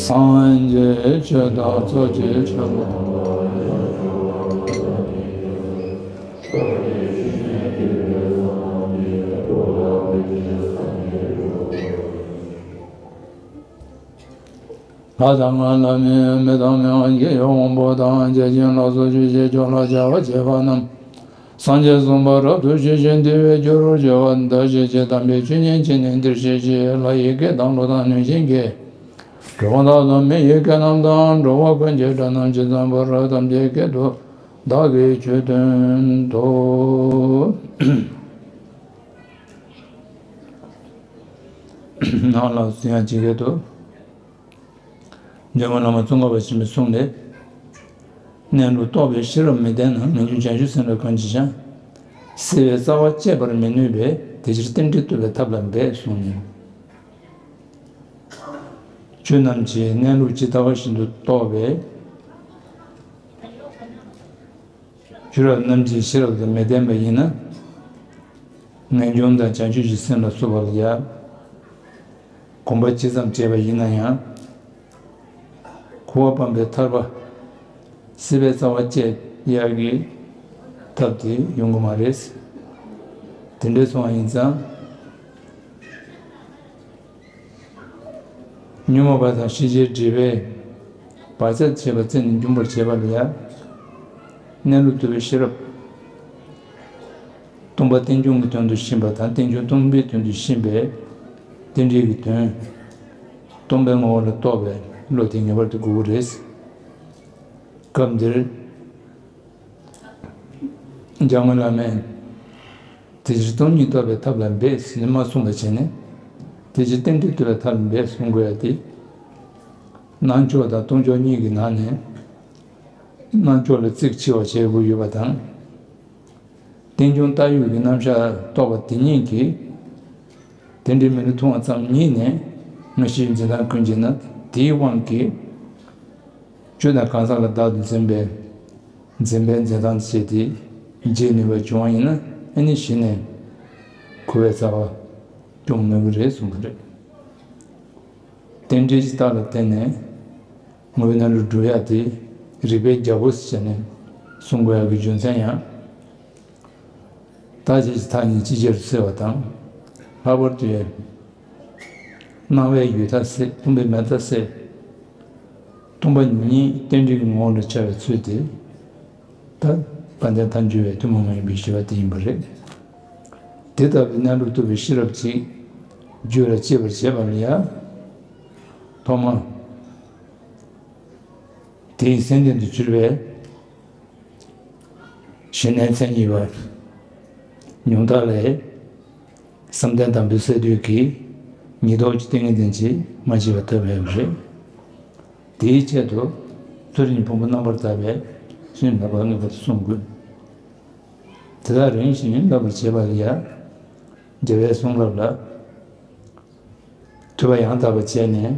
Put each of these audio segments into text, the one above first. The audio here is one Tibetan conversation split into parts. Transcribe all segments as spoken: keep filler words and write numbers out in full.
སངས་རྒྱས་ཆོས་བདག་ཚོགས་ཀྱི་མཆོད་པ། ལྷ་དང་ལྷ་མིན་མི་དང་མི་དབང་གི་དབང་པོ་དང་། བརྒྱ་བྱིན་ལ་སོགས་ཆོས་ཀྱི་མཆོག་ལ་ཕྱག་འཚལ་བ་རྣམས། སངས་རྒྱས་གསུངས་པ་རབ་ཏུ་ཞི་ཞིང་དུལ་བའི་རྒྱུར་གྱུར་པ། འདི་ཞིག་ཅེས་དམ་པའི་ཆོས་ཉན་བྱས་ནས་འདིར་གཤེགས་ཤིག། ལྷ་ཡི་སྐད་དང་ཀླུ་དང་གནོད་སྦྱིན་སྐད། གྲུལ་བུམ་དག་དང་མི་ཡི་སྐད་རྣམས་དང་། འགྲོ་བ་ཀུན་གྱི་སྒྲ་རྣམས་ཇི་ཙམ་པར། ཐམས་ཅད་སྐད་དུ་བདག་གིས་ཆོས་བསྟན་ཏོ། ནང་ལ་གསུང་ཡང་ཇི་སྐད་དུ། འཇམ་མགོན་བླ་མ་ཙོང་ཁ་པ་ཆེན་པོའི་གསུང་ལས། གནས་ལུགས་རྟོགས་པའི་ཤེས་རབ་མི་ལྡན་ན། ངེས་འབྱུང་བྱང་ཆུབ་སེམས་ལ་གང་ཅི་བྱ། སྲིད་པའི་རྩ་བ་བཅད་པར་མི་ནུས་པས། དེ་ཕྱིར་རྟེན་འབྲེལ་བསྟོད་པའི་ཐབས་ལ་འབད་གསུངས་ནས། ཆོས་རྣམས་ཀྱི་གནས་ལུགས་ཇི་ལྟ་བ་བཞིན་དུ་རྟོགས་པའི། ཆོས་རབ་རྣམས་ཀྱི་ཤེས་རབ་དང་མི་ལྡན་པ་ཡིན་ན། ངེས་འབྱུང་དང་བྱང་ཆུབ་ཀྱི་སེམས་ལ་སོགས་པ་ལ་ཡང་། གོམས་པ་ཇི་ཙམ་བྱས་པ་ཡིན་ན་ཡང་། འཁོར་བ་སྤངས་པའི་ཐར་པ། སྲིད་པའི་རྩ་བ་བཅད་ཡག་གི་ཐབས་དེ་ཡོང་གི་མ་རེད། དེ་འདྲ་སོང་བ་ཡིན་ཙང་། ཉོན་མོངས་པ་དང་ཤེས་བྱའི་སྒྲིབ་པས་བག་ཆགས་བྱས་པ་རྩད་ནས་འཇོམས་པར་བྱེད་པ་ལ་ཡང་། གནས་ལུགས་རྟོགས་པའི་ཤེས་རབ། སྟོང་པ་རྟེན་འབྱུང་གི་དོན་དུ་ཤེས་པ་དང་། རྟེན་འབྱུང་སྟོང་པའི་དོན་དུ་ཤེས་པའི་རྟེན་འབྲེལ་གྱི་དོན། སྟོང་པའི་ངོ་བོ་ལ་རྟོགས་པའི་བློ་དེ་ངེས་པར་དུ་དགོས་ཀྱི་རེད། སྐབས་འདིར། འཇམ་མགོན་བླ་མས། དེ་ཕྱིར་སྟོང་ཉིད་རྟོགས་པའི་ཐབས་ལ་འབད་ཟེར་ནས་མ་གསུངས་པ་བྱས་ནས། དེ་ཕྱིར་རྟེན་འབྲེལ་རྟོགས་པའི་ཐབས་ལ་འབད་གསུང་དགོས་ཡ་དེ། སྣང་ཕྱོགས་དང་སྟོང་ཕྱོགས་གཉིས་ཀྱི་ནང་ནས། སྣང་ཕྱོགས་ལ་རྩིག་ཆེ་བ་བྱེད་དགོས་ཡོད་པ་དང་། རྟེན་འབྱུང་བཏགས་ཡོད་ཀྱི་རྣམ་གཞག་རྟོགས་པ་དེ་ཉིད་ཀྱིས། རྟེན་འབྲེལ་མི་སླུ་ཐུང་བ་ཙམ་ཉིད་ནས་ང་ཞའི་འཛིན་སྟངས་ཀུན་གྱི་ན། དེའི་དབང་གིས། ཆོས་དང་གང་ཟག་ལ་བདག་ཏུ་འཛིན་པའི་འཛིན་པའི་འཛིན་སྟངས་བྱས་ཏེ་བརྗེད་ནུས་པ་བྱུང་བ་ཡིན་ན། ཨ་ནི་གཞི་ནས་འཁོར་བའི་རྩ་བ་སྐྱོང་ནུས་པ་རེད་གསུངས་པ་རེད། རྟེན་འབྲེལ་གྱི་རྟགས་ལ་བརྟེན་ནས་ངོ་བོའི་གནས་ལུགས་སྒྲུབ་ཡག་དེ་རིགས་པའི་རྒྱལ་པོ་ཟེར་ནས་གསུང་དགོས་ཡག་གི་རྒྱུ་མཚན་ཡང་། རྟག་གཅིག་གི་མཐའ་གཉིས་ཅིག་ཅར་དུ་སེལ་བ་དང་། ལྷག་པར་དུ་ཡང་། སྣང་བའི་ཡུལ་མཐའ་སེལ། སྟོང་པའི་མེད་མཐའ་སེལ། སྟོང་པ་ཉིད་རྟེན་འབྲེལ་གྱི་ངོ་བོ་ལ་འཆར་བའི་ཚུལ་དེ། ད་དཔལ་ལྡན་ཐལ་འགྱུར་བའི་ཐུན་མོང་མ་ཡིན་པའི་ཞི་བ་དེ་ཡིན་པ་རེད། དེ་ལྟ་བུའི་གནས་ལུགས་རྟོགས་པའི་ཤེས་རབ་ཅིག་རྒྱུད་ལ་སྐྱེས་པར་བྱེད་པ་ལ་ཡང་། ཐོག་མར། དེའི་སེམས་རྟེན་དུ་གྱུར་པའི། གཞི་གནས་མཚན་ཉིད་པ། ཉུང་མཐའ་ལས། བསམ་གཏན་དང་པོའི་སས་བསྡུས་ཀྱི་ཉིས་ཐོག་གི་ཏིང་ངེ་འཛིན་གྱིས་མ་བྱས་པ་ཐོབ་ཡོད་པ་རེད། དེའི་ཆེད་དུ་ཚུལ་གཉིས་ཕུང་པོ་རྣམ་པར་དག་པའི་ཤིང་ལ་བ་ངེས་པར་དུ་བསྲུང་དགོས། དེ་དག་རིམ་བཞིན་བསླབ་པར་བྱེད་པ་ལ་ཡང་། རྒྱལ་བའི་གསུང་རབ་ལ་ཐོས་པ་ཡང་དག་པར་བྱས་ནས།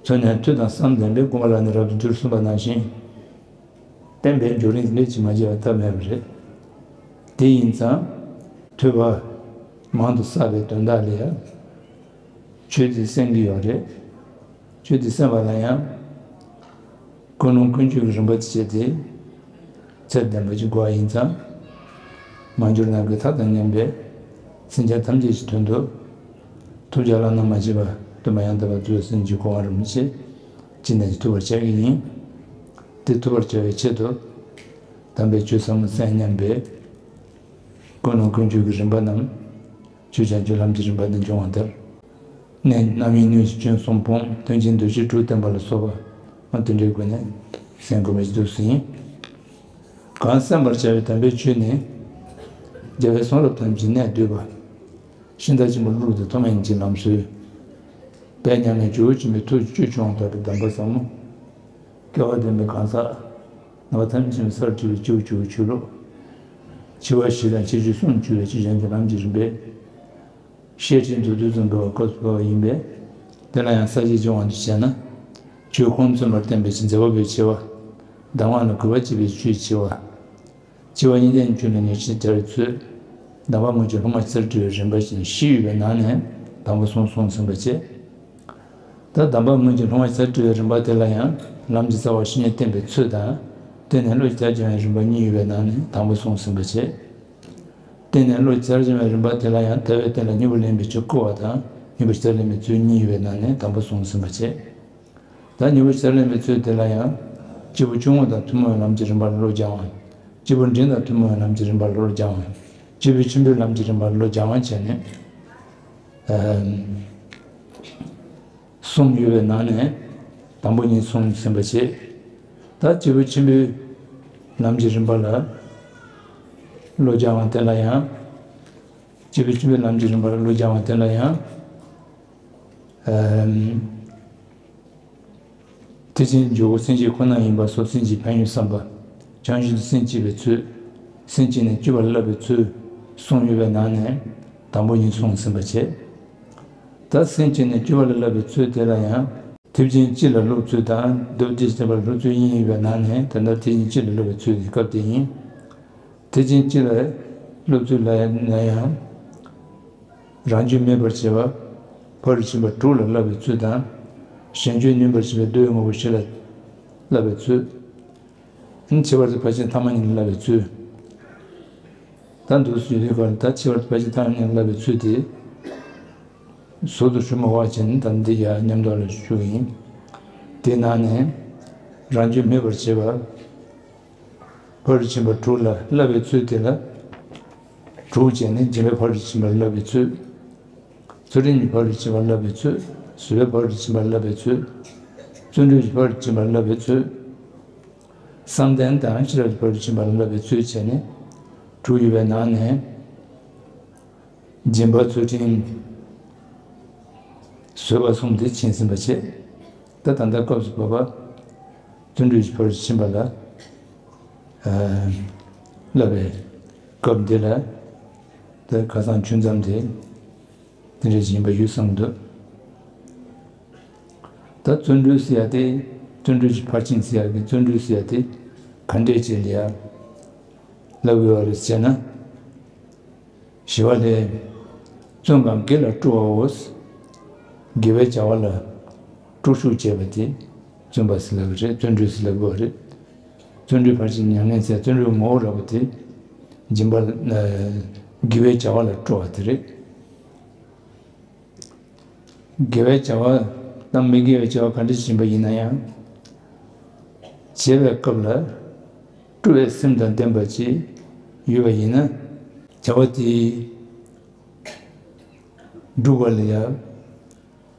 ཚུལ་གནས་ཐོས་དང་བསམ་ལྡན་པས། བསྒོམ་པ་ལ་ནི་རབ་ཏུ་འགྱུར་གསུངས་པ་ནང་བཞིན། བསྟན་པའི་བརྒྱུད་རིམ་ལས་ཀྱིས་མ་བྱས་པ་ཐབས་མེད་པ་རེད། དེ་ཡིན་ཙང་། ཐོས་པ་མང་དུ་བསགས་པའི་དོན་དག་ལ་ཡང་། ཆོས་འདི་གསན་གྱི་ཡོད་རེད། ཆོས་འདི་གསན་པ་ལ་ཡང་། ཀུན་སློང་ཀུན་སྤྱོད་ཀྱི་རིམ་པ་དེ་བྱས་ཏེ། ཚད་ལྡན་པ་ཅིག་དགོས་པ་ཡིན་ཙང་། མ་གྱུར་ནམ་མཁའི་མཐའ་དང་མཉམ་པའི་སེམས་ཅན་ཐམས་ཅད་ཀྱི་དོན་དུ། ཐོབ་བྱ་བླ་ན་མ་མཆིས་པ་སྟོན་པ་ཡང་དག་པར་མཛོད་ཟིན་གྱི་གོ་འཕང་རིན་པོ་ཆེ་ཅི་ནས་ཀྱང་ཐོབ་པར་བྱ་གི་ཡིན། དེ་ཐོབ་པར་བྱ་བའི་ཆེད་དུ། དམ་པའི་ཆོས་ཟབ་མོ་གསན་སྙམ་པའི་ཀུན་སློང་ཀུན་སྤྱོད་ཀྱི་རིམ་པ་རྣམས། ཆོས་བྱང་ཆུབ་ལམ་གྱི་རིམ་པ་དང་འབྱུང་བ་ལྟར། གནས་རྣམ་གཡེང་སྣོད་བཅུད་སྐྱོན་གསུམ་སྤོང་། དོན་ཆེན་འདུ་བྱེད་དྲུག་བསྟན་པ་ལ་སོགས་པ། ཨ། དེ་འདྲའི་སྒོ་ནས་གསན་དགོས་པ་ཞིག་འདུག་ཟིན། གང་གསན་པར་བྱ་བའི་དམ་པའི་ཆོས་ནི། རྒྱལ་བའི་གསུང་རབ་ཐམས་ཅད་གནད་བསྡུས་པ། ཤིང་རྟ་ཆེན་པོ་ཀླུ་ལྡིང་ཐོགས་མེད་ཉིད་ཀྱི་ལམ་སྲོལ། དཔལ་མཉམ་མེད་ཇོ་བོ་ཆེན་པོའི་ཐུགས་ཀྱི་བཅུད་ཀྱང་དག་པའི་གདམས་པ་ཟབ་མོ། སྐལ་བ་ལྡན་པའི་གང་ཟག་རྣམ་པ་ཐམས་ཅད་ཀྱི་སར་བྲིས་པའི་སྤྱི་བོ་སྤྱི་བོའི་ཆོས་ལུགས། འཆི་བ་ཞི་དང་ཁྱད་ཆོས་གསུམ་གྱུར་པའི་ཆོས་ཅན་གྱི་ལམ་གྱི་རིམ་པས། བཤད་ཁྲིད་མདོར་བསྡུས་ཙམ་འབད་བར་སྐབས་སུ་བབས་པ་ཡིན་པས། དེ་ལ་ཡང་ས་བཅད་ཀྱི་དབང་དུ་བྱས་ན། ཆོས་ཁུངས་མཚོན་པར་བསྟན་པའི་མཛད་པ་པོའི་ཆེ་བ། གདམས་ངག་ལ་གུས་པ་བསྐྱེད་པའི་ཆོས་ཆེ་བ། ཆེ་བ་གཉིས་ལྡན་གྱི་ཆོས་ལ་ཉེར་ཞི་བྱ་བའི་ཚུལ། གདམས་པ་དངོས་ཀྱི་སློབ་མ་ཚར་བྲིས་པའི་རིམ་པ་བཞིན་བཞི་ཡོད་པའི་ནང་ནས་དང་པོ་གསུམ་གསུངས་ཟིན་པ་བཅས། ད་གདམས་པ་སྔོན་གྱི་སློབ་མ་ཆ་སྤྲུལ་བའི་རིམ་པ་དེ་ལ་ཡང་ལམ་གྱི་རྩ་བ་བཤེས་གཉེན་བསྟེན་པའི་ཚུལ་དང་། བརྟེན་ནས་བློ་གྱ་བྱང་བའི་རིམ་པ་གཉིས་ཡོད་པའི་ནང་ནས་དང་པོ་གསུངས་ཟིན་པ་བྱས། བརྟེན་ནས་བློ་གྱ་བྱང་བའི་རིམ་པ་དེ་ལ་ཡང་ཐར་པའི་རྟེན་ལ་སྙིང་པོ་ལེན་པའི་ཆེད་བསྐུལ་བ་དང་སྙིང་པོ་ཆེར་ལེན་པའི་ཚུལ་གཉིས་ཡོད་པའི་ནང་ནས་དང་པོ་གསུངས་ཟིན་པ་བྱས། ད་སྙིང་པོ་ཆེར་ལེན་པའི་ཚུལ་དེ་ལ་ཡང་། སྐྱེས་བུ་ཆུང་ངུ་དང་ཐུན་མོང་བའི་ལམ་གྱི་རིམ་པ་ལ་བློ་སྦྱང་བ། སྐྱེས་བུ་འབྲིང་དང་ཐུན་མོང་བའི་ལམ་གྱི་རིམ་པ་ལ་བློ་སྦྱང་བ། སྐྱེས་བུ་ཆེན་པོའི་ལམ་གྱི་རིམ་པ་ལ་བློ་སྦྱང་བ་བྱས་ནས། ཨ། གསུམ་ཡོད་པའི་ནང་ནས་དང་པོ་ཉིད་གསུངས་ཟིན་པ་བྱས། ད་སྐྱེས་བུ་ཆེན་པོའི་ལམ་གྱི་རིམ་པ་ལ་བློ་སྦྱང་བ་དེ་ལ་ཡང་། སྐྱེས་བུ་ཆེན་པོའི་ལམ་གྱི་རིམ་པ་ལ་བློ་སྦྱང་བ་དེ་ལ་ཡང་། ཨ། ཐེག་ཆེན་འཇུག་སྒོ་སེམས་བསྐྱེད་ཁོ་ན་ཡིན་པ་སོགས་སེམས་བསྐྱེད་ཕན་ཡོན་བསམ་པ། བྱང་ཆུབ་ཏུ་སེམས་བསྐྱེད་པའི་ཚུལ། སེམས་བསྐྱེད་ནས་སྤྱོད་པ་ལ་བསླབ་པའི་ཚུལ། གསུམ་ཡོད་པའི་ནང་ནས་དང་པོ་ཉིད་གསུངས་ཟིན་པ་བྱས། ད་སེམས་བསྐྱེད་ནས་སྤྱོད་པ་ལ་བསླབ་པའི་ཚུལ་དེ་ལ་ཡང་། ཐེག་ཆེན་སྤྱི་ལ་སློབ་ཚུལ་དང་སྡོམ་རྒྱུན་བྱེད་པར་སློབ་ཚུལ་གཉིས་ཡོད་པའི་ནང་ནས་ད་ལྟ་ཐེག་ཆེན་སྤྱི་ལ་སློབ་པའི་ཚུལ་གྱི་སྐབས་དེ་ཡིན། ཐེག་ཆེན་སྤྱི་ལ་སློབ་ཚུལ་ལ་ན་ཡང་། རང་རྒྱུད་སྨིན་པར་བྱེད་པ། ཕ་རོལ་ཕྱིན་པ་དྲུག་ལ་བསླབ་པའི་ཚུལ་དང་། གཞན་རྒྱུད་སྨིན་པར་བྱེད་པའི་བདུད་དངོས་པོ་བཞི་ལ་བསླབ་པའི་ཚུལ། ཁྱད་པར་དུ་ཕར་ཕྱིན་ཐ་མ་གཉིས་ལ་བསླབ་པའི་ཚུལ། ད་འདུག་སེ་ཡོད་དུས་སྐབས་ལ་ད་ཁྱད་པར་དུ་ཕར་ཕྱིན་ཐ་མ་གཉིས་ལ་བསླབ་པའི་ཚུལ་དེ། ཟུར་དུ་ཞུ་མ་དགོས་པ་བྱས་ནས་ད་འདི་ཡང་མཉམ་དུ་ལ་ཞུ་གི་ཡིན། དེའི་ནང་ནས་རང་རྒྱུད་སྨིན་པར་བྱེད་པ། ཕ་རོལ་ཕྱིན་པ་དྲུག་ལ་བསླབ་པའི་ཚུལ་དེ་ལ། དྲུག་བྱས་ནས་འཇིགས་པའི་ཕ་རོལ་ཕྱིན་པ་བསླབ་པའི་ཚུལ། ཚུལ་ཁྲིམས་ཀྱི་ཕ་རོལ་ཕྱིན་པ་བསླབ་པའི་ཚུལ། བཟོད་པའི་ཕ་རོལ་ཕྱིན་པ་བསླབ་པའི་ཚུལ། བརྩོན་འགྲུས་ཀྱི་ཕ་རོལ་ཕྱིན་པ་བསླབ་པའི་ཚུལ། བསམ་གཏན་དང་ཤེས་རབ་ཀྱི་ཕ་རོལ་ཕྱིན་པ་བསླབ་པའི་ཚུལ་བྱས་ནས། དྲུག་ཡོད་པའི་ནང་ནས། སྦྱིན་པ་ཚུལ་ཁྲིམས། བཟོད་པ་གསུམ་དེ་མཁྱེན་ཟིན་པ་བྱས། ད་ད་ལྟ་སྐབས་སུ་བབ་པ། བརྩོན་འགྲུས་ཀྱི་ཕ་རོལ་ཕྱིན་པ་ལ། ཨ། བསླབ་པའི་སྐབས་འདི་ལ། ད་ཁ་སང་ཆུང་ཙམ་དེ། དེ་འདྲ་ཞིག་ཡིན་པ་ཡོད་བསམ་གྱི་འདུག་ད་བརྩོན་འགྲུས་ཟེར་ཡ་དེ། བརྩོན་འགྲུས་ཀྱི་ཕར་ཕྱིན་ཟེར་ཡ་གི་བརྩོན་འགྲུས་ཟེར་ཡ་དེ། ག་འདྲས་བྱས་ལ་ཡ། བསླབ་དགོས་པ་རེད་ཟེར་ན། ཞི་བ་ལྷས། བརྩོན་པས་དགེ་ལ་སྤྲོ་བའོ། དགེ་བའི་བྱ་བ་ལ། སྤྲོ་ཤུགས་བྱེད་པ་དེ། བརྩོན་པ་ཟེར་ལབ་ཀྱི་རེད། བརྩོན་འགྲུས་ཟེར་ལབ་དགོས་པ་རེད། བརྩོན་འགྲུས་ཕར་ཕྱིན་ཉམས་ལེན་ཟེར་བརྩོན་འགྲུས་ངོ་བོ་ར་བ་དེ། སྦྱིན་པ། ཨ། དགེ་བའི་བྱ་བ་ལ་སྤྲོ་བ་དེ་རེད། དགེ་བའི་བྱ་བ་དང་མི་དགེ་བའི་བྱ་བ་ག་འདྲ་ཞིག་ཡིན་པ་ཡིན་ན་ཡང་། བྱེད་པའི་སྐབས་ལ་སྤྲོ་བའི་སེམས་དང་ལྡན་པ་ཅིག་ཡོད་པ་ཡིན་ན། བྱ་བ་དེ་སྒྲུབ་པ་ལ་ཡང་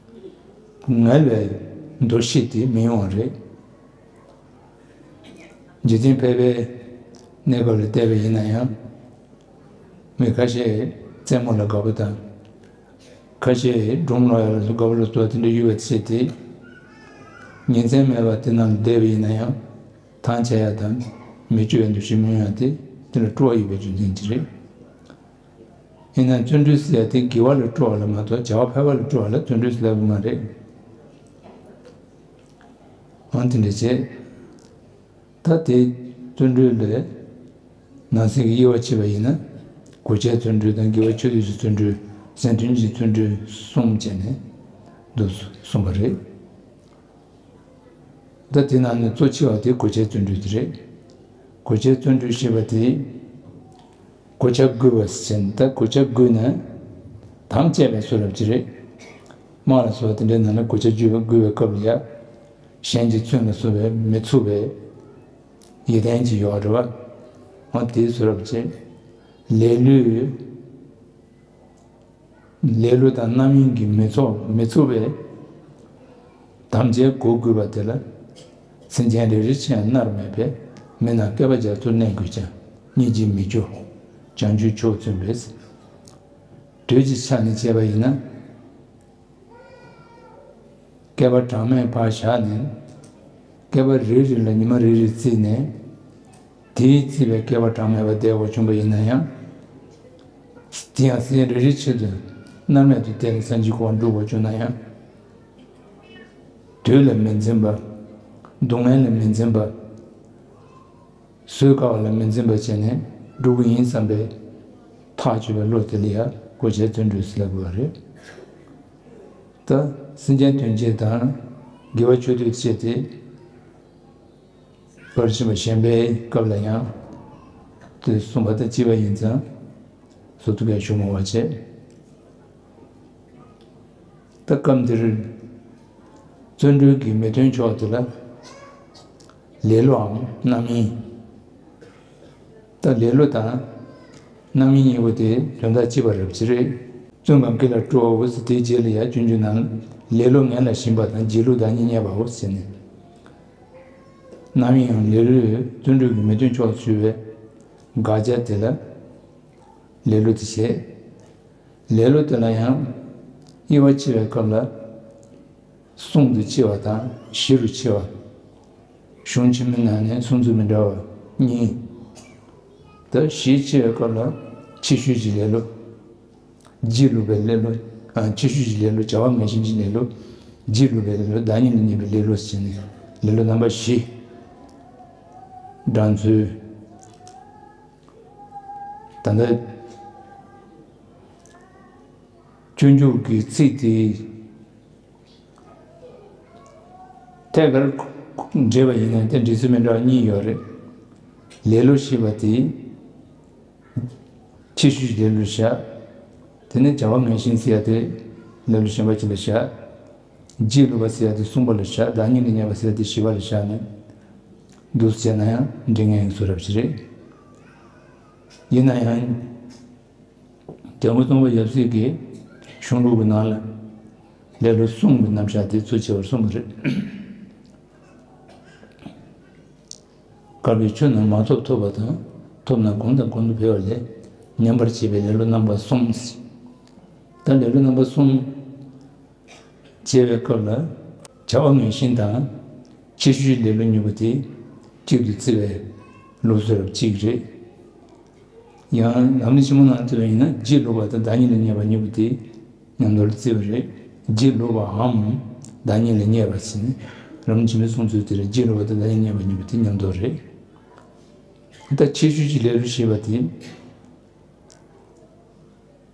ངལ་བའི་འདུ་ཤེས་དེ་མི་ཡོང་བ་རེད། འཇིག་རྟེན་ཕལ་པའི་གནས་སྐབས་ལ་བལྟས་པ་ཡིན་ན་ཡང་། མི་ཁ་ཤས་རྩེད་མོ་ལ་དགའ་པོ་དང་། ཁ་ཤས་སྒྲུང་ཀློག་ཡ་ལ་དགའ་པོ་ལ་སོགས་དེ་འདྲ་ཡོད་པའི་ཚེ་དེ། ཉིན་མཚན་མེད་པར་དེ་ནང་ལ་བསྡད་པ་ཡིན་ན་ཡང་། ཐང་ཆད་ཡ་དང་། མི་སྐྱོ་བའི་འདུ་ཤེས་མི་ཡོང་ཡ་དེ། དེ་ལ་སྤྲོ་བ་ཡོད་པའི་རྒྱུ་མཚན་གྱིས་རེད། ཡིན་ནའང་བརྩོན་འགྲུས་ཟེར་ཡ་དེ་དགེ་བ་ལ་སྤྲོ་བ་ལ་མ་གཏོགས་བྱ་བ་ཕལ་པ་ལ་སྤྲོ་བ་ལ་བརྩོན་འགྲུས་ཟེར་ལབ་ཀྱི་མ་རེད། འོ་དེ་འདྲ་བྱས། ད་དེ་བརྩོན་འགྲུས་ལས་ནང་གསེས་ཀྱི་དབྱེ་བ་ཕྱེ་བ་ཡིན་ན། གོ་ཆའི་བརྩོན་འགྲུས་དང་དགེ་བ་ཆོས་སྡུད་ཀྱི་བརྩོན་འགྲུས། སེམས་མཐུན་གྱི་བརྩོན་འགྲུས་གསུམ་བྱས་ནས་འདུག་གསུངས་པ་རེད། ད་དེ་ནང་ནས་གཙོ་ཆེ་བ་དེ་གོ་ཆའི་བརྩོན་འགྲུས་དེ་རེད། གོ་ཆའི་བརྩོན་འགྲུས་ཞེས་པ་དེ། གོ་ཆ་བགོས་པ་ཟེར་ན་ད་གོ་ཆ་བགོས་ན། དམ་བཅས་པའི་བཟོ་འདྲ་ཅིག་རེད། དམག་ལ་སོགས་པ་དེ་འདྲའི་ནང་ན་གོ་ཆ་བགོས་པའི་སྐབས་ལ་ཡ། གཞན་གྱི་བཙོན་ལ་སོགས་པའི་མི་ཚུགས་པའི་ཡིད་བརྟན་ཅིག་ཡོད་རེད་བ། འོ་དེའི་བཟོ་འདྲ་ཅིག་ལེ་ལོས། ལེ་ལོ་དང་རྣམ་གཡེང་གིས་མི་ཚུགས་མི་ཚུགས་པའི་དམ་བཅའི་གོ་བགོས་པ་དེ་ལ། སེམས་ཅན་རེ་རེ་ཆེ་ཡང་མནར་མེད་པའི་མི་རྣམས་བསྐལ་པ་རྒྱ་མཚོར་གནས་དགོས་ཀྱང་སྙིང་རྗེས་མི་སྐྱོ། བྱང་ཆུབ་མཆོག་བཙུན་པས། དུས་ཀྱི་ཆ་ནས་བྱས་པ་ཡིན་ན། བསྐལ་པ་གྲངས་མེད་ཕར་བཞག་ནས། བསྐལ་པ་རེ་རེ་ལ་ཉི་མ་རེ་རེ་བརྩིས་ནས། དེའི་བརྩིས་པའི་བསྐལ་པ་གྲངས་མེད་པ་བསྡད་དགོས་བྱུང་བ་ཡིན་ན་ཡང་། དེ་ཡང་སེམས་རེ་རེའི་ཆེད་དུ་མནར་མེད་དུ་བསྡད་ནས་སངས་རྒྱས་གོ་འགྲོ་དགོས་བྱུང་ན་ཡང་། དུས་ལ་མི་འཛེམ་པ། སྡུག་བསྔལ་ལ་མི་འཛེམ་པ། བཟོད་དཀའ་བ་ལ་མི་འཛེམ་པ་བྱས་ནས་འགྲོ་གི་ཡིན་བསམ་པའི་ཐག་ཆོད་པའི་བློ་དེ་ལ་ཡང་གོ་ཆའི་བརྩོན་འགྲུས་ཟེར་ལབ་དགོས་པ་རེད། ད་ སེམས་ཅན་དོན་བྱེད་དང་དགེ་བ་ཆོས་སྡུད་བྱེད་དེ། བར་ཆད་པ་གཞན་པའི་སྐབས་ལ་ཡང་དེ་གསུངས་པ་དང་གཅིག་པ་ཡིན་ཙང་བཟོ་ཐུབ་པའི་ཞུ་མ་བ་བྱས། ད་སྐབས་འདིར་བརྩོན་འགྲུས་ཀྱི་མི་མཐུན་ཕྱོགས་དེ་ལ་ལེ་ལོའམ་རྣམ་གཡེང་། ད་ལེ་ལོ་དང་རྣམ་གཡེང་གཉིས་པོ་དེ་དོན་དག་གཅིག་པ་རེད་པ་ཅི་རེད། བརྩོན་པའམ་སྐྱེ་ལ་སྤྲོ་བའོ་ཟེར། དེའི་རྗེས་ལ་ཡང་སྤྱོད་འཇུག་ནང་ལེ་ལོ་ངན་ལ་ཞེན་པ་དང་། སྒྱིད་ལུག་བདག་ཉིད་བརྙས་པའོ་ཟེར་ནས། རྣམ་གཡེང་ཡང་ལེ་ལོས་བརྩོན་འགྲུས་ཀྱི་མི་མཐུན་ཕྱོགས་སུ་གྱུར་པའི་དགག་བྱ་དེ་ལ་ལེ་ལོ་དེ་བྱེད། ལེ་ལོ་དེ་ལ་ཡང་དབྱེ་བ་ཕྱེ་བའི་སྐབས་ལ་གསུམ་དུ་ཕྱེ་བ་དང་བཞི་རུ་ཕྱེ་བ། གཞུང་ཆེན་མོའི་ནང་ནས་གསུང་ཚུལ་མི་འདྲ་བ་གཉིས། ད་བཞི་ཕྱེ་བའི་སྐབས་ལ་ཕྱི་ཤུལ་གྱི་ལེ་ལོ། སྒྱིད་ལུག་པའི་ལེ་ལོ། ཨ། ཕྱི་ཤུལ་གྱི་ལེ་ལོ། བྱ་བ་ངན་ཞེན་གྱི་ལེ་ལོ། སྒྱིད་ལུག་པའི་ལེ་ལོ། བདག་ཉིད་ལ་བརྙས་པའི་ལེ་ལོ་ཟེར་ནས་ལེ་ལོ་རྣམ་པ་བཞི། བགྲང་ཚུལ། ད་ལྟ་སྤྱོད་འཇུག་གི་ཚིག་དེ་ཐད་ཀར་འགྲེལ་བ་ཡིན་ན་དེ་འགྲེལ་ཚུལ་མི་འདྲ་བ་གཉིས་ཡོད་རེད། ལེ་ལོ་ཞེས་པ་དེ་ཕྱི་ཤུལ་གྱི་ལེ་ལོ་བཞག། དེ་ནས་བྱ་བ་ངན་ཞེན་ཟེར་ཡ་དེ་ལེ་ལོ་གཞན་པ་ཅིག་ལ་བཞག། སྒྱིད་ལུག་པ་ཟེར་ཡ་དེ་གསུམ་པ་ལ་བཞག། བདག་ཉིད་ལ་བརྙས་པ་ཟེར་ཡ་དེ་བཞི་པ་ལ་བཞག་ནས་འདུག་སེ་བྱས་ན་ཡང་འགྲིག་ངེས་ཡིན་བཟོ་འདྲ་ཅིག་རེད། ཡིན་ན་ཡང་། འཇམ་མགོན་ཙོང་ཁ་ཡབ་སྲས་ཀྱི་གཞུང་ལུགས་ཀྱི་ནང་ལ་ལེ་ལོ་གསུམ་གྱི་རྣམ་གཞག་དེ་ཚུལ་ཆེ་བར་གསུངས་པ་རེད། དཀར་པོའི་ཆོས་རྣམས་མ་ཐོབ་ཐོབ་པ་དང་། ཐོབ་ན་གོང་དང་གོང་དུ་འཕེལ་བ་ལས། ཉམས་པར་བྱེད་པའི་ལེ་ལོ་རྣམ་པ་གསུམ། ད་ལེ་ལོ་རྣམ་པ་གསུམ་བྱེད་པའི་སྐབས་ལ་བྱ་བ་ངན་ཞེན་དང་ཕྱི་ཤུལ་ལེ་ལོ་གཉིས་པོ་དེ་གཅིག་ཏུ་བརྩི་བའི་ལུགས་སྲོལ་གཅིག་རེད། ཡང་ལམ་རིམ་ཆེན་མོ་ནང་བལྟས་པ་ཡིན་ན་སྒྱིད་ལུག་པ་དང་བདག་ཉིད་ལ་བརྙས་པ་གཉིས་པོ་དེ་མཉམ་དུ་བརྩི་བ་རེད། སྒྱིད་ལུག་པའམ་བདག་ཉིད་ལ་བརྙས་པ་ཟེར་ནས་ལམ་རིམ་ཆེན་མོའི་གསུང་ཚུལ་དེ་རེད། སྒྱིད་ལུག་པ་དང་བདག་ཉིད་ལ་བརྙས་པ་གཉིས་པོ་དེ་མཉམ་དུ་རེད། ད་ཕྱི་ཤུལ་གྱི་ལེ་ལོ་ཞེས་པ་དེ།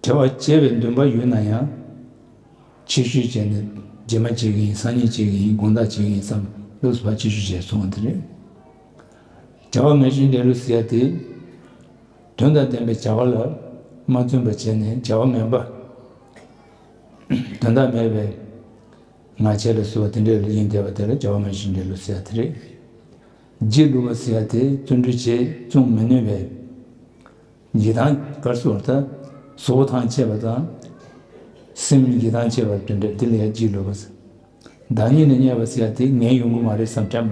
བྱ་བ་བྱེད་པའི་འདུན་པ་ཡོད་ན་ཡང་། ཕྱི་ཤུལ་བྱས་ནས་རྗེས་མ་བྱེད་ཀྱི་ཡིན། སང་ཉིན་བྱེད་ཀྱི་ཡིན། དགོང་དག་བྱེད་ཀྱི་ཡིན་བསམ་ལུགས་སུ་ཕར་ཕྱི་ཤུལ་བྱས་སོང་བ་དེ་རེད། བྱ་བ་ངན་ཞེན་ལེ་ལོ་ཟེར་ཡ་དེ། དོན་དང་ལྡན་པའི་བྱ་བ་ལ་མ་བརྩོན་པར་བྱས་ནས་བྱ་བ་ངན་པ། དོན་དག་མེད་པའི་ང་རྒྱལ་ལ་སོགས་པ་དེ་འདྲ་ལ་ཡིད་འདེབས་པ་དེ་ལ་བྱ་བ་ངན་ཞེན་ལེ་ལོ་ཟེར་ཡ་དེ་རེད། སྒྱིད་ལུག་པ་ཟེར་ཡ་དེ་བརྩོན་འགྲུས་བྱས་བསྲུང་མི་ནུས་པའི། ཡིད་ཐང་དཀར་སོགས་ད་གཟུགས་པོ་ཐང་ཆད་པ་དང་། སེམས་ཡིད་ཐང་ཆད་པ་དེ་འདྲ་དེ་ལ་ཡང་སྒྱིད་ལུག་པ་ཟེར། བདག་ཉིད་ལ་བརྙས་པ་ཟེར་ཡ་དེ་ངས་ཡོང་གི་མ་རེད་བསམ་དྲན་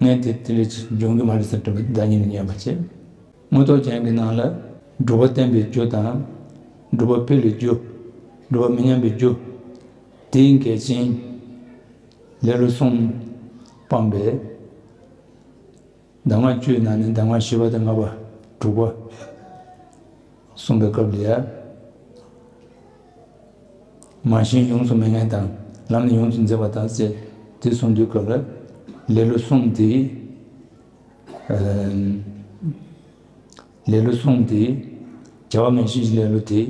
པ། ངས་དེ་དེ་ལས་འབྱུང་གི་མ་རེད་བསམ་དྲན་པ་བདག་ཉིད་ལ་བརྙས་པ་བྱེད། མངོན་རྟོགས་རྒྱན་གྱི་ནང་ལ་སྒྲུབ་པ་བརྟན་པའི་རྒྱུ་དང་། སྒྲུབ་པ་འཕེལ་བའི་རྒྱུ། སྒྲུབ་པ་མི་ཉམས་པའི་རྒྱུ། དེའི་འགལ་རྐྱེན། ལེ་ལོ་གསུམ་སྤངས་པས། གདམས་ངག་བཅུའི་ནང་ནས་གདམས་ངག་བཞི་པ་དང་ལྔ་པ་དྲུག་པ་གསུངས་པའི་སྐབས་ལ་ཡ། མ་ཞེན་ཡོངས་སུ་མི་ངལ་དང་། ལམ་ནི་ཡོངས་སུ་འཛིན་པ་དང་ཟེར་དེ་གསུངས་དུས་སྐབས་ལ་ལེ་ལོ་གསུམ་དེ། ཨ། ལེ་ལོ་གསུམ་དེ། བྱ་བ་ངན་ཞེན་གྱི་ལེ་ལོ་དེ་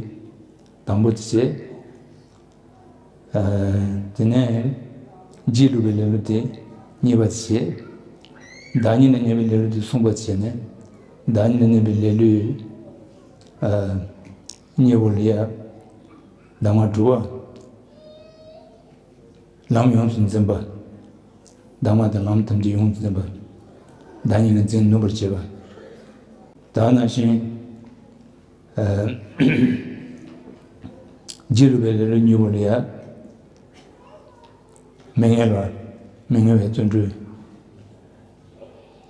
དང་པོ་དེ་བྱས། ཨ། དེ་ནས་སྒྱིད་ལུག་པའི་ལེ་ལོ་དེ་གཉིས་པ་དེ་བྱས། བདག་ཉིད་ལ་བརྙས་པའི་ལེ་ལོ་དེ་གསུམ་པ་དེ་བྱས་ནས། བདག་ཉིད་ལ་བརྙས་པའི་ལེ་ལོའི། ཨ། གཉེན་པོ་ལ་ཡ། གདམས་ངག་དྲུག་པ། ལམ་ཡོངས་སུ་འཛིན་པ། གདམས་ངག་དང་ལམ་ཐམས་ཅད་ཡོངས་སུ་འཛིན་པ། བདག་ཉིད་ལ་འཛིན་ནུས་པར་བྱེད་པ། ད་ནང་བཞིན། ཨ། སྒྱིད་ལུག་པའི་ལེ་ལོ་གཉེན་པོ་ལ་ཡ། མི་ངལ་བ། མི་ངལ་བའི་བརྩོན་འགྲུས།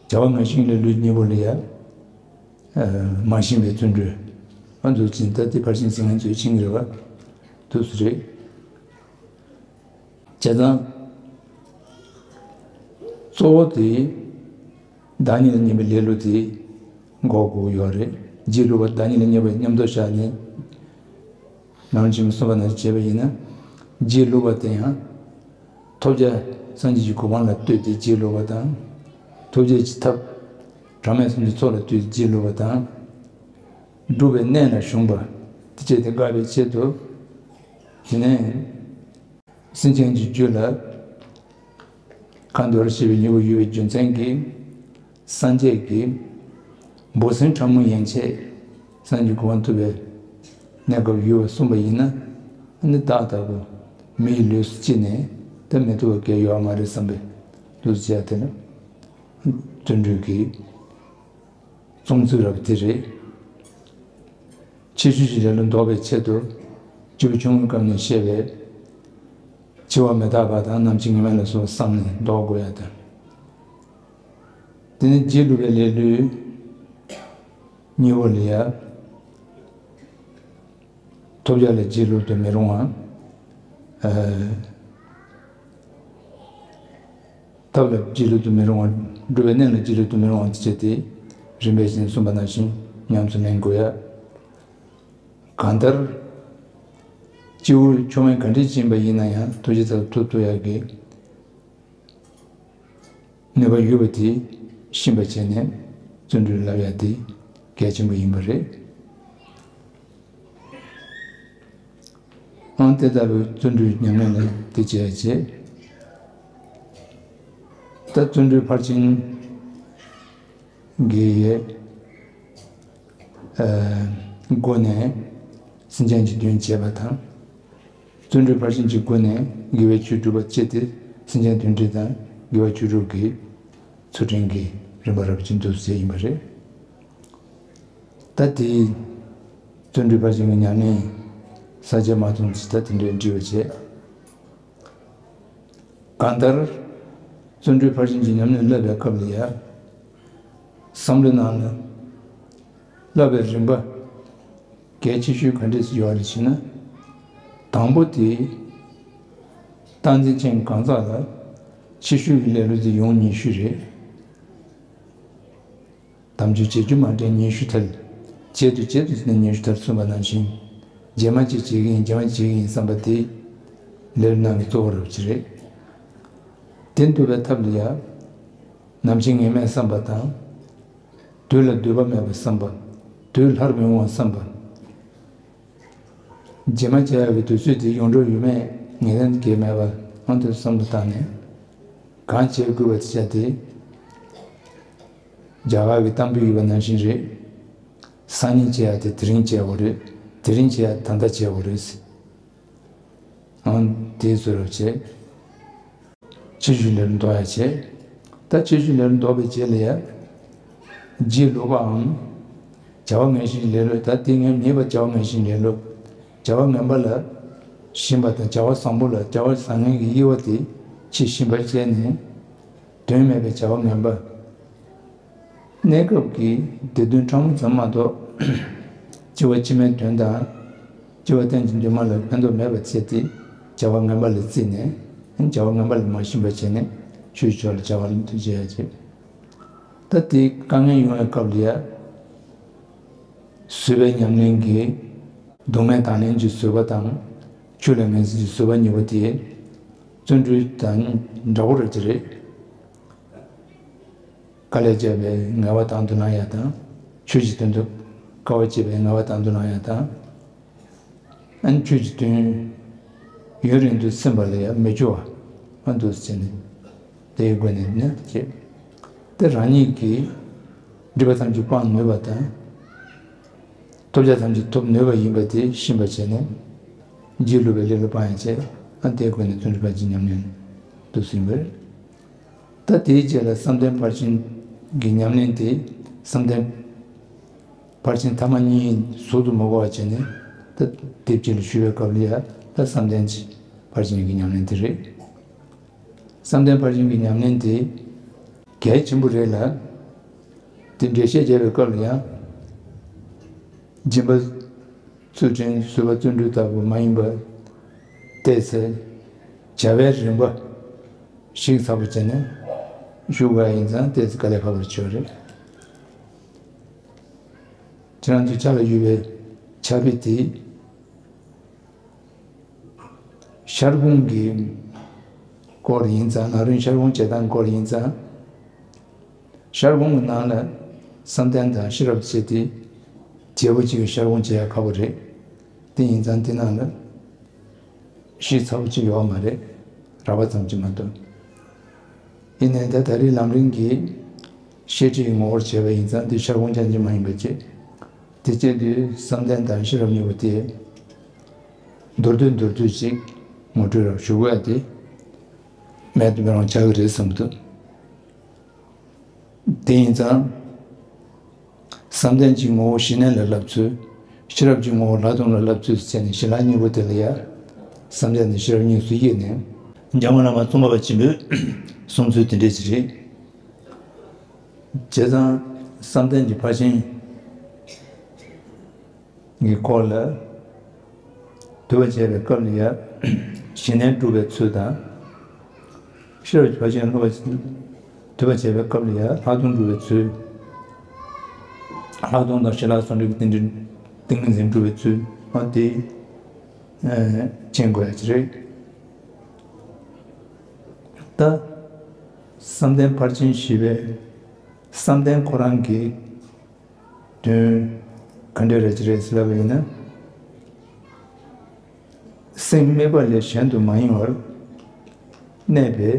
བྱ་བ་ངན་ཞེན་ལེ་ལོའི་གཉེན་པོ་ལ་ཡ། ཨ། མ་ཞེན་པའི་བརྩོན་འགྲུས། ཨ། འདུག་ཅིང་ད་དེ་ཕར་ཕྱིན་ཚིག་ངན་ཚོས་ཕྱིན་གྱི་རེད་པ། འདུག་སེ་རེད། བྱས་ཙང་། གཙོ་བོ་དེ། བདག་ཉིད་ལ་བརྙས་པའི་ལེ་ལོ་དེ་འགོག་དགོས་ཡོད་རེད། སྒྱིད་ལུག་པ་བདག་ཉིད་ལ་བརྙས་པ་མཉམ་དུ་བཞག་ནས། ནང་ཆེན་མོ་གསུངས་པ་ནང་བཞིན་བྱས་པ་ཡིན་ན། སྒྱིད་ལུག་པ་དེ་ཡང་། ཐོབ་བྱ་སངས་རྒྱས་ཀྱི་གོ་འཕང་ལ་ལྟོས་ཏེ་སྒྱིད་ལུག་པ་དང་། ཐོབ་བྱ་གྱི་ཐབས། གྲངས་མེད་སུམ་ཅུ་ཚོགས་ལ་ལྟོས་ཏེ་སྒྱིད་ལུག་པ་དང་། སྒྲུབ་པའི་གནས་ལ་ཞུགས་པ། དེ་བྱས་ཏེ་དགག་པའི་ཆེད་དུ། དེ་ནས་སེམས་ཅན་གྱི་རྒྱུད་ལ་ཁ་འདོར་ཞེས་པའི་ཉེ་བར་ཡོད་པའི་རྒྱུ་མཚན་གྱིས། སངས་རྒྱས་ཀྱིས་འབུ་སྲིན་ཕྲ་མོ་ཡན་ཆད་སངས་རྒྱས་གོ་འཕང་ཐོབ་པའི་གནས་སྐབས་ཡོད་པར་གསུངས་པ་ཡིན་ན། ཨ་ནི་བདག་ལྟ་བུ་མིའི་ལུས་སུ་སྐྱེས་ནས་ད་མི་ཐུབ་པ་གལ་ཡོད་མ་རེད་བསམ་པའི་ལུགས་སུ་བྱས། དེ་ནི་བརྩོན་འགྲུས་ཀྱི་རྩོམ་ཚུལ་རབ་དེ་རེད། ཕྱི་བཤོལ་གྱི་ལེ་ལོ་ལྡོག་པའི་ཆེད་དུ། སྐྱེས་བུ་ཆུང་ངུའི་སྐབས་ནས་བཤད་པའི་འཆི་བ་མི་རྟག་པ་དང་ནམ་འཆི་ངེས་མེད་ལ་སོགས་བསམ་ནས་ལྡོག་དགོས་ཡ་དང་། དེ་ནས་རྗེས་ལུས་པའི་ལེ་ལོའི་གཉིས་པོ་ལ་ཡ། ཐོབ་བྱ་ལ་རྗེས་ལུས་དུ་མི་རུང་བ། ཨ། ཐབས་ལ་རྗེས་ལུས་དུ་མི་རུང་བ། སྒྲུབ་པའི་གནས་ལ་རྗེས་ལུས་དུ་མི་རུང་བ་བྱས་ཏེ། རིམ་པས་བཞིན་གསུངས་པ་ནང་བཞིན་ཉམས་སུ་ལེན་དགོས་ཡ། གང་ལྟར། སྐྱེས་བུ་ཆུང་བས་ག་འདྲས་ཕྱིན་པ་ཡིན་ན་ཡང་ཐུགས་རྗེ་ཚ་ཐུབ་ཐུབ་ཡག་གི་ནུས་པ་ཡོད་པ་དེ་ཤེས་པ་བྱས་ནས་བརྩོན་འགྲུས་བསླབ་ཡ་དེ་གལ་ཆེན་པོ་ཡིན་པ་རེད། ཨང་། དེ་ལྟ་བུའི་བརྩོན་འགྲུས་ཉམས་ལེན་ལ་དེ་བྱས་བྱས། ད་བརྩོན་འགྲུས་ཕར་ཕྱིན་གྱི་ཨ་སྒོ་ནས་སེམས་ཅན་གྱི་དོན་བྱེད་པ་དང་། བརྩོན་འགྲུས་ཕར་ཕྱིན་གྱི་སྒོ་ནས་དགེ་བའི་ཆོས་སྒྲུབ་པ་བྱས་ཏེ། སེམས་ཅན་དོན་སྒྲུབ་དང་དགེ་བ་ཆོས་སྒྲུབ་ཀྱི་ཚུལ་ཁྲིམས་ཀྱི་རིམ་པ་རབ་ཅིག་འདུག་ཟེར་ཡིན་པ་རེད། ད་དེའི་བརྩོན་འགྲུས་ཕར་ཕྱིན་གྱི་ཉམས་ལེན་ས་བཅད་མ་ཚང་ཅིག་ད་དེ་འདྲའི་འབྲི་བ་བྱས། གང་ལྟར། བརྩོན་འགྲུས་ཕར་ཕྱིན་གྱི་ཉམས་ལེན་བསླབ་པའི་སྐབས་ལ་ཡ། བསམ་བློའི་ནང་ལ་བསླབ་པའི་རིམ་པ་གལ་ཆེ་ཤོས་ག་འདྲས་ཡོད་རེད་ཟེར་ན། དང་པོ་དེ། རྟག་འཛིན་ཅན་གང་ཟག་ལ་ཕྱི་བཤོལ་གྱི་ལེ་ལོ་དེ་ཡོང་ཉེན་ཤོས་རེད། དམ་ཆོས་བྱེད་རྒྱུ་མ་དྲན་ཉེན་ཤོས་ཐལ། བྱེད་དུ་བྱེད་དུ་ཟིན་ན་ཉེན་ཤོས་ཐལ་གསུངས་པ་ནང་བཞིན། རྗེས་མ་ཅིག་བྱེད་ཀྱི་ཡིན། རྗེས་མ་བྱེད་ཀྱི་ཡིན་བསམ་པ་དེ་ལེ་ལོའི་ནང་གི་གཙོ་བོ་རབ་ཅིག་རེད། དེ་འདུལ་བའི་ཐབས་ལ་ཡ། ནམ་འཆི་ངེས་མེད་བསམ་པ་དང་། དུས་ལ་སྡོད་པ་མེད་པ་བསམ་པ། དུས་སླར་མི་འོང་བ་བསམ་པ། རྗེས་མ་བྱེད་ཡག་གི་དུས་ཚོད་དེ་ཡོང་འགྲོ་ཡོད་མེད་ངེས་གཏན་གྱི་མེད་པ། ཨང་། དེ་བསམ་བློ་བཏང་ནས་གང་བྱེད་དགོས་པ་དེ་བྱ་སྟེ། རྒྱ་གར་གྱི་གཏམ་དཔེ་ཡོད་པ་ནང་བཞིན་རེད། སང་ཉིན་བྱེད་ཡག་དེ་དེ་རིང་བྱེད་དགོས་རེད། དེ་རིང་བྱེད་ཡག་ད་ལྟ་བྱེད་དགོས་རེད། ཨང་། དེའི་ཚུལ་རབ་བྱེད། ཕྱི་བཤོལ་ལེ་ལོ་ལྡོག་ཡ་བྱེད། ད་ཕྱི་བཤོལ་ལེ་ལོ་ལྡོག་པའི་རྗེས་ལ་ཡ། རྗེས་ལུས་པའམ། བྱ་བ་ངན་ཞིག་ལེ་ལོ། ད་དེ་ངན་མེད་པ་བྱ་བ་ངན་ཞིག་ལེ་ལོ། བྱ་བ་ངན་པ་ལ་ཞེན་པ་དང་། བྱ་བ་བཟང་པོ་ལ། བྱ་བ་བཟང་ངན་གྱི་དབྱེ་བ་དེ་ཕྱིས་ཤེས་པར་བྱས་ནས། དོན་མེད་པའི་བྱ་བ་ངན་པ། གནས་སྐབས་ཀྱི་སྡིག་དོན་ཕྲ་མོ་ཙམ་མ་གཏོགས། སྐྱེ་བ་ཕྱི་མའི་དོན་དང་། སྐྱེ་བ་གཏན་གྱི་འདུན་མ་ལ་ཕན་ཐོགས་མེད་པར་བྱས་ཏེ། བྱ་བ་ངན་པ་ལ་བརྩིས་ནས། བྱ་བ་ངན་པ་ལ་མ་ཞེན་པར་བྱས་ནས། ཆོས་ཕྱོགས་ལ་བྱ་བ་ལ་མཐུན་བྱེད་ཡ་བྱེད། ད་དེ་དཀའ་ངལ་ཡོང་བའི་སྐབས་ལ་ཡ། བཟོད་པའི་ཉམས་ལེན་གྱིས་སྡུག་བསྔལ་དང་ལེན་གྱི་བཟོད་པ་དང་། ཆོས་ལ་ངེས་འཛིན་གྱི་བཟོད་པ་གཉིས་པོ་དེ་བརྩོན་འགྲུས་དང་འདྲ་བོ་རེད་ཅེས་རེད། དཀའ་ལས་བརྒྱབ་པའི་ངལ་བ་དང་དུ་བླང་ཡ་དང་། ཆོས་ཀྱི་དོན་དུ་དཀའ་བ་སྤྱད་པའི་ངལ་བ་དང་དུ་བླང་ཡ་དང་། ཨ་ནི་ཆོས་ཀྱི་དོན་ཡུན་རིང་དུ་སེམས་པ་ལ་ཡང་མི་སྐྱོ་བ་མ་འདུག་ཟེར་ནས། དེའི་སྒོ་ནས་ནི་བྱེད། དེ་རང་ཉིད་ཀྱིས་སྒྲིབ་པ་ཐམས་ཅད་སྤང་ནུས་པ་དང་། ཐོབ་བྱ་ཐམས་ཅད་ཐོབ་ནུས་པ་ཡིན་པ་དེ་ཤེས་པར་བྱས་ནས། རྗེས་ལུས་པའི་ལེ་ལོ་སྤང་ཡང་བྱས། ཨ། དེའི་སྒོ་ནས་བརྩོན་འགྲུས་ཕར་ཕྱིན་ཉམས་ལེན་དུ་ཟིན་པ་རེད། ད་དེའི་རྗེས་ལ་བསམ་གཏན་ཕར་ཕྱིན་གྱི་ཉམས་ལེན་དེ། བསམ་གཏན་ཕར་ཕྱིན་ཐ་མ་གཉིས་ཟུར་དུ་མ་གོ་བ་བྱས་ནས། ད་དེབ་གཅིག་ལ་ཞུ་བའི་སྐབས་ལ་ཡ། ད་བསམ་གཏན་གྱི་ཕར་ཕྱིན་གྱི་ཉམས་ལེན་དེ་རེད། བསམ་གཏན་ཕར་ཕྱིན་གྱི་ཉམས་ལེན་དེ་གལ་ཆེན་པོ་རེད་ལ། དེ་འགྲེལ་བཤད་བརྒྱབ་པའི་སྐབས་ལ་ཡང་། སྦྱིན་པ། ཚུལ་ཁྲིམས། བཟོད་པ། བརྩོན་འགྲུས་ལྟ་བུ་མ་ཡིན་པ་ཏོག་ཙམ་བྱ་བའི་རིམ་པ་ཞིབ་ཚགས་པོ་བྱས་ནས་ཞུ་དགོས་ཡིན་ཙང་། ཏོག་ཙམ་དཀའ་ལས་ཁག་པོ་ཆགས་རེད། ཁྱེད་རང་ཚོའི་ཕྱག་ལ་ཡོད་པའི་ཕྱག་དཔེ་དེ། ཤར་སྒོམ་གྱི་སྐོར་ཡིན་ཙང་། ནཱ་རོའི་ཤར་སྒོམ་བྱེད་སྟངས་སྐོར་ཡིན་ཙང་། ཤར་སྒོམ་གྱི་ནང་ལ་བསམ་གཏན་དང་ཤེས་རབ་བྱས་ཏེ། བྱེད་པོ་གཅིག་གིས་ཤར་སྒོམ་བྱེད་ཡ་ཁག་པོ་རེད། དེ་ཡིན་ཙང་དེ་ནང་ལ་ ཤེས་ཚར་བ་ཅིག་ཡོད་མ་རེད། རགས་པ་ཙམ་ཅིག་མ་གཏོགས། ཡིན་ནའི་ད་ད་རེས་ལམ་རིམ་གྱི་བཤད་ཁྲིད་ཀྱི་ངོ་བོར་བྱས་པ་ཡིན་ཙང་འདི་ཤར་ཁུངས་ཅན་ཅིག་མ་ཡིན་པ་ཅིག་དེ་བྱས་དུས་བསམ་གཏན་དང་ཤེས་རབ་གཉིས་པོ་དེ་མདོར་བསྡུས་མདོར་བསྡུས་ཅིག་ངོ་སྤྲོད་རོགས་ཞུ་དགོས་ཡ་དེ་མེད་དུ་མི་རུང་ཆགས་ཀྱི་རེད་བསམ་གྱི་འདུག་དེ་ཡིན་ཙང་། བསམ་གཏན་གྱི་ངོ་བོ་ཞི་གནས་ལ་བསླབ་ཚུལ། ཤེས་རབ་ཀྱི་ངོ་བོ་ལྷག་མཐོང་ལ་བསླབ་ཚུལ་བྱས་ནས་ཞི་ལྷག་གཉིས་པོ་དེ་ལ་ཡང་བསམ་གཏན་དང་ཤེས་རབ་གཉིས་སུ་དབྱེ་ནས། འཇམ་མགོན་བླ་མ་ཙོང་ཁ་པ་ཆེན་པོས་གསུངས་ཚུལ་དེ་འདྲས་ཅིག་རེད། བྱས་ཙང་བསམ་གཏན་གྱི་ཕར་ཕྱིན་གྱི་སྐོར་ལ། འདུལ་བ་བྱེད་པའི་སྐབས་ལ་ཡང་ཞི་གནས་སྒྲུབ་པའི་ཚུལ་དང་། ཤེས་རབ་ཀྱི་ཕར་ཕྱིན་སློབ་པ། འདུལ་བ་བྱེད་པའི་སྐབས་ལ་ཡང་ལྷག་མཐོང་སྒྲུབ་པའི་ཚུལ། ལྷག་མཐོང་དང་ཞི་ལྷག་ཟུང་འབྲེལ་གྱི་རྟེན་འབྲེལ་ཏིང་ངེ་འཛིན་སྒྲུབ་པའི་ཚུལ་འོ་དེ་མཁྱེན་དགོས་ཡ་ཅིག་རེད། ད་བསམ་གཏན་ཕར་ཕྱིན་བཞི་པའི་བསམ་གཏན་ཁོ་རང་གི་དོན་ག་འདྲ་རེད་ཅི་རེད་ཟེར་ལབ་པ་ཡིན་ན། སེམས་དམིགས་པ་ལས་གཞན་དུ་མ་ཡེངས་པར་གནས་པའི་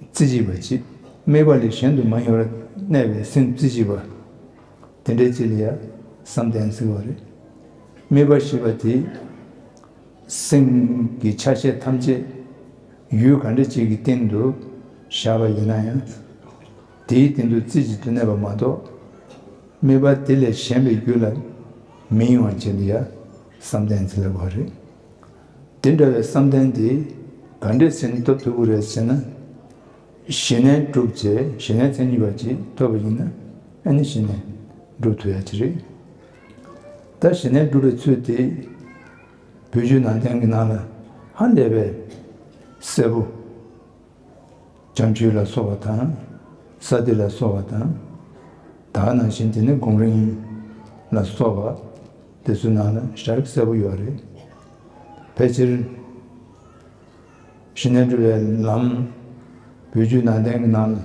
རྩེ་གཅིག་པ་ཅིག་དམིགས་པ་ལས་གཞན་དུ་མ་ཡེངས་པར་གནས་པའི་སེམས་རྩེ་གཅིག་པ། དེ་འདྲའི་ཅིག་ལ་ཡང་བསམ་གཏན་ཟེར་བ་རེད། དམིགས་པ་ཞེས་པ་དེ། སེམས་ཀྱི་ཆ་ཤས་ཐམས་ཅད་ཡུལ་ག་འདྲ་ཅིག་གི་སྟེང་དུ་བཞག་པ་ཡིན་ན་ཡང་། དེའི་སྟེང་དུ་རྩེ་གཅིག་ཏུ་གནས་པ་མ་གཏོགས། དམིགས་པ་དེ་ལས་གཞན་པའི་རྒྱུད་ལ་མི་གཡེང་བ་བྱེད་ལ་ཡང་བསམ་གཏན་ཟེར་ལབ་པ་རེད། དེ་འདྲ་བའི་བསམ་གཏན་དེ་ག་འདྲས་ཟེར་ནས་ཐོབ་ཐུབ་ཀྱི་རེད་ཟེར་ན། ཞི་གནས་སྒྲུབ་བྱས་ཞི་གནས་མཚན་ཉིད་པ་ཅིག་ཐོབ་པ་ཡིན་ན་ཨ་ནི་ཞི་གནས་སྒྲུབ་ཐུབ་ཡ་ཅིག་རེད། ད་ཞི་གནས་སྒྲུབ་པའི་ཚུལ་དེ། བོད་བརྒྱུད་ནང་བསྟན་གྱི་ནང་ལ་ཧ་ལས་པའི་གསལ་པོ། བྱམས་ཆོས་ལ་སོགས་པ་དང་། ས་ཏི་ལ་སོགས་པ་དང་། ད་ག་ནང་བཞིན་དེ་ནི་སྒོམ་རིམ་ལ་སོགས་པ་དེ་ཚོའི་ནང་ལ་ཞེ་དྲག་གསལ་པོ་ཡོད་རེད། ཕལ་ཆེར་ཞི་གནས་སྒྲུབ་པའི་ལམ་བོད་བརྒྱུད་ནང་བསྟན་གྱི་ནང་ལ།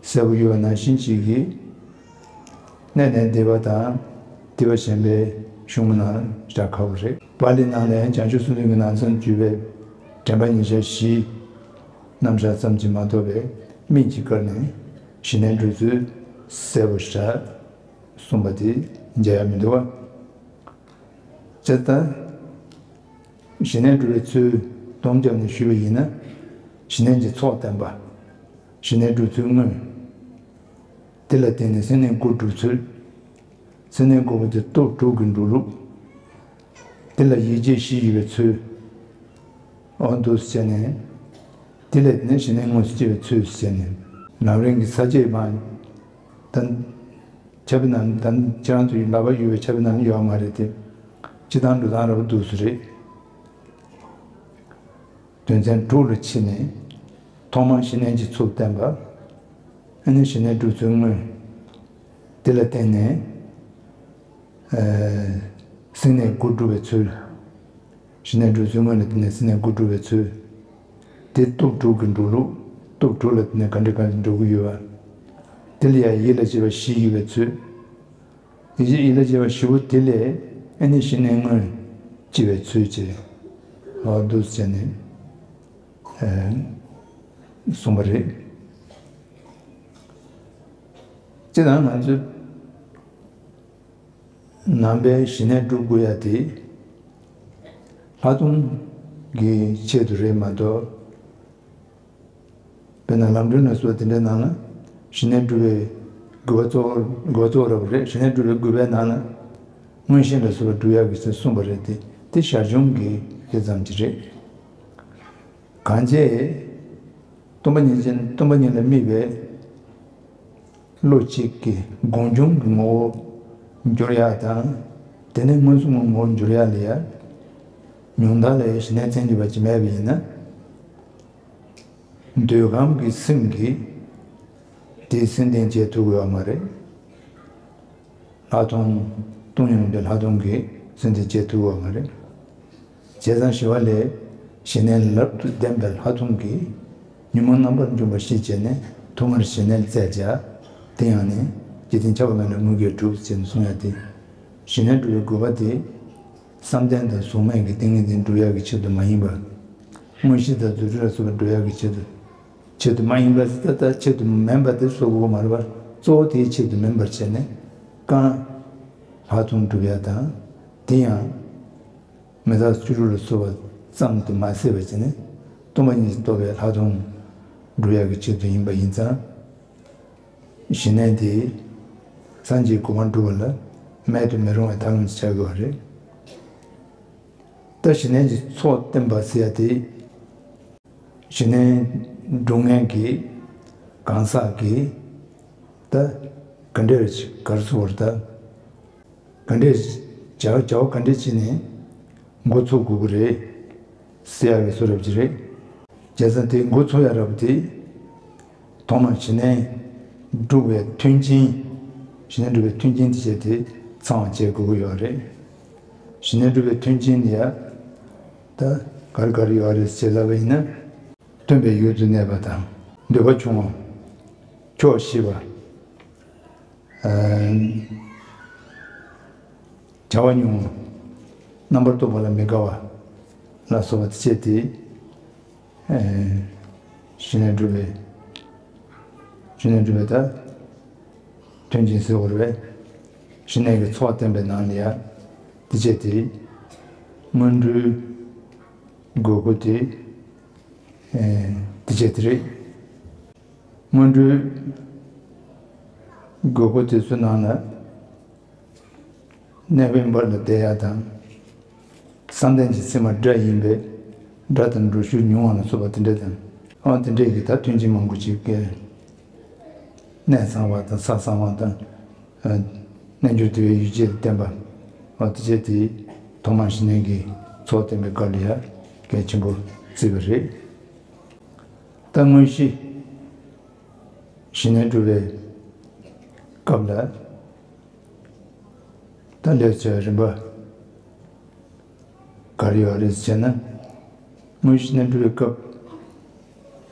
གསལ་པོ་ཡོད་པ་ནང་བཞིན་ཅིག་གིས། གནས་ནས་འདས་པ་དང་། འདས་པ་གཞན་པའི་གཞུང་གི་ནང་ལ་ཞེ་དྲག་ཁག་པོ་རེད། པཱ་ལི་ནང་ལ་ཡང་བྱང་ཆུབ་སེམས་མདུན་གྱི་ནང་ཚན་བརྒྱུད་པའི་དྲན་པ་ཉེར་བཞག་བཞིའི་རྣམ་གཞག་ཙམ་གྱིས་མ་གཏོགས་པའི་དམིགས་ཀྱིས་བཀར་ནས་ཞི་གནས་སྒྲུབ་ཚུལ་གསལ་པོ་ཞེ་དྲག་གསུངས་པ་དེ་མཇལ་ཡ་མི་འདུག་བ། བྱས་ཙང་། ཞི་གནས་སྒྲུབ་པའི་ཚུལ་སྟོང་རྒྱབ་ནས་ཞུས་པ་ཡིན་ན། ཞི་གནས་ཀྱི་ཚོགས་བསྟན་པ། ཞི་གནས་སྒྲུབ་ཚུལ་དངོས། དེ་ལ་བརྟེན་ནས་སེམས་གནས་དགུ་སྒྲུབ་ཚུལ། སེམས་གནས་དགུ་པོ་དེ་སྟོབས་དྲུག་གི་འགྲོ་ལུགས། དེ་ལ་ཡིད་ཆེས་བཞི་ཡོད་པའི་ཚུལ། འོ་འདུག་སེ་བྱས་ནས། དེ་ལས་དེ་ནས་ཞི་གནས་དངོས་སུ་སྐྱེ་བའི་ཚུལ་ཟེར་ནས། ལམ་རིམ་གྱི་ས་བཅད་མ། ད། ཆ་བི་ན་ད་ཁྱེད་རང་ཚོ་ཡི་ལག་པ་གཡུག་པའི་ཆ་བི་ན་ཡོད་མ་རེད་དེ། སྤྱི་བཏང་འགྲོ་སྟངས་ར་བ་འདུག་སེ་རེད། དོན་ཚན་དྲུག་ལ་ཕྱེ་ནས། ཐོག་མར་ཞི་གནས་ཀྱི་ཚུལ་བསྟན་པ། ཨ་ནི་ཞི་གནས་སྒྲུབ་ཚུལ་དངོས། དེ་ལ་བརྟེན་ནས། སེམས་གནས་དགུ་སྒྲུབ་པའི་ཚུལ། ཞི་གནས་སྒྲུབ་ཚུལ་དངོས་ལ་བརྟེན་ནས་སེམས་གནས་དགུ་སྒྲུབ་པའི་ཚུལ། དེ་སྟོབས་དྲུག་གི་འགྲོ་ལུགས། སྟོབས་དྲུག་ལ་བརྟེན་ནས་ག་འདྲ་ག་འདྲ་འགྲོ་གི་ཡོད་པ། དེ་ལ་ཡང་ཡིད་ལ་བྱེད་པ་བཞི་ཡོད་པའི་ཚུལ། ཡིད་ལ་བྱེད་པ་བཞི་པོ་དེ་ལས་ཨ་ནི་ཞི་གནས་དངོས་སྐྱེ་བའི་ཚུལ་བཅས་འོ་འདུག་ཟེར་ནས་གསུངས་པ་རེད། སྤྱིར་བཏང་ང་ཚོས་ནང་པའི་ཞི་གནས་སྒྲུབ་དགོས་ཡ་དེ་ལྷག་མཐོང་གི་ཆེད་དུ་རེད་མ་གཏོགས། དཔེར་ན་ལམ་སྒྲོན་ལ་སོགས་དེ་འདྲའི་ནང་ལ་ཞི་གནས་སྒྲུབ་པའི་དགོས་པ་གཙོ་བོ་དགོས་པ་གཙོ་བོ་ར་བ་རེད། ཞི་གནས་སྒྲུབ་པའི་དགོས་པའི་ནང་ལ་མངོན་ཤེས་ལ་སོགས་པ་སྒྲུབ་ཡག་གི་ཚུལ་གསུངས་པ་རེད་དེ། དེ་ཞར་བྱུང་གི་དེ་ཙམ་གྱིས་རེད། གང་བྱས། སྟོང་པ་ཉིད་ཅན་སྟོང་པ་ཉིད་ལ་དམིགས་པའི་བློ་གཅིག་གིས་སྒོམ་བྱུང་གི་ངོ་བོ་འགྱུར་ཡག་དང་། དེ་ནས་མངོན་སུམ་གྱི་ངོ་བོ་འགྱུར་ཡག་ལ་ཡང་ཉུང་མཐའ་ལ་ཡང་ཞི་གནས་མཚན་ཉིད་པ་ཅིག་མེད་པ་ཡིན་ན། འདོད་ཁམས་ཀྱི་སེམས་ཀྱིས་དེའི་སེམས་གཏིང་བྱེད་ཐུབ་ཀྱི་ཡོད་མ་རེད། ལྷག་མཐོང་། སྟོང་ཉིད་མིན་པའི་ལྷག་མཐོང་གིས་སེམས་གཏིང་བྱེད་ཐུབ་ཀྱི་ཡོད་མ་རེད། བྱས་ཙང་ཞི་བ་ལྷས་ཞི་གནས་རབ་ཏུ་ལྡན་པའི་ལྷག་མཐོང་གིས་ཉོན་མོངས་རྣམ་པར་འཇོམས་པ་ཞེས་བྱས་ནས་ཐོག་མར་ཞི་གནས་བཙལ་བྱ། དེ་ཡང་ནི་འཇིག་རྟེན་ཁྱབ་པ་མེད་ལ་དངོས་ཀྱིས་གྲུབ་ཅེས་གསུང་ཡ་དེ། ཞི་གནས་སྒྲུབ་པའི་དགོས་པ་དེ། བསམ་གཏན་དང་གཟུགས་མེད་ཀྱི་ཏིང་ངེ་འཛིན་སྒྲུབ་ཡག་གི་ཆེད་དུ་མ་ཡིན་པར། དངོས་གཞི་དང་རྫུ་འཕྲུལ་ལ་སོགས་པ་སྒྲུབ་ཡག་གི་ཆེད་དུ། ཆེད་དུ་མ་ཡིན་པ་ཟེར་ད་ལྟ་ཆེད་དུ་མིན་པ་དེ་སོགས་དགོས་མ་རེད་པ། གཙོ་བོ་དེའི་ཆེད་དུ་མིན་པར་བྱས་ནས་རྐང་ལྷག་མཐོང་སྒྲུབ་ཡག་དང་། དེ་ཡང་མི་རྟག་སྤྱི་བོ་ལ་སོགས་པ་ཙམ་དུ་མ་ཟད་པ་བྱས་ནས་སྟོང་པ་ཉིད་ཀྱིས་རྟོགས་པའི་ལྷག་མཐོང་སྒྲུབ་ཡག་གི་ཆེད་དུ་ཡིན་པ་ཡིན་ཙང་། ཞི་གནས་དེ་སངས་རྒྱས་གོ་འཕང་སྒྲུབ་པ་ལ་མེད་དུ་མི་རུང་བའི་ཐབས་ལམ་ཞིག་ཆགས་དགོས་པ་རེད། ད་ཞི་གནས་ཀྱི་ཚོགས་བསྟེན་པ་ཟེར་ཡ་དེ། ཞི་གནས་སྒྲུབ་མཁན་གྱི་གང་ཟག་གིས་ད་ག་འདྲས་ག་རེ་ཟེར་དགོས་རེད་ད། ག་འདྲས་བྱ་བྱ་བ་ག་འདྲས་བྱས་ནས་འགོ་ཚུགས་དགོས་ཀྱི་རེད་ཟེར་ཡ་གི་བཟོ་འདྲ་ཅིག་རེད། བྱས་ཙང་དེ་འགོ་ཚུགས་ཡ་འདྲ་པོ་དེ། ཐོག་མར་ཞི་གནས་སྒྲུབ་པའི་མཐུན་རྐྱེན། ཞི་གནས་སྒྲུབ་པའི་མཐུན་རྐྱེན་དེ་བྱས་དེ་ཚང་བ་བྱེད་དགོས་ཀྱི་ཡོད་རེད། ཞི་གནས་སྒྲུབ་པའི་མཐུན་རྐྱེན་དེ་ཡ། ད་ག་རེ་ག་རེ་ཡོད་རེད་ཅེས་ལབ་པ་ཡིན་ན། སྟོན་པའི་ཡུལ་དུ་གནས་པ་དང་། འདོད་པ་ཆུང་བ། ཆོག་ཤེས་པ། ཨ། བྱ་བ་ཉུང་བ། རྣམ་པར་རྟོག་པ་ལ་མི་དགའ་བ་ལ་སོགས་པ་དེ་བྱས་ཏེ། ཨ། ཞི་གནས་སྒྲུབ་པའི། ཞི་གནས་སྒྲུབ་པའི་ད་མཐུན་རྐྱེན་ཟེར་དགོས་རེད་པས། ཞི་གནས་ཀྱི་ཚོགས་བསྟེན་པའི་ནང་ལ་ཡ་དེ་བྱས་ཏེ། སྔོན་འགྲོའི་དགོས་མཁོ་དེ། ཨ། དེ་བྱས་ཏེ་རེད། སྔོན་འགྲོའི་དགོས་མཁོ་དེ་ཚོའི་ནང་ལ། གནས་བརྟན་པ་ལ་བསྡད་ཡག་དང་། བསམ་གཏན་གྱི་སེམས་པ་སྒྲ་ཡིན་པས་སྒྲ་དང་འགྲོ་ཤུགས་ཉུང་བ་ལ་སོགས་པ་དེ་འདྲ་དང་། ཨ། དེ་འདྲས་ཀྱི་ད་མཐུན་རྐྱེན་མང་པོ་ཅིག་གིས། གནས་གསང་བ་དང་ས་གསང་བ་དང་། ཨ། རྣལ་འབྱོར་སྡེ་པའི་ཡུལ་ཅན་བསྟེན་པ། ཨ། དེ་བྱས་ཏེ་ཐོག་མར་ཞི་གནས་ཀྱི་ཚོགས་བསྟེན་པའི་སྐབས་ལ་ཡ་གལ་ཆེན་པོ་བརྩིས་པ་རེད། ད་དངོས་གཞི་ཞི་གནས་སྒྲུབ་པའི་སྐབས་ལ། ད་ལས་བྱ་བའི་རིམ་པ་ག་རེ་ཡོད་རེད་ཟེར་ན། དངོས་གཞི་ཞི་གནས་སྒྲུབ་པའི་སྐབས།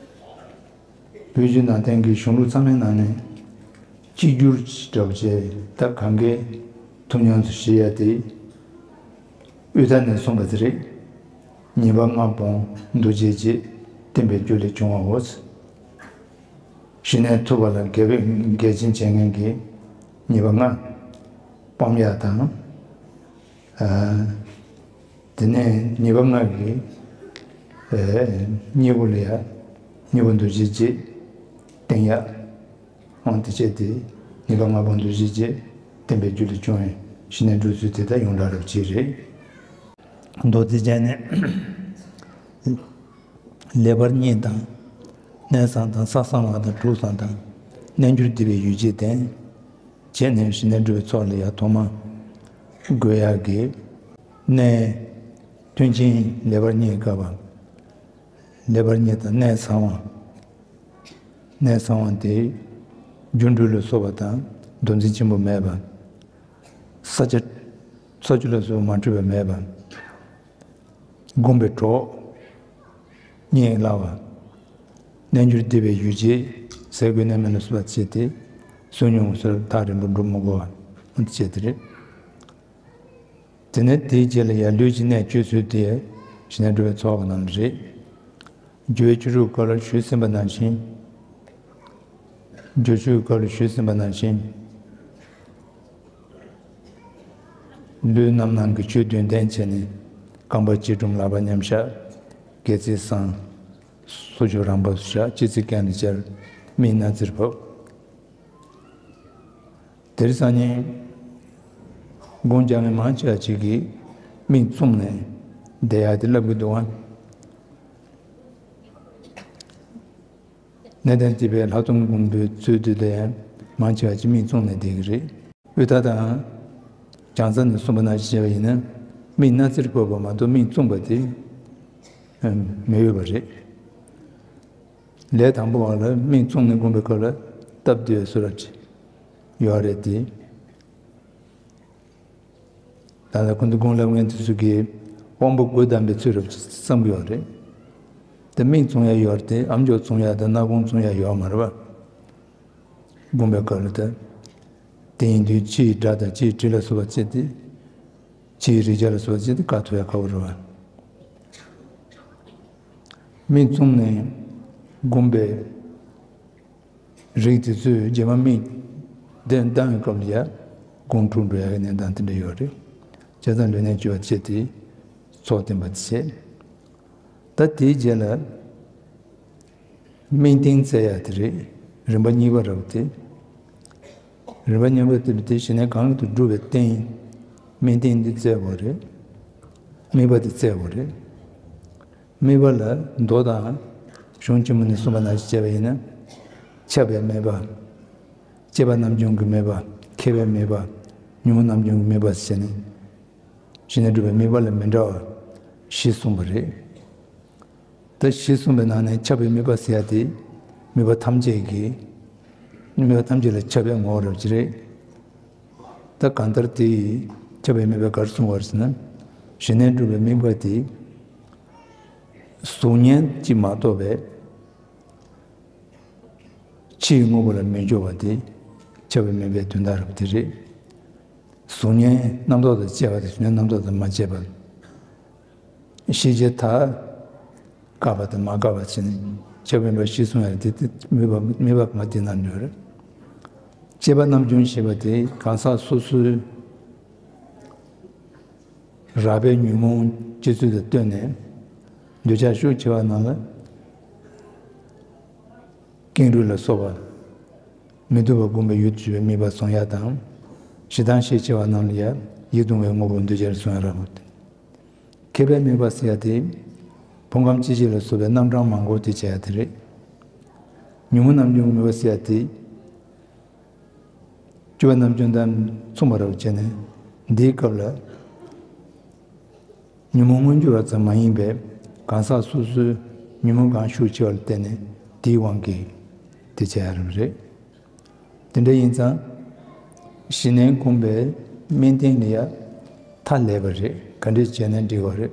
བོད་བརྒྱུད་ནང་བསྟན་གྱི་གཞུང་ལུགས་ཚང་མའི་ནང་ནས་གཅིག་གྱུར་གྱི་འདྲ་བོ་བྱས། ད་གང་གའི་ཐུགས་སྙམ་དུ་བཞེས་ཡ་དེ། དབུས་མཐའ་ནས་གསུངས་པ་དེ་རེད། ཉེས་པ་ལྔ་སྤོང་རྡོ་རྗེའི་རྗེ། བསྟན་པའི་རྒྱུ་ལས་བྱུང་བའོ། ཞི་གནས་ཐུབ་པ་ལ་འགལ་བའི་འགལ་རྐྱེན་བྱེད་མཁན་གྱི་ཉེས་པ་ལྔ་སྤོང་ཡ་དང་། ཨ། དེ་ནས་ཉེས་པ་ལྔ་གི། ཨ། གཉེན་པོ་ལ་ཡ། གཉེན་པོ་རྡོ་རྗེའི་རྗེ་བསྟེན་ཡ། འོང་དེ་བྱས་ཏེ། ཉེས་པ་ལྔ་སྤོང་རྡོ་རྗེའི་རྗེ། བསྟན་པའི་རྒྱུ་ལས་བྱུང་བའི་ཞི་གནས་སྒྲུབ་ཚུལ་དེ་དག་ཡོངས་གྲགས་རབ་ཅིག་རེད། མདོ་སྡེ་སྦྱང་ནས། ལེགས་པར་བརྙས་དང་། གནས་གསང་དང་ས་གསང་བ་དང་གྲུ་གསང་དང་། རྣལ་འབྱོར་སྡེ་པའི་ཡུལ་ཅན་བསྟེན། བྱས་ནས་ཞི་གནས་སྒྲུབ་པའི་ཚོགས་ལ་ཡ་ཐོག་མ་དགོས་ཡག་གི་གནས། མཐུན་རྐྱེན་ལེགས་པར་བརྙས་དགོས་པ། ལེགས་པར་བརྙས་དང་གནས་གསང་བ། གནས་གསང་བ་དེ་སྒྱུ་འཕྲུལ་ལ་སོགས་པ་དང་མདོ་འཛིན་ཆེན་པོ་མེད་པ། ས་ཆ་ས་ཆུ་ལ་སོགས་པ་མ་འཁྲུལ་བ་མེད་པ། བསྒོམས་པའི་གྲོགས་བརྙས་སླ་བ། རྣལ་འབྱོར་སྡེ་པའི་ཡུལ་ཅན་ཟས་གོས་གནས་མལ་ལ་སོགས་པ་བྱས་ཏེ་བསོད་སྙོམས་སུ་ཐག་རིང་པོ་འགྲོ་མི་དགོས་པ་བྱས་ཏེ་རེད། དེ་ནས་དེའི་རྗེས་ལ་ཡང་ལུས་ཀྱི་གནད་བཅོས་ཚུལ་དེ་ཞི་གནས་སྒྲུབ་པའི་ཚོགས་ཀྱི་ནང་ལ་རེད། སྦྱོར་བའི་ཆོ་འཕྲུལ་སྐབས་ལ་ཞུས་ཟིན་པ་ནང་བཞིན། སྦྱོར་ཆོས་སྐབས་ལ་ཞུས་ཟིན་པ་ནང་བཞིན། ལུས་རྣམ་སྣང་གི་ཆོས་བདུན་ལྡན་བྱས་ནས། རྐང་པ་བྱིས་ཀྲུམ་ལག་པ་མཉམ་བཞག་སྒལ་ཚིགས་བསྲང་། སོར་ཆུད་རང་བབས་སུ་བཞག་སྤྱི་ཚིགས་གྱེན་དུ་སྦྱར། མིག་སྣ་རྩེར་ཕབ། དེར་སང་ཉིན་སྒོམ་རྒྱག་མཁན་མང་ཆེ་བ་ཅིག་གིས་མིག་བཙུམས་ནས་བསྡད་ཡག་དེ་ལབ་ཀྱི་འདུག་ཨང་། གནས་བརྟན་སྡེ་པའི་ལྷག་མཐོང་སྒོམ་པའི་ཚུལ་དེ་ལ་ཡང་མང་ཆེ་བ་ཅིག་མིག་བཙུམས་ནས་བསྡད་ཀྱི་རེད། དབུས་མཐའ་དང་། བྱང་ས་ནས་གསུངས་པ་ནང་བཞིན་བྱས་པ་ཡིན་ན། མིག་སྣ་རྩེར་ཕབ་པ་མ་གཏོགས་མིག་བཙུམས་པ་དེ་མི་འོས་པ་རེད། ལས་དང་པོ་བ་ལ་མིག་བཙུམས་ནས་སྒོམ་པའི་སྐབས་ལ་སྟབས་བདེ་བའི་བཟོ་འདྲ་ཅིག་ཡོད་རེད་དེ། ད་ལྟ་ཁོང་ཚོ་སྒོམ་ལབ་མཁན་དེ་ཚོ་གིས་དབང་པོ་དགུ་བསྡམས་པའི་ཚུལ་འདྲ་ཅིག་བསམ་གྱི་ཡོད་རེད། དེ་མིག་བཙུམ་ཡ་ཡོད་རེད་དེ། ཨ་མཆོག་བཙུམ་ཡ་དང་སྣ་སྒོང་བཙུམ་ཡ་ཡོད་མ་རེད་པ། སྒོམ་པའི་སྐབས་ལ་ད། དེ་ཡིན་དུས་ཕྱི་ཡི་སྒྲ་དང་ཕྱི་ཡི་དྲི་ལ་སོགས་པ་བཅས་ཏེ། ཕྱིའི་རིག་བྱ་ལ་སོགས་ཀྱི་དེ་བཀག་ཐུབ་ཡ་དཀའ་བོ་རེད་བ། མིག་བཙུམས་ནས་སྒོམ་པའི་རིགས་དེ་ཚོས་རྗེས་མ་མིག་གདན་བཏང་བའི་སྐབས་ལ་ཡ་དགོངས་འཁྲུལ་འགྲོ་ཡ་གི་གནས་སྟངས་དེ་འདྲ་ཡོད་རེད། བྱས་ཙང་ལུས་གནད་བཅོས་པ་བྱས་ཏེ་ཚོགས་བསྟན་པ་དེ་བྱས། ད་དེའི་རྗེས་ལ་དམིགས་རྟེན་བཙལ་ཡ་དེ་རེད། རིམ་པ་གཉིས་པ་རེད་པ་དེ། རིམ་པ་གཉིས་པ་དེ་དེ་ཞི་གནས་གང་དུ་སྒྲུབ་པའི་རྟེན། དམིགས་རྟེན་འདི་བཙལ་དགོས་རེད། དམིགས་པ་དེ་བཙལ་དགོས་རེད། དམིགས་པ་ལ་མདོ་དང་གཞུང་ཆེན་མོ་ནས་གསུངས་པ་ནང་བཞིན་བྱས་པ་ཡིན་ན། ཁྱབ་པའི་དམིགས་པ། སྐྱེས་པ་རྣམ་བྱུང་གི་དམིགས་པ། མཁས་པའི་དམིགས་པ། ཉོན་མོངས་རྣམ་བྱུང་གི་དམིགས་པ་ཟེར་ནས། ཞི་གནས་སྒྲུབ་པའི་དམིགས་པ་ལ་མི་འདྲ་བ་བཞི་གསུངས་པ་རེད། ད་བཞི་གསུངས་པའི་ནང་ནས་ཁྱབ་པའི་དམིགས་པ་ཟེར་ཡ་དེ། དམིགས་པ་ཐམས་ཅད་ཀྱི། དམིགས་པ་ཐམས་ཅད་ལ་ཁྱབ་པའི་ངོ་བོ་རེད་པ་ཅིག་རེད། ད་གང་ལྟར་དེ་ཡི་ཁྱབ་པའི་དམིགས་པ་ག་རེ་གསུངས་པ་རེད་ཟེར་ན། ཞི་གནས་སྒྲུབ་པའི་དམིགས་པ་དེ། གཟུགས་བརྙན་གཅིག་མ་གཏོགས་པའི་ཕྱིའི་དངོས་པོ་ལ་མི་འཇོག་པ་དེ་ཁྱབ་པའི་དམིགས་པའི་དོན་དག་རེད་པ་དེ་རེད། གཟུགས་བརྙན་རྣམ་རྟོག་དང་བཅས་པ་དང་གཟུགས་བརྙན་རྣམ་རྟོག་དང་མ་བཅས་པ། ཤེས་བྱའི་མཐའ་བཀག་པ་དང་མ་བཀག་པ་བྱས་ནས་ཁྱབ་པའི་དམིགས་པ་བཞི་གསུངས་ཡ་དེ་དེ་དམིགས་པ་དམིགས་པ་ང་དེ་ནང་འདུས་རེད། སྐྱེས་པ་རྣམ་བྱུང་ཞེས་པ་དེ་གང་ཟག་སོ་སོའི་རགས་པའི་ཉོན་མོངས་སྤྱོད་ཚུལ་དང་བསྟུན་ནས་འདོད་ཆགས་ཤུགས་ཆེ་བ་རྣམས་ལ། ཀེང་རུས་ལ་སོགས་པ། མི་སྡུག་པ་བསྒོམ་པའི་ཡུལ་དུ་གྱུར་པའི་དམིགས་པ་བཟུང་ཡ་དང་། ཞེ་སྡང་ཤས་ཆེ་བ་རྣམས་ལ་ཡང་ཡིད་གདུང་བའི་དངོས་པོ་འདུ་བྱེད་བཟུང་ཡ་རེད་པ། མཁས་པའི་དམིགས་པ་ཟེར་ཡ་དེ། ཕུང་ཁམས་སྐྱེ་མཆེད་ལ་སོགས་པའི་རྣམ་གྲངས་མང་པོ་དེ་བྱེད་ཡ་དེ་རེད། ཉོན་མོངས་རྣམ་བྱུང་གི་དམིགས་པ་ཟེར་ཡ་དེ། སྤྱོད་པ་རྣམ་བྱུང་དང་མཚུངས་པ་རེད་པ་བྱས་ནས། འདིའི་སྐབས་ལ། ཉོན་མོངས་མངོན་གྱུར་བ་ཙམ་མ་ཡིན་པའི་གང་ཟག་སོ་སོའི་ཉོན་མོངས་གང་ཤུགས་ཆེ་བ་ལ་བརྟེན་ནས་དེའི་དབང་གིས་དེ་བྱེད་ཡ་རེད། དེ་འདྲ་ཡིན་ཙང་། ཞི་གནས་སྒོམ་པའི་དམིགས་རྟེན་ལ་ཡ་མཐའ་ལས་པ་རེད། ག་འདྲས་བྱས་ན་འགྲིག་པ་རེད།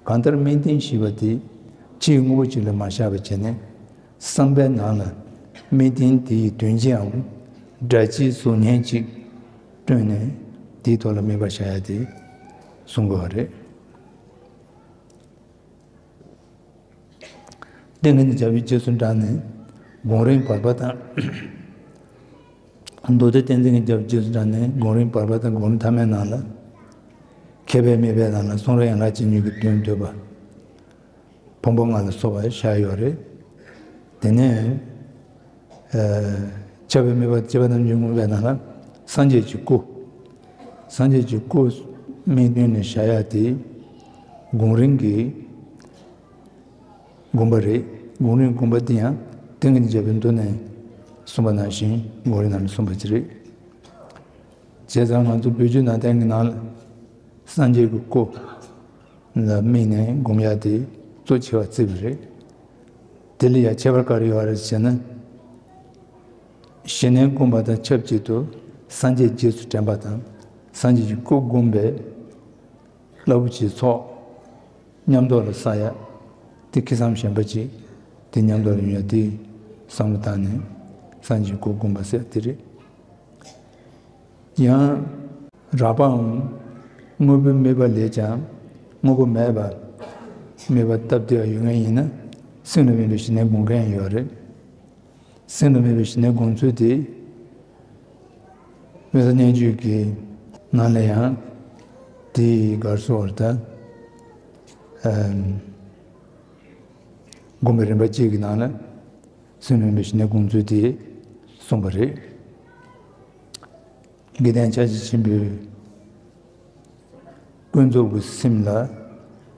གང་ལྟར་དམིགས་རྟེན་ཞེས་པ་དེ་ཕྱིའི་དངོས་པོ་ཅིག་ལ་མ་བཞག་པ་བྱས་ནས། བསམ་པའི་ནང་ལ་དམིགས་རྟེན་དེ་ཡི་དོན་སྤྱིའམ་སྒྲ་སྤྱིའི་གཟུགས་བརྙན་ཅིག་བསྐྲུན་ནས་དེའི་ཐོག་ལ་དམིགས་པ་བཞག་ཡ་དེ་གསུང་དགོས་པ་རེད། ཏིང་ངེ་འཛིན་རྒྱབ་ཀྱི་རྗེས་སུ་འབྲངས་ནས་སྒོམ་རིམ་བར་པ་དང་། མདོ་སྡེ་ཏིང་འཛིན་གྱི་རྒྱབ་ཀྱི་རྗེས་སུ་འབྲངས་ནས་སྒོམ་རིམ་བར་པ་དང་སྒོམ་རིམ་ཐ་མའི་ནང་ལ། མཁས་པའི་དམིགས་པའི་ནང་ལ་གསུང་རབ་ཡན་ལག་བཅུ་གཉིས་ཀྱི་དོན་བསྡུས་པ། ཕུང་པོ་ལྔ་ལ་སོགས་པ་བཞག་ཡོད་རེད། དེ་ནས། ཨ། ཁྱབ་པའི་དམིགས་པ་སྐྱེས་པ་རྣམ་བྱུང་མངོན་པའི་ནང་ལ་སངས་རྒྱས་ཀྱི་སྐུ། སངས་རྒྱས་ཀྱི་སྐུ་དམིགས་རྟེན་ནས་བཞག་ཡ་དེ་སྒོམ་རིམ་གྱི་དགོངས་པ་རེད། སྒོམ་རིམ་དགོངས་པ་དེ་ཡང་ཏིང་ངེ་འཛིན་རྒྱབ་པའི་མདོ་ནས་གསུངས་པ་ནང་བཞིན་སྒོམ་རིམ་ནང་ལ་གསུངས་པ་ཅིག་རེད། བྱས་ཙང་ང་ཚོ་བོད་བརྒྱུད་ནང་བསྟན་གྱི་ནང་ལ་སངས་རྒྱས་ཀྱི་སྐུ་ལ་དམིགས་ནས་སྒོམ་ཡ་དེ་གཙོ་ཆེ་བ་བརྩི་བ་རེད། དེ་ལ་ཡང་ཁྱད་པར་ག་རེ་ཡོད་རེད་ཟེར་ན། ཞི་གནས་སྒོམ་པ་དང་ཆབས་ཅིག་ཏུ་སངས་རྒྱས་རྗེས་སུ་དྲན་པ་དང་། སངས་རྒྱས་ཀྱི་སྐུ་བསྒོམས་པས་རླབས་པོ་ཆེའི་ཚོགས་མཉམ་དུ་ལ་བསགས་ཡ། དེ་ཁེ་བཟང་གཞན་པ་ཅིག་དེ་མཉམ་དུ་ལ་ཡོང་ཡ་དེ་བསམ་བློ་བཏང་ནས་སངས་རྒྱས་སྐུ་བསྒོམ་པ་ཟེར་དེ་རེད། ཡང་། རགས་པའམ་དངོས་པོའི་དམིགས་པ་ལས་ཀྱང་དངོས་པོ་མེད་པར་དམིགས་པ་སྟབས་བདེ་བ་ཡོད་མཁན་ཡིན་ན་སེམས་ལ་དམིགས་པའི་ཞི་གནས་སྒོམ་མཁན་ཡོད་རེད། སེམས་ལ་དམིགས་པའི་ཞི་གནས་སྒོམ་ཚུལ་དེ་དབེན་ས་སྙན་བརྒྱུད་ཀྱི་ནང་ལ་ཡང་དེ་གར་སོགས་ད་སྒོམ་པའི་རིམ་པ་གཅིག་གི་ནང་ལ་སེམས་ལ་དམིགས་པའི་ཞི་གནས་སྒོམ་ཚུལ་དེ་གསུངས་པ་རེད། དགེ་ལྡན་ཕྱག་རྒྱ་ཆེན་པོས་ཀུན་རྫོབ་ཀྱི་སེམས་ལ་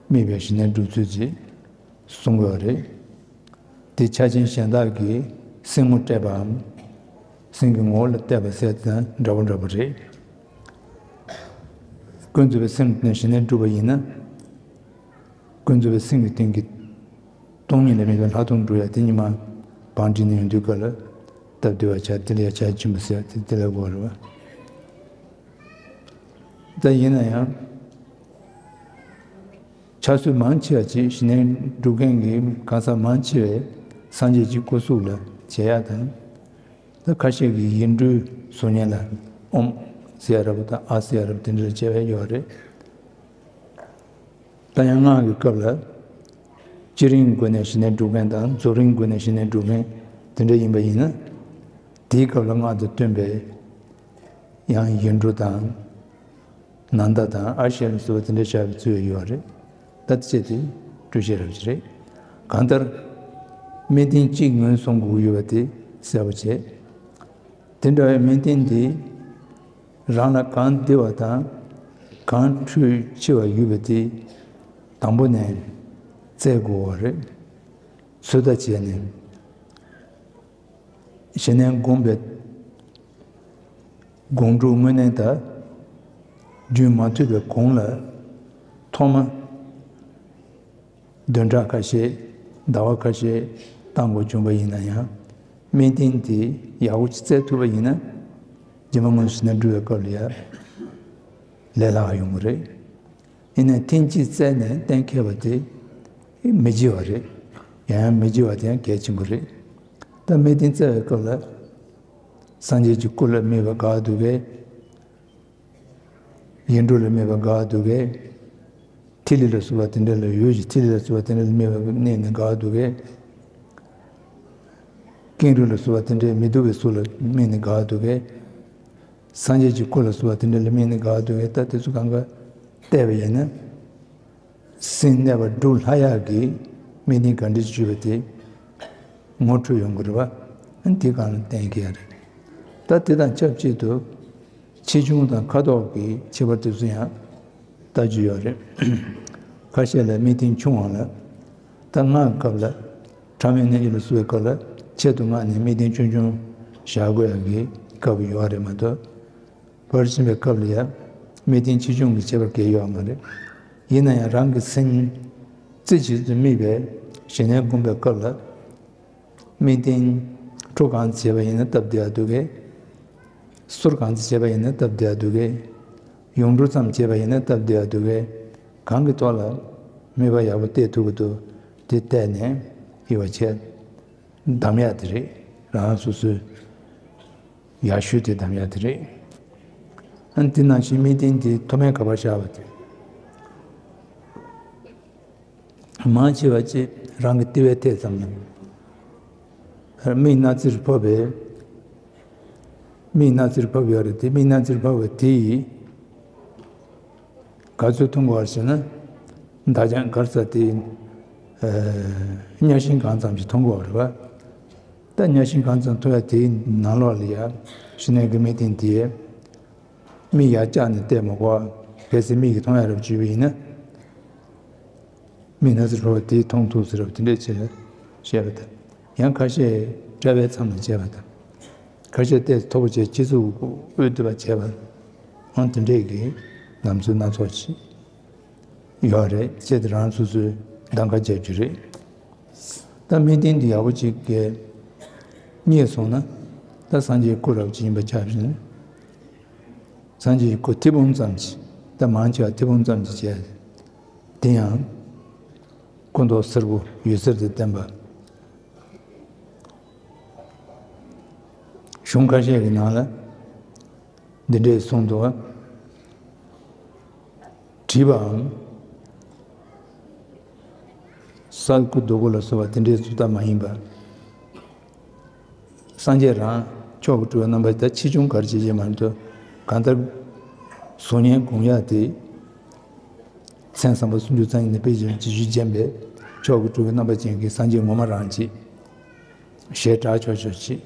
དམིགས་པའི་ཞི་གནས་སྒྲུབ་ཚུལ་ཅིག་གསུང་གི་ཡོད་རེད། དེ་ཕྱག་ཆེན་གཞན་དག་གིས་སེམས་ངོ་སྤྲད་པའམ། སེམས་ཀྱི་ངོ་བོ་ལ་བལྟས་པ་ཟེར་དང་འདྲ་པོ་འདྲ་པོ་རེད། ཀུན་རྫོབ་པའི་སེམས་ནས་ཞི་གནས་སྒྲུབ་པ་ཡིན་ན། ཀུན་རྫོབ་པའི་སེམས་ཀྱི་སྟེང་གི་སྟོང་ཉིད་ལ་དམིགས་པའི་ལྷག་མཐོང་འགྲུབ་ཡ་དེ་ཉི་མ་བང་བསྒྲིགས་ནས་ཡོང་དུས་སྐབས་ལ་སྟབས་བདེ་བ་ཆགས། དེ་ལ་ཡ་ཕྱག་ཆེན་པོ་ཟེར་ཡ་དེ་དེ་ལ་གོ་རེད་བ། ད་ཡིན་ན་ཡང་། ཕྱག་སྲོལ་མང་ཆེ་བ་ཅིག་ཞི་གནས་སྒྲུབ་མཁན་གྱི་གང་ཟག་མང་ཆེ་བས་སངས་རྒྱས་ཀྱི་སྐུ་གཟུགས་ལ་བྱེད་ཡ་དང་། ད་ཁ་ཤས་ཀྱིས་ཡིག་འབྲུའི་གཟུགས་བརྙན་ལ་ཨོཾ་ཟེར་ཡ་འདྲ་པོ་དང་ཨཱཿཟེར་ཡ་འདྲ་པོ་དེ་འདྲ་ལ་བྱེད་པ་ཡོད་རེད། ད་ཡང་སྔགས་ཀྱི་སྐབས་ལ་བསྐྱེད་རིམ་སྒོ་ནས་གཞི་གནས་སྒྲུབ་མཁན་དང་རྫོགས་རིམ་སྒོ་ནས་གཞི་གནས་སྒྲུབ་མཁན་དེ་འདྲ་ཡིན་པ་ཡིན་ན། དེའི་སྐབས་ལ་སྔགས་དང་བསྟུན་པའི་ཡང་ཡིག་འབྲུ་དང་། ནཱ་ད་དང་ཨ་ཞེ་ལ་སོགས་པ་དེ་འདྲ་བྱ་བའི་ཚུལ་ཡོད་རེད། ད་དེ་བྱས་ཏེ་སྤྲོས་བཤད་རབ་ཅིག་རེད། གང་ལྟར་སྨིན་ཐེངས་གཅིག་ངོས་བཟུང་དགོས་ཡོད་པ་དེ་གསལ་པོ་བྱས། དེ་འདྲ་བའི་སྨིན་ཐེངས་དེ་རང་ལ་གང་བདེ་བ་དང་གང་འཕྲོད་ཆེ་བ་ཡོད་པ་དེ་དང་པོ་ནས་བཙལ་དགོས་པ་རེད། ཚོད་ལྟ་བྱས་ནས། གཞི་གནས་སྒོམ་པའི་སྒོམ་སྒྲུབ་དངོས་གནས་དང་རྒྱུན་མ་མཐུད་པའི་གོང་ལ་ཐོག་མ་བདུན་ཕྲག་ཁ་ཤས་ཟླ་བ་ཁ་ཤས་བཏང་དགོས་བྱུང་བ་ཡིན་ན་ཡང་། སྨིན་ཐེངས་དེ་ཡག་པོ་ཅིག་བཙལ་ཐུབ་པ་ཡིན་ན། རྗེས་མ་དངོས་སུ་གཞི་གནས་སྒྲུབ་པའི་སྐབས་ལ་ཡང་ལས་སླ་བ་ཡོང་གི་རེད། ཡིན་ནའི་ཐེངས་གཅིག་བཙལ་ནས་གཏན་འཁེལ་བ་དེ་མི་བྱེད་པ་རེད། ཡང་ཡང་མི་བྱེད་པ་དེ་ཡང་གལ་ཆེན་པོ་རེད། ད་སྨིན་ཐེངས་བཙལ་བའི་སྐབས་ལ། སངས་རྒྱས་ཀྱི་སྐུ་ལ་དམིགས་པ་དགའ་འདུག་གས། ཡིག་འབྲུ་ལ་དམིགས་པ་དགའ་འདུག་གས། ཐིག་ལེ་ལ་སོགས་པ་དེ་འདྲ་ལ་ཡོད་ཀྱི་ཐིག་ལེ་ལ་སོགས་པ་དེ་འདྲ་ལ་དམིགས་པ་གནས་ནས་དགའ་འདུག་གས། ཀེང་རུས་ལ་སོགས་པ་དེ་འདྲའི་མི་སྡུག་པའི་གཟུགས་ལ་དམིགས་ནས་དགའ་འདུག་གས། སངས་རྒྱས་ཀྱི་སྐུ་ལ་སོགས་པ་དེ་འདྲ་ལ་དམིགས་ནས་དགའ་འདུག་གས། ད་དེ་ཚོ་གང་ག་བལྟས་པ་ཡིན་ན། སེམས་གནས་པ་སྒྲུབ་སླ་ཡག་གི་སྨིན་ཐེངས་ག་འདྲ་ཞིག་བྱུང་བ་དེ་ངོ་འཕྲོད་ཡོང་གི་རེད་པ། ཨ་ནི་དེ་གང་ལ་བརྟེན་གྱི་ཡ་རེད། ད་དེ་དང་ཆབས་ཅིག་ཏུ་ཆེ་ཆུང་དང་ཁ་དོག་གི་ཁྱད་པར་དེ་ཚོ་ཡང་ལྟ་རྒྱུ་ཡོད་རེད། ཁ་ཤས་ལ་སྨིན་ཐེངས་ཆུང་བ་ལ། ད་སྔགས་སྐབས་ལ་ཕྲ་མོའི་གནས་ལུགས་ལ་སོགས་པའི་སྐབས་ལ་ཆེད་དུ་མངགས་ནས་སྨིན་ཐེངས་ཆུང་ཆུང་བཞག་དགོས་ཡག་གི་སྐབས་ཡོད་རེད་མ་གཏོགས། བར་ཕྱིན་པའི་སྐབས་ལ་ཡང་སྨིན་ཐེངས་ཆེ་ཆུང་གི་ཁྱད་པར་གང་ཡང་ཡོད་མ་རེད། ཡིན་ན་ཡང་རང་གི་སེམས་རྩེ་གཅིག་ཏུ་དམིགས་པའི་གཞི་གནས་སྒོམ་པའི་སྐབས་ལ། སྨིན་ཐེངས་ཁྲོ་གང་ཙམ་བྱས་པ་ཡིན་ན་སྟབས་བདེ་བ་འདུག་གས། གསོར་གང་ཙམ་བྱས་པ་ཡིན་ན་སྟབས་བདེ་བ་འདུག་གས། ཡིག་འབྲུ་ཙམ་བྱས་པ་ཡིན་ན་སྟབས་བདེ་བ་འདུག་གས། གང་གི་ཐོག་ལ་དམིགས་པ་ཡག་པོ་གཏད་ཐུབ་ཀྱི་འདུག་དེ་གཏད་ནས་དབྱེ་བ་ཕྱེ། གདམ་ཡག་དེ་རེད། རང་སོ་སོའི་ཡག་ཤོས་དེ་གདམ་ཡག་དེ་རེད། ཨ་ནི་དེ་ནང་བཞིན་སྨིན་ཐེངས་དེ་མཐོ་དམན་ག་པར་བཞག་པ་དེ། མང་ཆེ་བ་ཅིག་རང་གི་ལྟེ་བའི་ཐད་ཙམ་ལ། མིག་སྣ་རྩེར་ཕབ་པའི། མིག་སྣ་རྩེར་ཕབ་ཡོད་རེད་དེ། མིག་སྣ་རྩེར་ཕབ་པ་དེ་ཡིས་ག་ཚོད་མཐོང་གི་ཡོད་རེད་ཟེར་ན། མདའ་རྒྱང་ག་རེ་ཟེར་དེ། ཨ། སྙ་ཤིང་གང་ཙམ་ཞིག་མཐོང་གི་ཡོད་རེད་པ། ད་སྙ་ཤིང་གང་ཙམ་མཐོང་ཡ་དེའི་ནང་ལོགས་ལ་ཡ། གཞི་གནས་ཀྱི་སྨིན་ཐེངས་དེ། མིག་ཡར་བཀྱགས་ནས་བལྟས་མ་དགོས། གལ་སྲིད་མིག་གིས་མཐོང་ཡ་རབས་བྱུང་བ་ཡིན་ན། མིག་སྣ་རྩེར་ཕབ་པ་དེས་མཐོང་ཐུབ་ཟེར་བ་དེ་འདྲས་བྱས་བཤད་པ་དང་། ཡང་ཁ་ཤས་དཔྲལ་བའི་མཚམས་ལ་བྱས་པ་དང་། ཁ་ཤས་ཏོག་ཙམ་མཐོ་པོ་བྱས་སྤྱི་གཙུག་དབུས་སྡུད་པ་བྱས་པ། འོ་དེ་འདྲས་ཀྱི་ལམ་སྲོལ་སྣ་ཚོགས་ཤིག་ཡོད་རེད། བྱས་ཏེ་རང་སོ་སོའི་གདམ་ག་རྒྱག་རྒྱུ་རེད། ད་སྨིན་ཐེངས་འདི་ཡག་པོ་ཅིག་གིས་རྙེད་སོང་ན། ད་སངས་རྒྱས་སྐུ་རབ་ཅིག་ཡིན་པ་ཆགས་བཞིན། སངས་རྒྱས་ཀྱི་སྐུ་ཐེར་འབུམ་ཙམ་ཞིག་ད་མང་ཆེ་བ་ཐེར་འབུམ་ཙམ་ཞིག་བྱས། དེ་ཡང་སྐུ་མདོག་སེར་པོ་འོད་ཟེར་དང་ལྡན་པ། གཞུང་ཁ་ཤས་ཀྱི་ནང་ལ་འདི་འདྲས་གསུངས་འདུག་བ། བྲིས་པའམ། ས་སྐུ་རྡོ་སྐུ་ལ་སོགས་པ་དེ་འདྲའི་བཟོ་ལྟ་མ་ཡིན་པ། སངས་རྒྱས་རང་མཆོག་གི་སྤྲུལ་པའི་རྣམ་པ་ད་ཆེ་ཆུང་ག་རེ་བྱེད་ཀྱི་མ་གཏོགས། གང་ལྟར་བཟོ་ཉན་སྒོམ་ཡ་དེ། མཚན་བསམ་པ་སུམ་ཅུ་རྩ་གཉིས་ནས་དཔེ་ཆེན་ཇི་བཞིན་བརྒྱན་པའི་མཆོག་གི་སྤྲུལ་པའི་རྣམ་པ་ཅན་གྱི་སངས་རྒྱས་ངོ་མ་རང་ཅིག་ཞེས་གྲགས་ཆོག་ཆོག་ཅིག་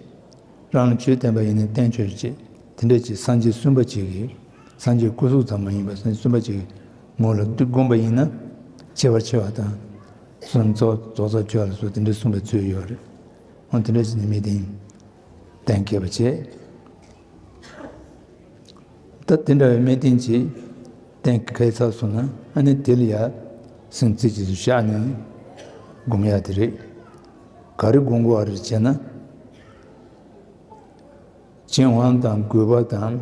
རང་ལ་ཆོས་བསྟན་པ་ཡིན་ན་བསྟན་ཆོག་ཅིག་དེ་འདྲ་ཅིག་སངས་རྒྱས་གསུམ་པ་ཅིག་གིས། སངས་རྒྱས་སྐུ་གཟུགས་ཙམ་མ་ཡིན་པར་སངས་རྒྱས་གསུམ་པ་ཅིག་གི་ངོ་ལ་བསྒོམས་པ་ཡིན་ན། ཁྱད་པར་ཆེ་བ་དང་། སོ་ནམ་རྫོགས་རྫོགས་ཚར་ཆོག་ལ་སོགས་དེ་འདྲ་གསུངས་པའི་ཚུལ་ཡོད་རེད། འོ་དེ་འདྲ་ཅིག་ནི་མི་བདེན། གཏན་འཁེལ་བ་བྱས། ད་དེ་འདྲ་བའི་སྨིན་ཐེངས་ཅིག་གཏན་འཁེལ་ཚར་སོང་ན། ཨ་ནི་དེ་ལ་ཡ་སེམས་རྩེ་གཅིག་ཏུ་བཞག་ནས་སྒོམ་ཡ་དེ་རེད། ག་རེ་སྒོམ་དགོས་པ་རེད་ཅེ་ན། བྱིང་བ་དང་རྒུད་པ་དང་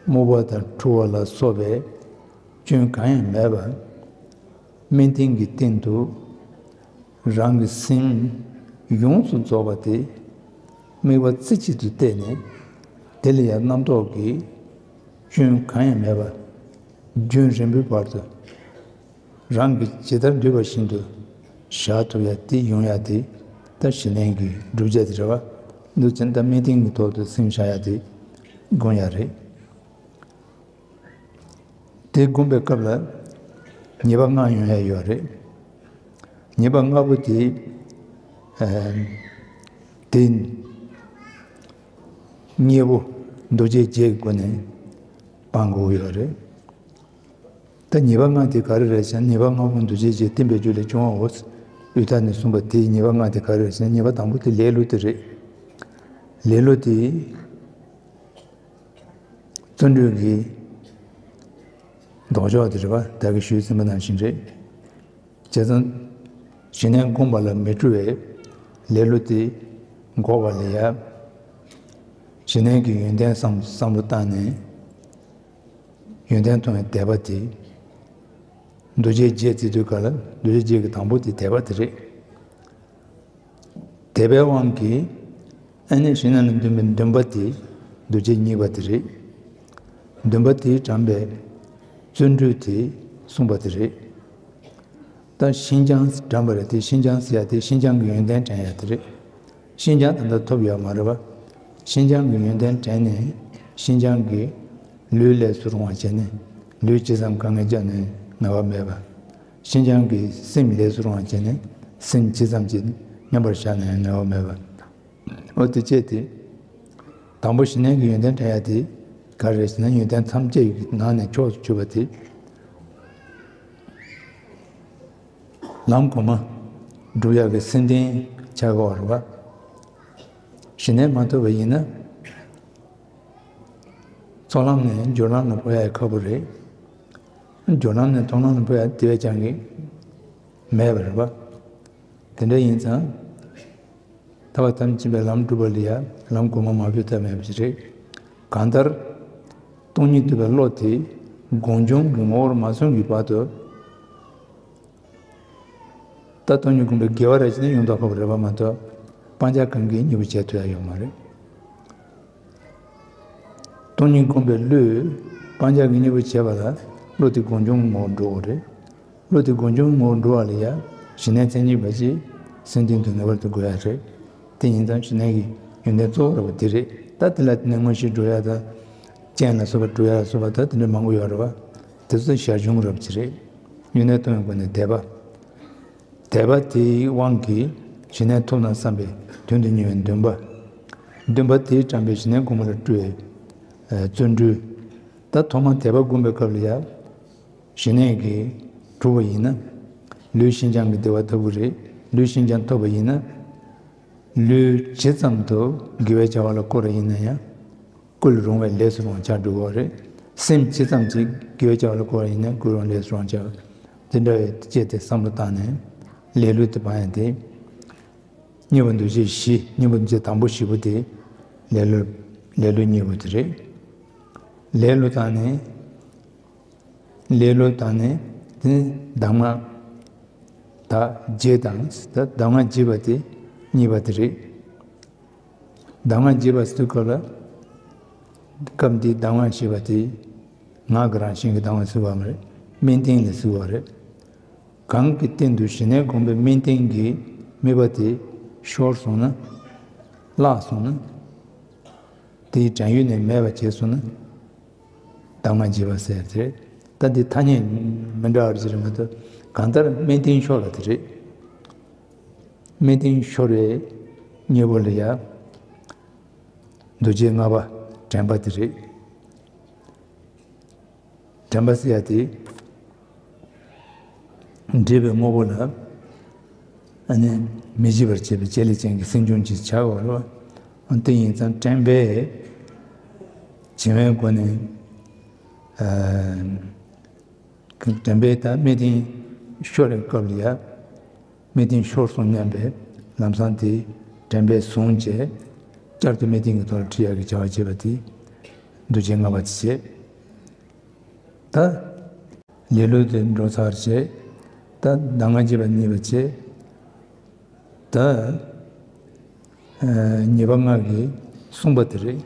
སྨུག་པ་དང་འཁྲུལ་བ་ལ་སོགས་པའི་སྐྱོན་གང་ཡང་མེད་པར། སྨིན་ཐེངས་ཀྱི་སྟེང་དུ་རང་གི་སེམས་ཡོངས་སུ་རྫོགས་པ་དེ་དམིགས་པ་རྩེ་གཅིག་ཏུ་གཏད་ནས། དེ་ལ་ཡང་རྣམ་རྟོག་གི་སྐྱོན་གང་ཡང་མེད་པར། རྒྱུན་རིང་པོའི་བར་དུ་ རང་གིས་ཇི་ལྟར་འདོད་པ་བཞིན་དུ་བཞག་ཐུབ་ཡ་དེ་ཡོང་ཡ་དེ་ད་ཞི་གནས་ཀྱི་བསྒྲུབ་བྱ་དེ་རེད་བ། འདུག་ཅིང་ད་སྨིན་གཏིང་གི་ཐོག་ཏུ་སེམས་བཞག་ཡ་དེ་དགོངས་ཡ་རེད། དེ་བསྒོམ་པའི་སྐབས་ལ་ཉེས་པ་ལྔ་ཡོང་ཡ་ཡོད་རེད། ཉེས་པ་ལྔ་པོ་དེ་ཨ་དེ་གཉིས་པོ་འདུ་བྱེད་བརྒྱད་ཀྱི་སྒོ་ནས་སྤང་དགོས་ཡོད་རེད། ད་ཉེས་པ་ལྔ་དེ་ག་རེ་རེད་ཟེར་ན། ཉེས་པ་ལྔ་པོ་འདུ་བྱེད་བརྒྱད་བསྟན་པའི་རྒྱུད་ལས་བྱུང་བའོ། དབུས་མཐའ་ནས་གསུངས་པ་དེའི་ཉེས་པ་ལྔ་དེ་ག་རེ་རེད་ཟེར་ན། ཉེས་པ་དང་པོ་དེ་ལེ་ལོ་དེ་རེད། ལེ་ལོ་དེ་བརྩོན་འགྲུས་ཀྱི་ལྡོག་ཕྱོགས་དེ་རེད་བ། ད་གིན་ཞུས་ཟིན་པ་ནང་བཞིན་རེད། བྱས་ཙང་ཞི་གནས་བསྒོམ་པ་ལ་མི་སྤྲོ་བའི་ལེ་ལོ་དེ་འགོག་པ་ལ་ཡ། ཞི་གནས་ཀྱི་ཡོན་ཏན་བསམ་བསམ་བློ་བཏང་ནས་ཡོན་ཏན་མཐོང་བའི་དད་པ་དེ། འདུ་བྱེད་བརྒྱད་བརྩི་དུས་ག་ལ་འདུ་བྱེད་བརྒྱད་ཀྱི་དང་པོ་དེ་དད་པ་དེ་རེད། དད་པའི་དབང་གིས་ཨ་ནི་ཞི་གནས་ལ་འདུན་པའི་འདུན་པ་དེ་འདུ་བྱེད་གཉིས་པ་དེ་རེད། འདུན་པ་དེས་དྲངས་པའི་བརྩོན་འགྲུས་དེ་གསུངས་པ་དེ་རེད། ད་ཤིན་སྦྱངས་དྲངས་པ་རེད་དེ། ཤིན་སྦྱངས་ཟེར་ཡ་དེ་ཤིན་སྦྱངས་ཀྱི་ཡོན་ཏན་དྲན་ཡ་དེ་རེད། ཤིན་སྦྱངས་ད་ལྟ་ཐོབ་ཡོད་མ་རེད་བ། ཤིན་སྦྱངས་ཀྱི་ཡོན་ཏན་དྲན་ནས་ཤིན་སྦྱངས་ཀྱི་ལུས་ལས་སུ་རུང་བ་བྱས་ནས། ལུས་ཇི་ཙམ་དཀའ་ངལ་བརྒྱབ་ནས་ངལ་བ་མེད་པ། ཤིན་སྦྱངས་ཀྱི་སེམས་ལས་སུ་རུང་བ་བྱས་ནས་སེམས་ཇི་ཙམ་གྱིས་མཉམ་པར་བཞག་ནས་ངལ་བ་མེད་པ། འོ་དེ་བྱས་ཏེ། དང་པོ་ཞི་གནས་ཀྱི་ཡོན་ཏན་དྲན་ཡ་དེ་ག་རེ་རེད་ཟེར་ན། ཡོན་ཏན་ཐམས་ཅད་ཀྱི་ནང་ནས་མཆོག་ཏུ་གྱུར་པ་དེ། ལམ་གོང་མ་སྒྲུབ་ཡག་གི་སེམས་རྟེན་ཆགས་དགོས་པ་རེད་བ། ཞི་གནས་མ་ཐོབ་པ་ཡིན་ན། ཚོགས་ལམ་ནས་སྦྱོར་ལམ་ལ་འཕོ་ཡག་ཁག་པོ་རེད། སྦྱོར་ལམ་ནས་མཐོང་ལམ་ལ་འཕོ་ཡག་དེ་བས་ཀྱང་གི་མེད་པ་རེད་བ། དེ་འདྲ་ཡིན་ཙང་། ཐར་པ་ཐམས་ཅད་མཁྱེན་པའི་ལམ་སྒྲུབ་པ་ལ་ཡ་ལམ་གོང་མ་མ་བགྲོད་ཐབས་མེད་པ་ཞིག་རེད། གང་ལྟར་སྟོང་ཉིད་རྟོགས་པའི་བློ་དེ་སྒོམ་བྱུང་གི་ངོ་བོར་མ་སོང་གི་བར་དུ། ད་སྟོང་ཉིད་སྒོམ་པའི་དགེ་བ་རེ་བྱས་ནས་ཡོངས་རྫོགས་ཁོ་རེ་བ་མ་གཏོགས་སྤང་བྱ་གང་གིས་གཉེར་པོ་བྱེད་ཐུབ་ཡ་ཡོད་མ་རེད། སྟོང་ཉིད་སྒོམ་པའི་བློས་སྤང་བྱ་གིས་གཉེར་པོ་བྱེད་པ་ལ་བློ་དེ་སྒོམ་བྱུང་ངོ་བོར་འགྲོ་དགོས་རེད། བློ་དེ་སྒོམ་བྱུང་ངོ་བོར་འགྲོ་བ་ལ་ཡ་ཞི་གནས་མཚན་ཉིད་པ་ཅིག་སེམས་གཏིང་དུ་ངེས་པར་དུ་དགོས་ཡ་རེད། དེ་ཡིན་ཙང་ཞི་གནས་ཀྱི་ཡོན་ཏན་གཙོ་བོ་ར་བ་དེ་རེད། ད་དེ་ལ་བརྟེན་ནས་དངོས་གཞི་འགྲོ་ཡ་དང་། རྐྱེན་ལ་སོགས་པ་འགྲོ་ཡ་ལ་སོགས་པ་ད་དེ་འདྲ་མང་པོ་ཡོད་ར་བ། དེ་ཚོ་ཞར་བྱུང་ར་བ་ཅིག་རེད། ཡོན་ཏན་མཐོང་བའི་སྒོ་ནས་དད་པ། དད་པ་དེའི་དབང་གིས་ཞི་གནས་ཐོབ་ན་བསམ་པའི་དོན་དུ་གཉེར་བའི་འདུན་པ། འདུན་པ་དེས་དྲངས་པའི་ཞི་གནས་གོང་མ་ལ་སྤྲོ་བའི་ཨ་བརྩོན་འགྲུས། ད་ཐོག་མར་དད་པ་བསྒོམ་པའི་སྐབས་ལ་ཡང་ཞི་གནས་ཀྱིས་གྲུབ་པ་ཡིན་ན། ལུས་ཤིན་སྦྱངས་ཀྱི་བདེ་བ་ཐོབ་ཀྱི་རེད། ལུས་ཤིན་སྦྱངས་ཐོབ་པ་ཡིན་ན། ལུས་ཇི་ཙམ་དུ་དགེ་བའི་བྱ་བ་ལ་བཀོལ་བ་ཡིན་ན་ཡང་། བཀོལ་རུང་བའི་ལས་སུ་རུང་བ་ཆགས་འགྲོ་གི་རེད། སེམས་ཇི་ཙམ་ཅིག་དགེ་བའི་བྱ་བ་ལ་བཀོལ་བ་ཡིན་ན་བཀོལ་རུང་ལས་སུ་རུང་བ་ཆགས། དེ་འདྲ་བའི་བཅས་ཏེ་བསམ་བློ་བཏང་ནས་ལེ་ལོ་དེ་སྤང་ཡ་དེ། གཉེར་པ་འདུ་བྱེད་བཞི། གཉེར་པ་འདུ་བྱེད་དང་པོ་བཞི་པོ་དེ་ལེ་ལོ། ལེ་ལོ་གཉེར་པོ་དེ་རེད། ལེ་ལོ་བཏང་ནས། ལེ་ལོ་བཏང་ནས་དེ་གདམས་ངག་ད་བརྒྱད་དང་། ད་གདམས་ངག་བརྒྱད་པ་དེ་གཉིས་པ་དེ་རེད། གདམས་ངག་བརྒྱད་པ་ཟེར་དུས་སྐབས་ལ། སྐབས་འདིའི་གདམས་ངག་ཞེས་པ་དེ་ངག་གི་རང་བཞིན་གྱི་གདམས་ངག་ཟེར་བ་མ་རེད། དམིགས་རྟེན་ལ་ཟེར་བ་རེད། གང་གི་སྟེང་དུ་ཞི་གནས་སྒོམ་པའི་དམིགས་རྟེན་གྱི་དམིགས་པ་དེ་ཤོར་སོང་ན། བརླག་སོང་ན། དེའི་བྲན་གཡོག་ནི་མེད་པ་བྱས་སོང་ན། གདམས་ངག་བརྒྱད་པ་ཟེར་ཏེ། ད་འདི་ཐ་སྙད་མི་འདྲ་བ་ཅིག་རེད་མ་གཏོགས། གང་ལྟར་དམིགས་རྟེན་ཤོར་བ་དེ་རེད། དམིགས་རྟེན་ཤོར་བའི་གཉེར་པོ་ལ་ཡ། འདུ་བྱེད་ལྔ་པ་དྲན་པ་དེ་རེད། དྲན་པ་ཟེར་ཡ་དེ། འདྲིས་པའི་དངོས་པོ་ལ་ཨ་ནི་མི་འཇིགས་པར་བྱེད་པའི་བྱེད་ལས་ཅན་གྱི་སེམས་བྱུང་ཅིག་བྱ་དགོས་རེད་བ། དེ་ཡིན་ཙང་དྲན་པས་བྱིང་བའི་སྒོ་ནས། ཨ་དྲན་པས་ད་དམིགས་རྟེན་ཤོར་བའི་སྐབས་ལ་ཡ། དམིགས་རྟེན་ཤོར་སོང་སྙམ་པའི་ལམ་སང་དེ་དྲན་པས་བཟུང་བྱས། བསྐྱར་དུ་དམིགས་རྟེན་གྱི་ཐོག་ལ་ཁྲིད་ཡག་གི་བྱ་བ་བྱེད་པ་དེ་འདུ་བྱེད་ལྔ་པ་དེ་བྱེད། ད་ལེ་ལོ་དེ་འགྲོ་ཚར་བྱས། ད་གདམས་ངག་བརྒྱད་པ་གཉིས་པ་བྱས། ད་ཨ་ཉེས་པ་ལྔ་གིས་བསྲུངས་པ་དེ་རེད།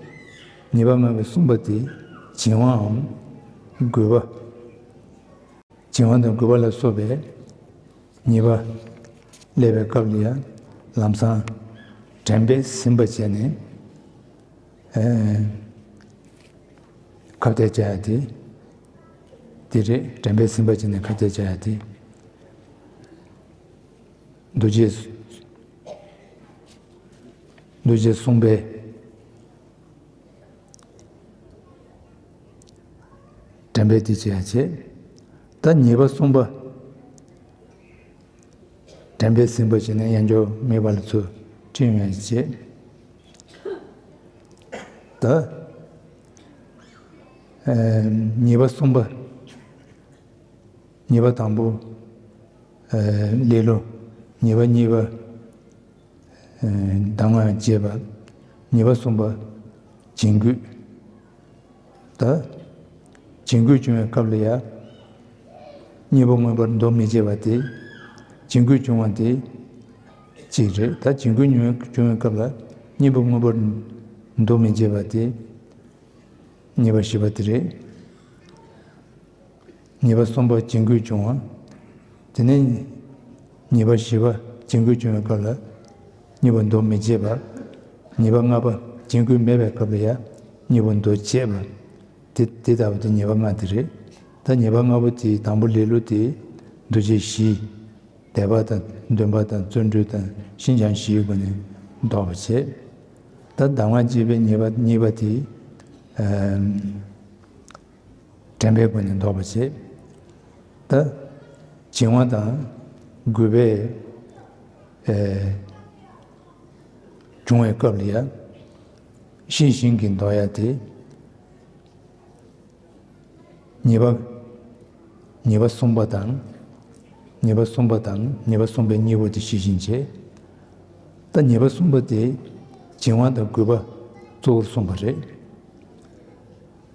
ཉེས་པ་ལྔ་གིས་བསྲུངས་པ་དེ་བྱིང་བའམ་རྒོད་པ། བྱིང་བ་དང་རྒུད་པ་ལ་སོགས་པའི་ཉེས་པ་སླེབས་པའི་སྐབས་ལ་ཡང་ལམ་སང་དྲན་པས་ཟིན་པ་བྱས་ནས། ཨེ། ཁ་གཏད་བཅག་ཡ་དེ། དེ་རེད། དྲན་པས་ཟིན་པ་བྱས་ནས་ཁ་གཏད་བཅག་ཡ་དེ། འདུ་བྱེད། འདུ་བྱེད་གསུམ་པའི་དྲན་པས་དེ་བྱེད་ཡ་བྱེད། ད་ཉེས་པ་གསུམ་པ། དྲན་པས་ཟིན་པ་བྱས་ནས་དབྱར་འབྱོར་མེད་པ་ལ་ཚུར་ཁྲིད་ཡོང་ཡ་བྱེད། ད། ཨེ། ཉེས་པ་གསུམ་པ། ཉེས་པ་དང་པོ། ཨེ། ལེ་ལོ། ཉེས་པ་གཉིས་པ། ཨེ། གདམས་ངག་བཅས་པ། ཉེས་པ་གསུམ་པ། བྱིང་རྒོད། ད། བྱིང་རྒོད་བྱུང་བའི་སྐབས་ལ་ཡང་། གཉེན་པོ་མངོན་པར་འདུ་མི་བྱེད་པ་དེ། བྱིང་རྒོད་བྱུང་བ་དེ། གཅིག་རེད། ད་བྱིང་རྒོད་བྱུང་བའི་སྐབས་ལ་གཉེན་པོ་མངོན་པར་འདུ་མི་བྱེད་པ་དེ། ཉེས་པ་བཞི་པ་དེ་རེད། ཉེས་པ་གསུམ་པ་བྱིང་རྒོད་བྱུང་བ། དེ་ནས་ཉེས་པ་བཞི་པ་བྱིང་རྒོད་བྱུང་བའི་སྐབས་ལ་གཉེན་པོ་འདུ་མི་བྱེད་པ། ཉེས་པ་ལྔ་པ་བྱིང་རྒོད་མེད་པའི་སྐབས་ལ་ཡང་གཉེན་པོ་འདུ་བྱེད་པ། དེ་དེ་ལྟ་བུ་དེ་ཉེས་པ་ལྔ་དེ་རེད། ད་ཉེས་པ་ལྔ་པོ་དེའི་དང་པོ་ལེ་ལོ་དེ་འདུ་བྱེད་བཞི། དད་པ་དང་འདུན་པ་དང་བརྩོན་འགྲུས་དང་ཤིན་སྦྱངས་བཞིའི་སྒོ་ནས་ལྡོག་པར་བྱེད། ད་གདམས་ངག་བཅས་པའི་ཉེས་པ་གཉིས་པ་དེ། ཨ། དྲན་པའི་སྒོ་ནས་ལྡོག་པར་བྱེད། ད། བྱིང་བ་དང་རྒུད་པའི། ཨེ། བྱུང་བའི་སྐབས་ལ་ཡང་ཤེས་བཞིན་གྱིས་ལྡོག་ཡ་དེ། ཉེས་པ། ཉེས་པ་གསུམ་པ་དང་། ཉེས་པ་གསུམ་པ་དང་ཉེས་པ་གསུམ་པའི་གཉེན་པོ་དེ་ཤེས་བཞིན་བྱེད། ད་ཉེས་པ་གསུམ་པ་དེ་བྱིང་བ་དང་རྒུད་པ་གཙོ་བོར་གསུངས་པ་རེད།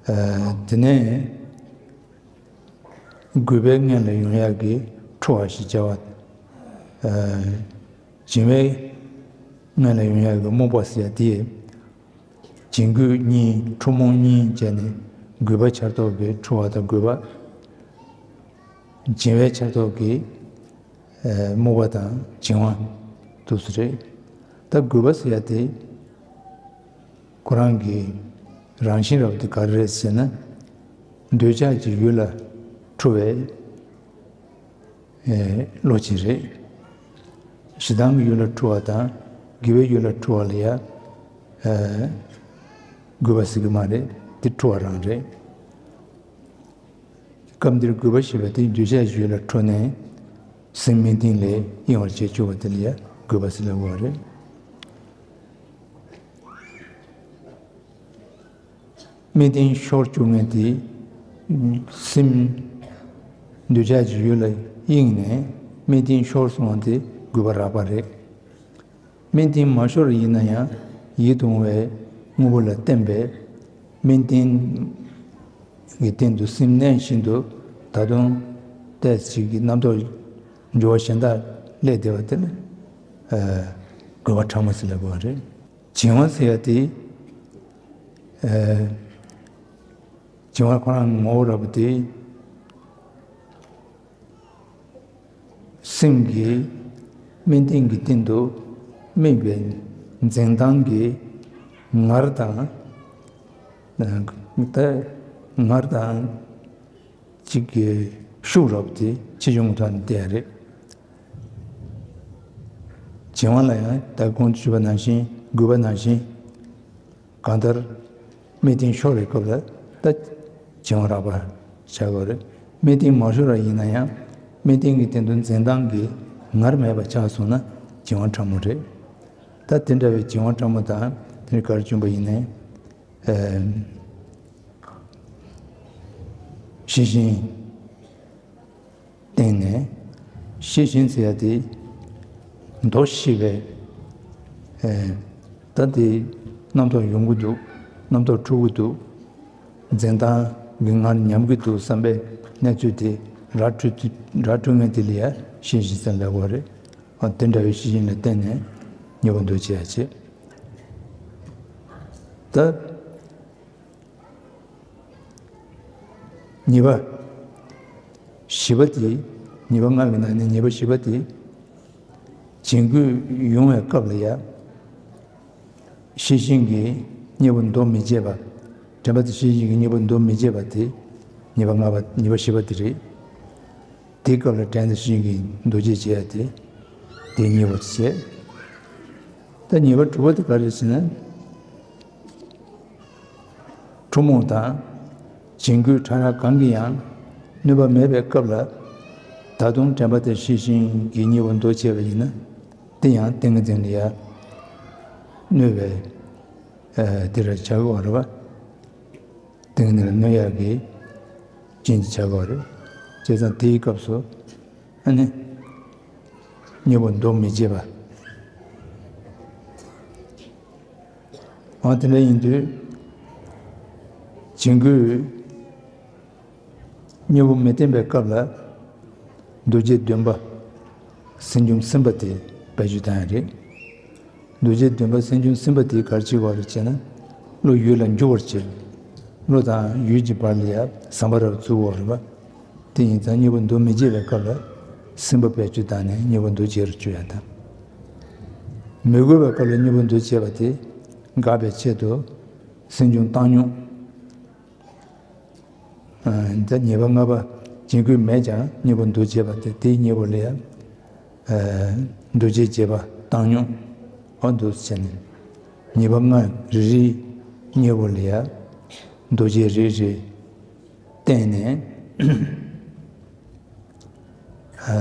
ཨ། དེ་ནས་རྒུད་པའི་སྔོན་ལ་ཡོང་ཡག་གི་ཁྲོ་བ་ཞེས་བྱ་བ། ཨ། བྱིང་བའི་སྔོན་ལ་ཡོང་ཡག་གི་རྨོངས་པ་ཟེར་ཡ་དེ། བྱིང་རྒུད་གཉིས། ཁྲོ་རྨོངས་གཉིས་བྱས་ནས་རྒུད་པ་ཆར་གཏོགས་ཀྱི་ཁྲོ་བ་དང་རྒུད་པ། བྱིང་བའི་ཆར་གཏོགས་ཀྱི། ཨ། རྨོངས་པ་དང་བྱིང་བ་དེ་ཚོ་རེད། ད་རྒུད་པ་ཟེར་ཡ་དེ། ཁོ་རང་གི་རང་བཞིན་རབ་ཏུ་ག་རེ་རེད་ཟེར་ན། འདོད་ཆགས་ཀྱི་ཡུལ་ལ་འཁྲུལ་བའི། ཨེ། བློ་ཅིག་རེད། ཞེ་སྡང་གི་ཡུལ་ལ་འཁྲུལ་བ་དང་དགེ་བའི་ཡུལ་ལ་འཁྲུལ་བ་ལ་ཡ། ཨེ། རྒུད་པ་ཟེར་གི་མ་རེད། དེ་འཁྲུལ་བ་རང་རེད། སྐབས་འདིར་རྒུད་པ་ཞེས་པ་དེ་འདོད་ཆགས་ཀྱི་ཡུལ་ལ་འཁྲུལ་ནས་སེམས་དམིགས་རྟེན་ལས་གཡེང་བར་བྱེད་བཅུག་པ་དེ་ལ་ཡ་རྒུད་པ་ཟེར་ལབ་དགོས་པ་རེད། དམིགས་རྟེན་ཤོར་བཅུག་མཁན་དེ། སེམས་འདོད་ཆགས་ཀྱི་ཡུལ་ལ་གཡེང་ནས་དམིགས་རྟེན་ཤོར་སོང་བ་དེ་རྒུད་པ་རགས་པ་རེད། དམིགས་རྟེན་མ་ཤོར་ཡིན་ན་ཡང་ཡིད་དུ་འོང་བའི་དངོས་པོ་ལ་བརྟེན་པའི་དམིགས་རྟེན་གྱི་སྟེང་དུ་སེམས་གནས་བཞིན་དུ་ད་དུང་ཏོག་ཙམ་གྱི་རྣམ་རྟོག་འགྱུ་བ་གཞན་དག་སླེབས་བསྡད་པ་དེ་ལ། ཨ། རྒུད་པ་ཕྲ་མོ་ཟེར་ལབ་དགོས་པ་རེད། བྱིང་བ་ཟེར་ཡ་དེ། ཨ། བྱིང་བ་ཁོ་རང་ངོ་བོ་རབ་དེ། སེམས་ཀྱི་དམིགས་རྟེན་གྱི་སྟེང་དུ་དམིགས་པའི་འཛིན་སྟངས་ཀྱི་ངར་དང་། ད་ངར་དང་གཅིག་གི་ཤུགས་རབ་དེ་ཆེ་ཆུང་གི་ཐོག་ནས་བལྟས་ཡ་རེད། བྱིང་བ་ལ་ཡང་ད་གོང་དུ་ཞུས་པ་ནང་བཞིན་རྒུད་པ་ནང་བཞིན། གང་ལྟར་དམིགས་རྟེན་ཤོར་བའི་སྐབས་ལ་ད་བྱིང་བ་རགས་པ་ཆགས་དགོས་རེད། དམིགས་རྟེན་མ་ཤོར་བ་ཡིན་ན་ཡང་དམིགས་རྟེན་གྱི་སྟེང་དུ་འཛིན་སྟངས་ཀྱི་ངར་མེད་པ་ཆགས་སོང་ན་བྱིང་བ་ཕྲ་མོ་རེད། ད་དེ་འདྲ་བའི་བྱིང་བ་ཕྲ་མོ་དང་དེ་གར་བྱུང་བ་ཡིན་ནའི། ཨ། ཤེས་བཞིན། སྟེང་ནས་ཤེས་བཞིན་ཟེར་ཡ་དེ་མདོ་ཤེས་པའི། ཨེ། ད་དེ་རྣམ་རྟོག་ཡོང་གི་འདུག་རྣམ་རྟོག་འཁྲུག་གི་འདུག་འཛིན་སྟངས་ཀྱི་ངར་ཉམས་ཀྱི་འདུག་བསམ་པའི་གནས་ཚུལ་དེ་ར་འཕྲོད་དུས་ར་འཕྲོད་མཁན་དེ་ལ་ཡ་ཤེས་བཞིན་ཟེར་ལབ་དགོས་རེད། ཨ། དེ་འདྲ་བའི་ཤེས་བཞིན་ལ་བརྟེན་ནས་ཉེ་བར་འདུ་བྱེད་ཡ་བྱེད། ད། གཉིས་པ། བཞི་པ་དེ། ཉེས་པ་ལྔ་གི་ནང་ནས་ཉེས་པ་བཞི་པ་དེ། བྱིང་རྒོད་ཡོང་བའི་སྐབས་ལ་ཡང་། ཤེས་བཞིན་གྱི་གཉེན་པོ་མདོ་མི་བྱེད་པ། དྲན་པ་དང་ཤེས་བཞིན་གྱི་གཉེན་པོ་མདོ་མི་བྱེད་པ་དེ། ཉེས་པ་ལྔ་པ། ཉེས་པ་བཞི་པ་དེ་རེད། དེའི་སྐབས་ལ་དྲན་དང་ཤེས་བཞིན་གྱི་མདོ་སྐྱེས་བྱེད་ཡ་དེ། དེ་གཉིས་པོ་བྱེད། ད་ཉེས་པ་དྲུག་པ་དེ་ག་རེ་ཟེར་ན། ཁྲོ་མོ་དང་། བྱིང་རྒོད་ཕྲ་རགས་གང་གིས་ཡང་གནོད་པ་མེད་པའི་སྐབས་ལ། ད་དུང་དྲན་པ་དང་ཤེས་བཞིན་གྱི་གཉེན་པོ་མདོ་བྱས་པ་ཡིན་ན། དེ་ཡང་ཏིང་ངེ་འཛིན་ལ་ཡང་གནོད་པའི་ཨ་དེ་ར་བྱ་དགོས་རེད་པ། ཏིང་ངེ་འཛིན་ལ་གནོད་ཡག་གི་རྐྱེན་གྱིས་བྱ་དགོས་རེད། བྱས་ཙང་དེའི་སྐབས་སུ་ཨ་ནི་གཉེན་པོ་མདོ་མི་བྱེད་པ། འོ་དེ་འདྲ་ཡིན་དུས། བྱིང་རྒོད་གཉེན་པོ་མི་བསྟེན་པའི་སྐབས་ལ། མདོ་སྐྱེས་བདུན་པ། སེམས་བྱུང་སྲིན་པ་དེ་བེད་སྤྱོད་བཏང་ཡ་རེད། མདོ་སྐྱེས་བདུན་པ་སེམས་བྱུང་སྲིན་པ་དེ་ག་རེ་བྱེད་དགོས་རེད་ཅེ་ན། བློ་ཡུལ་ལ་འཇུག་པར་བྱེད། བློ་དང་ཡུལ་གྱི་བར་ལ་ཡ་བསམ་པ་རབ་བཙུགས་དགོས་རེད་པ། དེ་ཡིན་ཙང་གཉེན་པོ་མདོ་མི་བྱེད་པའི་སྐབས་ལ་སྲིན་པ་བེད་སྤྱོད་བཏང་ནས་གཉེན་པོ་མདོ་བྱེད་རུ་བཅུག་ཡ་དང་། མི་དགོས་པའི་སྐབས་ལ་གཉེན་པོ་མདོ་བྱེད་པ་དེ་དགག་པའི་ཆེད་དུ་སེམས་བྱུང་བཏང་སྙོམས། ཨ་ད་ཉེས་པ་ལྔ་པ་བྱིང་རྒོད་མེད་ཀྱང་གཉེན་པོ་མདོ་བྱེད་པ་དེ། དེའི་གཉེན་པོ་ལ་ཡང་། ཨ་མདོ་སྐྱེས་བྱེད་པ་བཏང་སྙོམས། འོ་འདུག་བྱས་ནས། ཉེས་པ་ལྔ་རེ་རེའི་གཉེན་པོ་ལ་ཡང་མདོ་སྐྱེས་རེ་རེ་བསྟན་ནས། ཨ་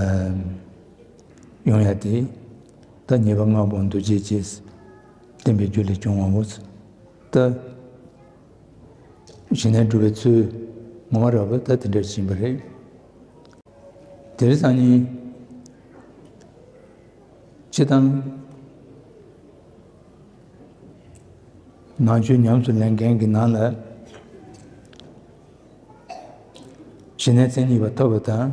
ཡོང་ཡ་དེ། ད་ཉེས་པ་ལྔ་པོ་མདོ་སྐྱེས་བྱས། བསྟན་པའི་རྒྱུ་ལས་བྱུང་བའོ། ད་ཞི་གནས་སྒྲུབ་པའི་ཚུལ་ངོ་མ་རབ་ད་དེ་འདྲར་ཕྱིན་པ་རེད། དེར་སང་ཉིན་སྤྱི་བཏང་ནང་ཆོས་ཉམས་སུ་ལེན་མཁན་གྱི་ནང་ལ་ཞི་གནས་མཚན་ཉིད་པ་ཐོབ་པ་དང་།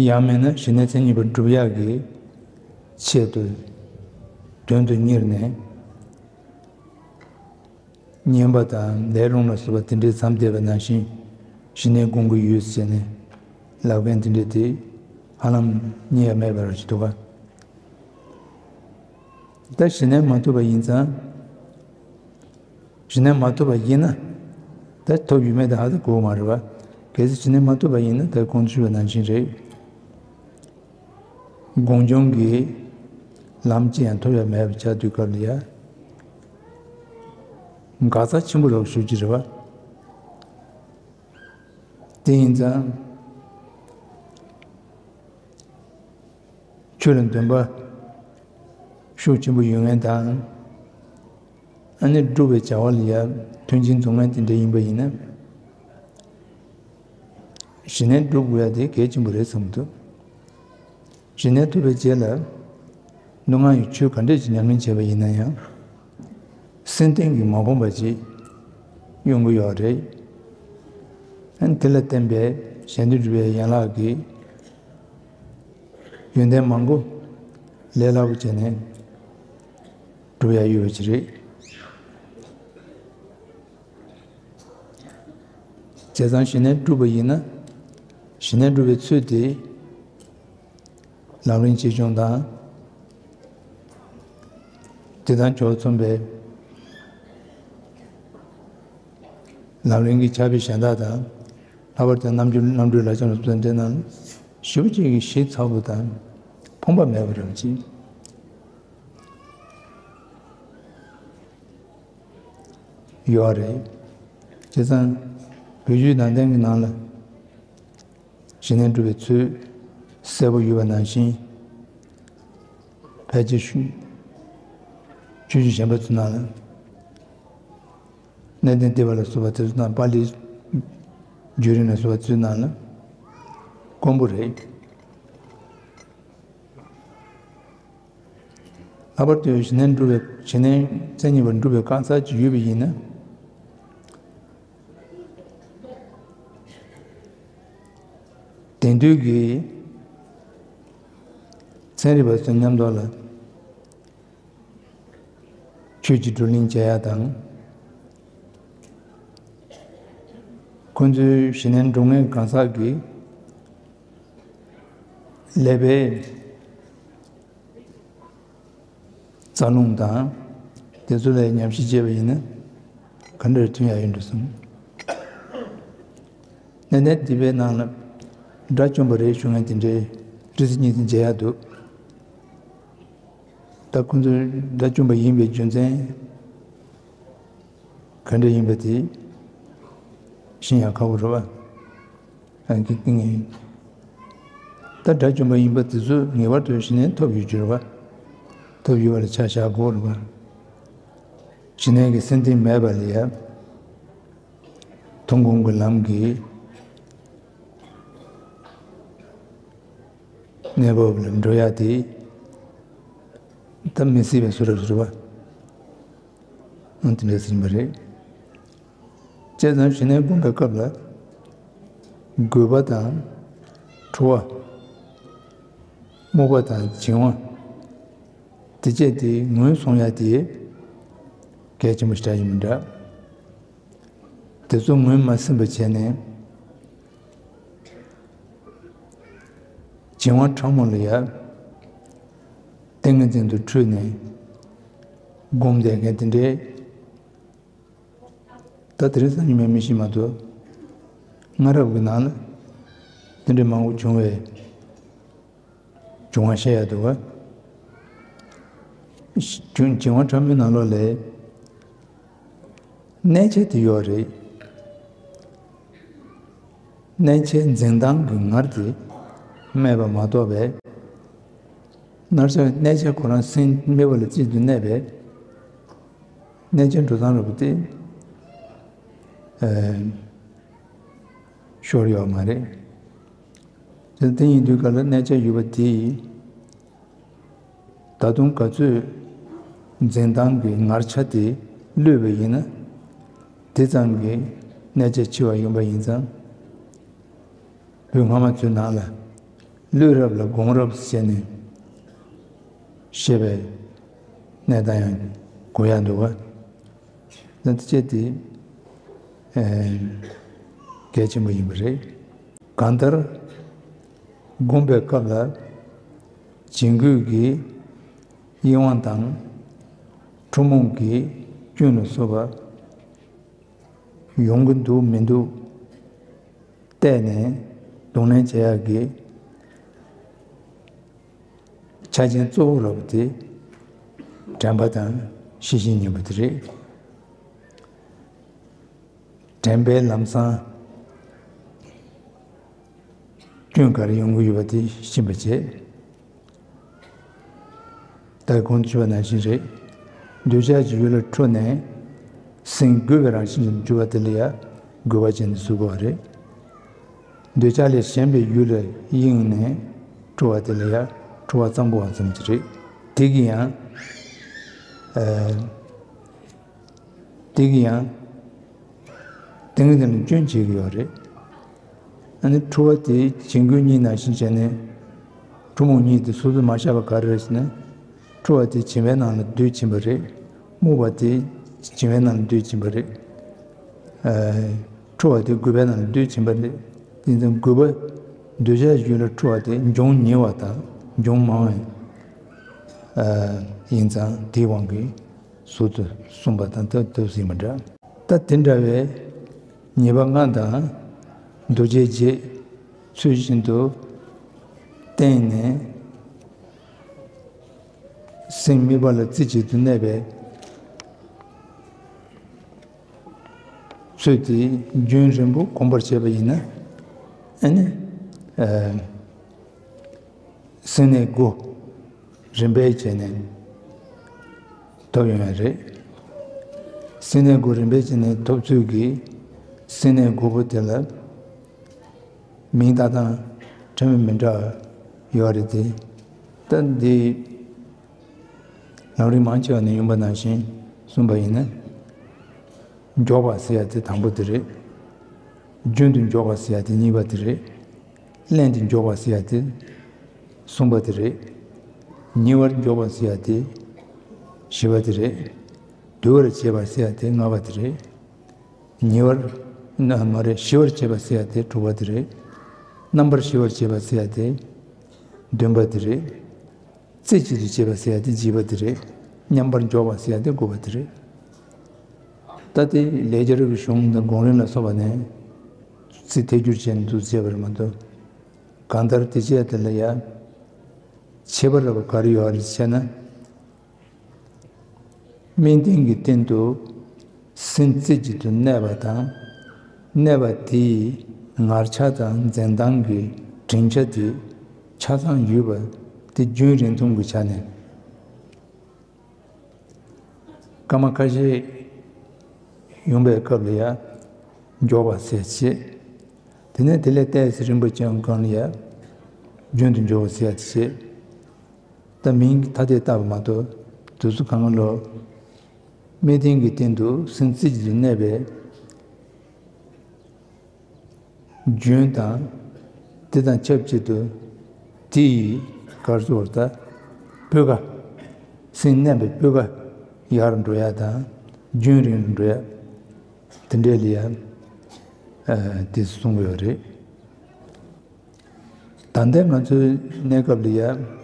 ཡང་མིན་ན་ཞི་གནས་མཚན་ཉིད་པ་སྒྲུབ་ཡག་གི་ཆེད་དུ་དོན་དུ་གཉེར་ནས། བསྙེན་པ་དང་ལས་རུང་ལ་སོགས་པ་དེ་འདྲའི་མཚམས་བསྡད་པ་ནང་བཞིན་ཞི་གནས་སྒོམ་གྱི་ཡོད་ཟེར་ནས་ལབ་མཁན་དེ་འདྲ་དེ་ཧ་ལམ་རྙེད་ཡ་མེད་པ་རང་ཞིག་འདུག་ག་ད་ཞི་གནས་མ་ཐོབ་པ་ཡིན་ཙང་། ཞི་གནས་མ་ཐོབ་པ་ཡིན་ན། ད་ཐོབ་ཡོད་མེད་དེ་ཧ་ད་གོ་མ་རེད་པ། གལ་སྲིད་ཞི་གནས་མ་ཐོབ་པ་ཡིན་ན་ད་གོང་དུ་ཞུས་པ་ནང་བཞིན་རེད། སྒོམ་བྱུང་གི་ལམ་ཅི་ཡང་ཐོབ་ཡ་མེད་པ་ཆགས་དུས་སྐབས་ལ་ཡ། འགག་རྩ་ཆེན་པོ་རབ་ཞུ་རྒྱུ་རེད་པ། དེ་ཡིན་ཙང་། ཆོས་ལ་འདུན་པ་ཤུགས་ཆེན་པོ་ཡོད་མཁན་དང་། ཨ་ནི་སྒྲུབ་པའི་བྱ་བ་ལ་ཡ་མཐུན་རྐྱེན་འཛོམས་མཁན་དེ་འདྲ་ཡིན་པ་ཡིན་ན། ཞི་གནས་སྒྲུབ་དགོས་ཡ་དེ་གལ་ཆེན་པོ་རེད་བསམ་གྱི་འདུག་ཞི་གནས་ཐོབ་པའི་རྗེས་ལ་སྣོད་ངན་གྱི་ཆོས་ག་འདྲས་ཀྱི་ཉམས་ལེན་བྱས་པ་ཡིན་ན་ཡང་། སེམས་གཏིང་གི་མ་ཕོངས་པ་ཅིག་ཡོང་གི་ཡོད་རེད། ཨ་ནི་དེ་ལ་བརྟེན་པའི་གཞན་དོན་སྒྲུབ་པའི་ཡན་ལག་གི་ཡོན་ཏན་མང་པོ་ལས་སླ་པོ་བྱས་ནས་སྒྲུབ་ཡ་ཡོད་པ་ཅིག་རེད། བྱས་ཙང་ཞི་གནས་སྒྲུབ་པ་ཡིན་ན། ཞི་གནས་སྒྲུབ་པའི་ཚུལ་དེ་ལམ་རིམ་ཆེ་ཆུང་དང་། དེ་དང་ཕྱོགས་མཚུངས་པའི་ལམ་རིམ་གྱི་ཕྱག་དཔེ་གཞན་དག་དང་། ལྷག་པར་དུ་རྣམ་འགྱུར་རྣམ་འགྱུར་ལ་སོགས་པ་དེ་རྣམས་ཞེ་པོ་ཅིག་གི་ཞིབ་ཚགས་པོ་དང་ཕོངས་པ་མེད་པ་རང་ཅིག་ཡོད་རེད། བྱས་ཙང་བོད་བརྒྱུད་ནང་བསྟན་གྱི་ནང་ལ་ཞི་གནས་སྒྲུབ་པའི་ཚུལ་གསལ་པོ་ཡོད་པ་ནང་བཞིན། ཕལ་ཆེར་ཆོས་བརྒྱུད་གཞན་པ་ཚོའི་ནང་ལ། གནས་བརྟན་སྡེ་པ་ལ་སོགས་པ་དེ་ཚོ་དང་པཱ་ལིའི་བརྒྱུད་རིམ་ལ་སོགས་པ་ཚོའི་ནང་ལ་དཀོན་པོ་རེད། ལྷག་པར་དུ་ཞི་གནས་སྒྲུབ་པའི་ཞི་གནས་མཚན་ཉིད་པ་སྒྲུབ་པའི་དཀའ་ཚེགས་ཅིག་ཡོད་པ་ཡིན་ན། དེང་དུས་ཀྱི་ཚན་རིག་པ་ཚོའི་མཉམ་དུ་ལ། ཆོས་ཀྱི་བགྲོ་གླེང་བྱེད་ཡ་དང་། ཁོང་ཚོའི་གཞི་ནས་འགྲོ་མཁན་གང་ཟག་གི་ཀླད་པའི་རྩ་རླུང་དང་དེ་ཚོ་ལ་ཉམས་ཞིབ་བྱས་པ་ཡིན་ན་ག་འདྲར་ཐོན་ཡག་ཡིན་འགྲོ་གསུངས། གནས་བརྟན་སྡིག་པའི་ནང་ལ་དགྲ་བཅོམ་པ་རེད་ཞུ་མཁན་དེ་འདྲའི་རི་སི་གཉིས་ཚན་མཇལ་ཡག་འདུག་ད་ཁོང་ཚོ་དགྲ་བཅོམ་པ་ཡིན་པའི་རྒྱུ་མཚན་ག་འདྲ་ཡིན་པ་དེ་ཤེས་ཡག་ཁག་པོ་རེད་བ། ཨ་ཀི་ཀི་ངེ་ད་དགྲ་བཅོམ་པ་ཡིན་པ་དེ་ཚོ་ངེས་པར་དུ་གཞི་ནས་ཐོབ་ཡོད་རྒྱུ་རེད་བ། ཐོབ་ཡོད་པ་ལ་ཆ་བཞག་དགོས་རེད་བ། གཞི་ནས་ཀྱི་སེམས་གཏིང་མེད་པ་ལ་ཡ། མཐོང་སྒོམ་གྱི་ལམ་གྱི་གནས་བབ་ལ་འགྲོ་ཡ་དེ་ད་མི་སྲིད་པའི་བཟོ་འདྲ་རེད་བ། ཨང་དེ་འདྲ་ཟིན་པ་རེད། བྱས་ཙང་གཞི་ནས་སྒོམ་པའི་སྐབས་ལ་རྒོད་པ་དང་ཁྲོ་བ། རྨུགས་པ་དང་བྱིང་བ། དེ་བཅས་དེ་ངོས་བཟུང་ཡ་དེ་གལ་ཆེན་པོ་ཞེ་དྲག་ཡིན་མི་འདྲ། དེ་ཚོ་ངོས་མ་ཟིན་པ་བྱས་ནས་བྱིང་བ་ཕྲ་མོ་ལ་ཡ་ཏིང་ངེ་འཛིན་དུ་འཁྲུལ་ནས་སྒོམ་བསྡད་མཁན་དེ་འདྲའི། ད་དེ་རིང་སང་ཉིན་མའི་མི་ཤི་མ་གཏོགས་སྔ་རབས་ཀྱི་ནང་ལ་དེ་འདྲའི་མང་པོ་བྱུང་བའི་བྱུང་བ་བཤད་ཡ་འདུག་བ། བྱུང་བྱུང་བ་ཕྲ་མོའི་ནང་ལོགས་ལས་གནས་ཆ་དེ་ཡོད་རེད། གནས་ཆའི་འཛིན་སྟངས་ཀྱི་ངར་དེ་སྨྲས་པ་མ་གཏོགས་པའི། ནར་སོན་གནས་ཆ་ཁོ་རང་སེམས་མེད་པ་ལ་རྩིས་སུ་གནས་པས། གནས་ཆ་འགྲོ་སྟངས་རེད་པ་དེ། ཨེ། ཤོར་ཡོད་མ་རེད། དེ་དེ་ཡིན་དུས་ག་ལ་གནས་ཆ་ཡོད་པ་དེ་ཡིས། ད་དུང་ག་ཚོད་འཛིན་སྟངས་ཀྱི་ངར་ཆ་དེ་བསླུས་པ་ཡིན་ན། དེ་ཙམ་གྱིས་གནས་ཆ་འཆི་བ་ཡོང་པ་ཡིན་ཙང་། བོད་སྔ་མ་ཚོའི་ནང་ལ་བསླུས་རབས་ལ་སྒོམ་རབས་བྱས་ནས་བཤད་པའི་གནས་སྟངས་ཡང་གོ་ཡག་འདུག་ག་ད་དེ་བྱས་ཏེ་གལ་ཆེན་པོ་ཡིན་པ་རེད། གང་ལྟར་སྒོམ་པའི་སྐབས་ལ་བྱིང་རྒོད་ཀྱི་གཡེང་བ་དང་ཁྲོ་མོ་གི་སྐྱོན་ལ་སོགས་པ་ཡོང་གི་འདུག་མི་འདུག་བལྟས་ནས་གདོང་ལེན་བྱེད་ཡག་གི་ཆ་རྐྱེན་གཙོ་བོ་ར་བ་དེ་དྲན་པ་དང་ཤེས་བཞིན་ཉིད་པ་དེ་རེད། དྲན་པའི་ལམ་སང་སྐྱོན་ག་རེ་ཡོང་གི་ཡོད་པ་དེ་ཤེས་པ་བྱེད། ད་གོང་དུ་ཞུས་པ་ནང་བཞིན་རེད། འདོད་ཆགས་ཀྱི་ཡུལ་ལ་འཁྲུལ་ནས་སེམས་རྒོད་པའི་རང་བཞིན་དུ་གྱུར་པ་དེ་ལ་ཡང་རྒོད་པ་ཅན་དུ་བཟོ་དགོས་པ་རེད། འདོད་ཆགས་ལས་གཞན་པའི་ཡུལ་ལ་གཡེང་ནས་འཁྲུལ་བ་དེ་ལ་ཡང་འཁྲུལ་བ་གཙང་པོ་བ་ཙམ་གྱི་རེད། དེ་གི་ཡང་། ཨ། དེ་གི་ཡང་། དེ་ནི་དེ་ནི་སྐྱོན་བྱེད་ཀྱི་ཡོད་རེད། ཨ་ནི་འཁྲུལ་བ་དེ་བྱིང་རྒོད་གཉིས་ནང་བཞིན་བྱས་ནས། གྲུ་མོ་གཉིས་དེ་སོ་སོ་མ་བཞག་པ་ག་རེ་རེད་ཟེར་ན། འཁྲུལ་བ་དེ་བྱིང་བའི་ནང་ལ་སྡོད་ཕྱིན་པ་རེད། རྨུགས་པ་དེ་བྱིང་བའི་ནང་ལ་སྡོད་ཕྱིན་པ་རེད། ཨ། འཁྲུལ་བ་དེ་རྒོད་པའི་ནང་ལ་སྡོད་ཕྱིན་པ་རེད། དེ་ཙམ་རྒོད་པ། འདོད་ཆགས་ཡུལ་ལ་འཁྲུལ་བ་དེ་འབྱུང་ཉེ་བ་དང་འབྱུང་མང་བ་ཡིན་ཙང་དེའི་དབང་གིས་ཟུར་དུ་གསུངས་པ་དང་ཐབས་ཐབས་ཟིན་མི་འདྲ། ད་དེ་འདྲ་བའི་ཉེས་པ་ལྔ་དང་འདུ་བྱེད་བརྒྱད་ཚུལ་བཞིན་དུ་བསྟེན་ནས་སེམས་དམིགས་པ་ལ་རྩེ་གཅིག་ཏུ་གནས་པའི་ཚུལ་དེ་རྒྱུན་རིང་པོ་གོམས་པར་བྱས་པ་ཡིན་ན། ཨ་ནི། ཨ། སེམས་གནས་དགུ་རིམ་པས་བྱས་ནས་ཐོབ་ཡོང་ཡ་རེད། སེམས་གནས་དགུ་རིམ་པས་བྱས་ནས་ཐོབ་ཚུལ་གྱི་སེམས་གནས་དགུ་པོ་དེ་ལ་མིང་བཏགས་སྟངས་ཕྲ་མོ་མི་འདྲ་བ་ཡོད་རེད་དེ། ད་འདི་ལམ་རིམ་མང་ཆེ་བ་ནས་ཡོང་པ་ནང་བཞིན་གསུངས་པ་ཡིན་ན། མགྱོགས་པ་ཟེར་ཡ་དེ་དང་པོ་དེ་རེད། རྒྱུན་དུ་མགྱོགས་པ་ཟེར་ཡ་དེ་གཉིས་པ་དེ་རེད། ལྷན་དུ་མགྱོགས་པ་ཟེར་ཡ་དེ་གསུམ་པ་དེ་རེད། ཉེ་བར་མགྱོགས་པ་ཟེར་ཡ་དེ་བཞི་པ་དེ་རེད། དུལ་བར་བྱེད་པ་ཟེར་ཡ་དེ་ལྔ་པ་དེ་རེད། ཉེ་བར་ ན་མ་རེད། ཞི་བར་བྱེད་པ་ཟེར་ཡ་དེ་དྲུག་པ་དེ་རེད། རྣམ་པར་ཞི་བར་བྱེད་པ་ཟེར་ཡ་དེ་བདུན་པ་དེ་རེད། རྩེ་གཅིག་ཏུ་བྱེད་པ་ཟེར་ཡ་དེ་བཞི་པ་དེ་རེད། མཉམ་པར་འཇོག་པ་ཟེར་ཡ་དེ་དགུ་པ་དེ་རེད། ད་དེ་ལེགས་སྦྱར་གྱི་གཞུང་དང་དགོངས་ལེན་ལ་སོགས་པ་ནས་ཚིག་ཐད་སྒྱུར་བྱས་ནས་འདུག་བྱས་པ་རེད་མ་གཏོགས། གང་ལྟར་དེ་བྱས་དེ་ལ་ཡ་ཁྱད་པར་ར་བ་ག་རེ་ཡོད་རེད་ཟེར་ན། དམིགས་རྟེན་གྱི་སྟེང་དུ་སེམས་རྩེ་གཅིག་ཏུ་གནས་པ་དང་། གནས་པ་དེའི་ངར་ཆ་དང་འཛིན་སྟངས་ཀྱི་བྲིང་ཆ་དེ་ཆ་ཚང་ཡོད་པ་དེ་རྒྱུན་རིང་ཐུང་གི་ཆ་ནས། སྐར་མ་ཁ་ཤས་ཡོང་པའི་སྐབས་ལ་ཡ་མགྱོགས་པ་ཟེར་བྱེད། དེ་ནས་དེ་ལས་ཏོག་ཙམ་རིང་པོ་ཅན་གང་ལ་ཡ་རྒྱུན་དུ་འཇོག་པ་ཟེར་བྱེད། ད་མིང་ཐ་དད་བཏགས་པ་མ་གཏོགས་དུས་སུ་གང་ལོ། དམིགས་རྟེན་གྱི་སྟེང་དུ་སེམས་རྩེ་གཅིག་ཏུ་གནས་པའི་རྒྱུན་དང་། དེ་དང་ཆབས་ཅིག་ཏུ་དེ་ཡི་སྐར་ཚོགས་ད་སྤུས་ཀ། སེམས་གནས་པའི་སྤུས་ཀ་ཡར་འགྲོ་ཡ་དང་རྒྱུན་རིང་རུ་འགྲོ་ཡ། དེ་འདྲས་ལ་ཡ་དེ་གསུང་གི་ཡོད་རེད། ད་ལྟའི་ང་ཚོའི་གནས་སྐབས་ལ་ཡ།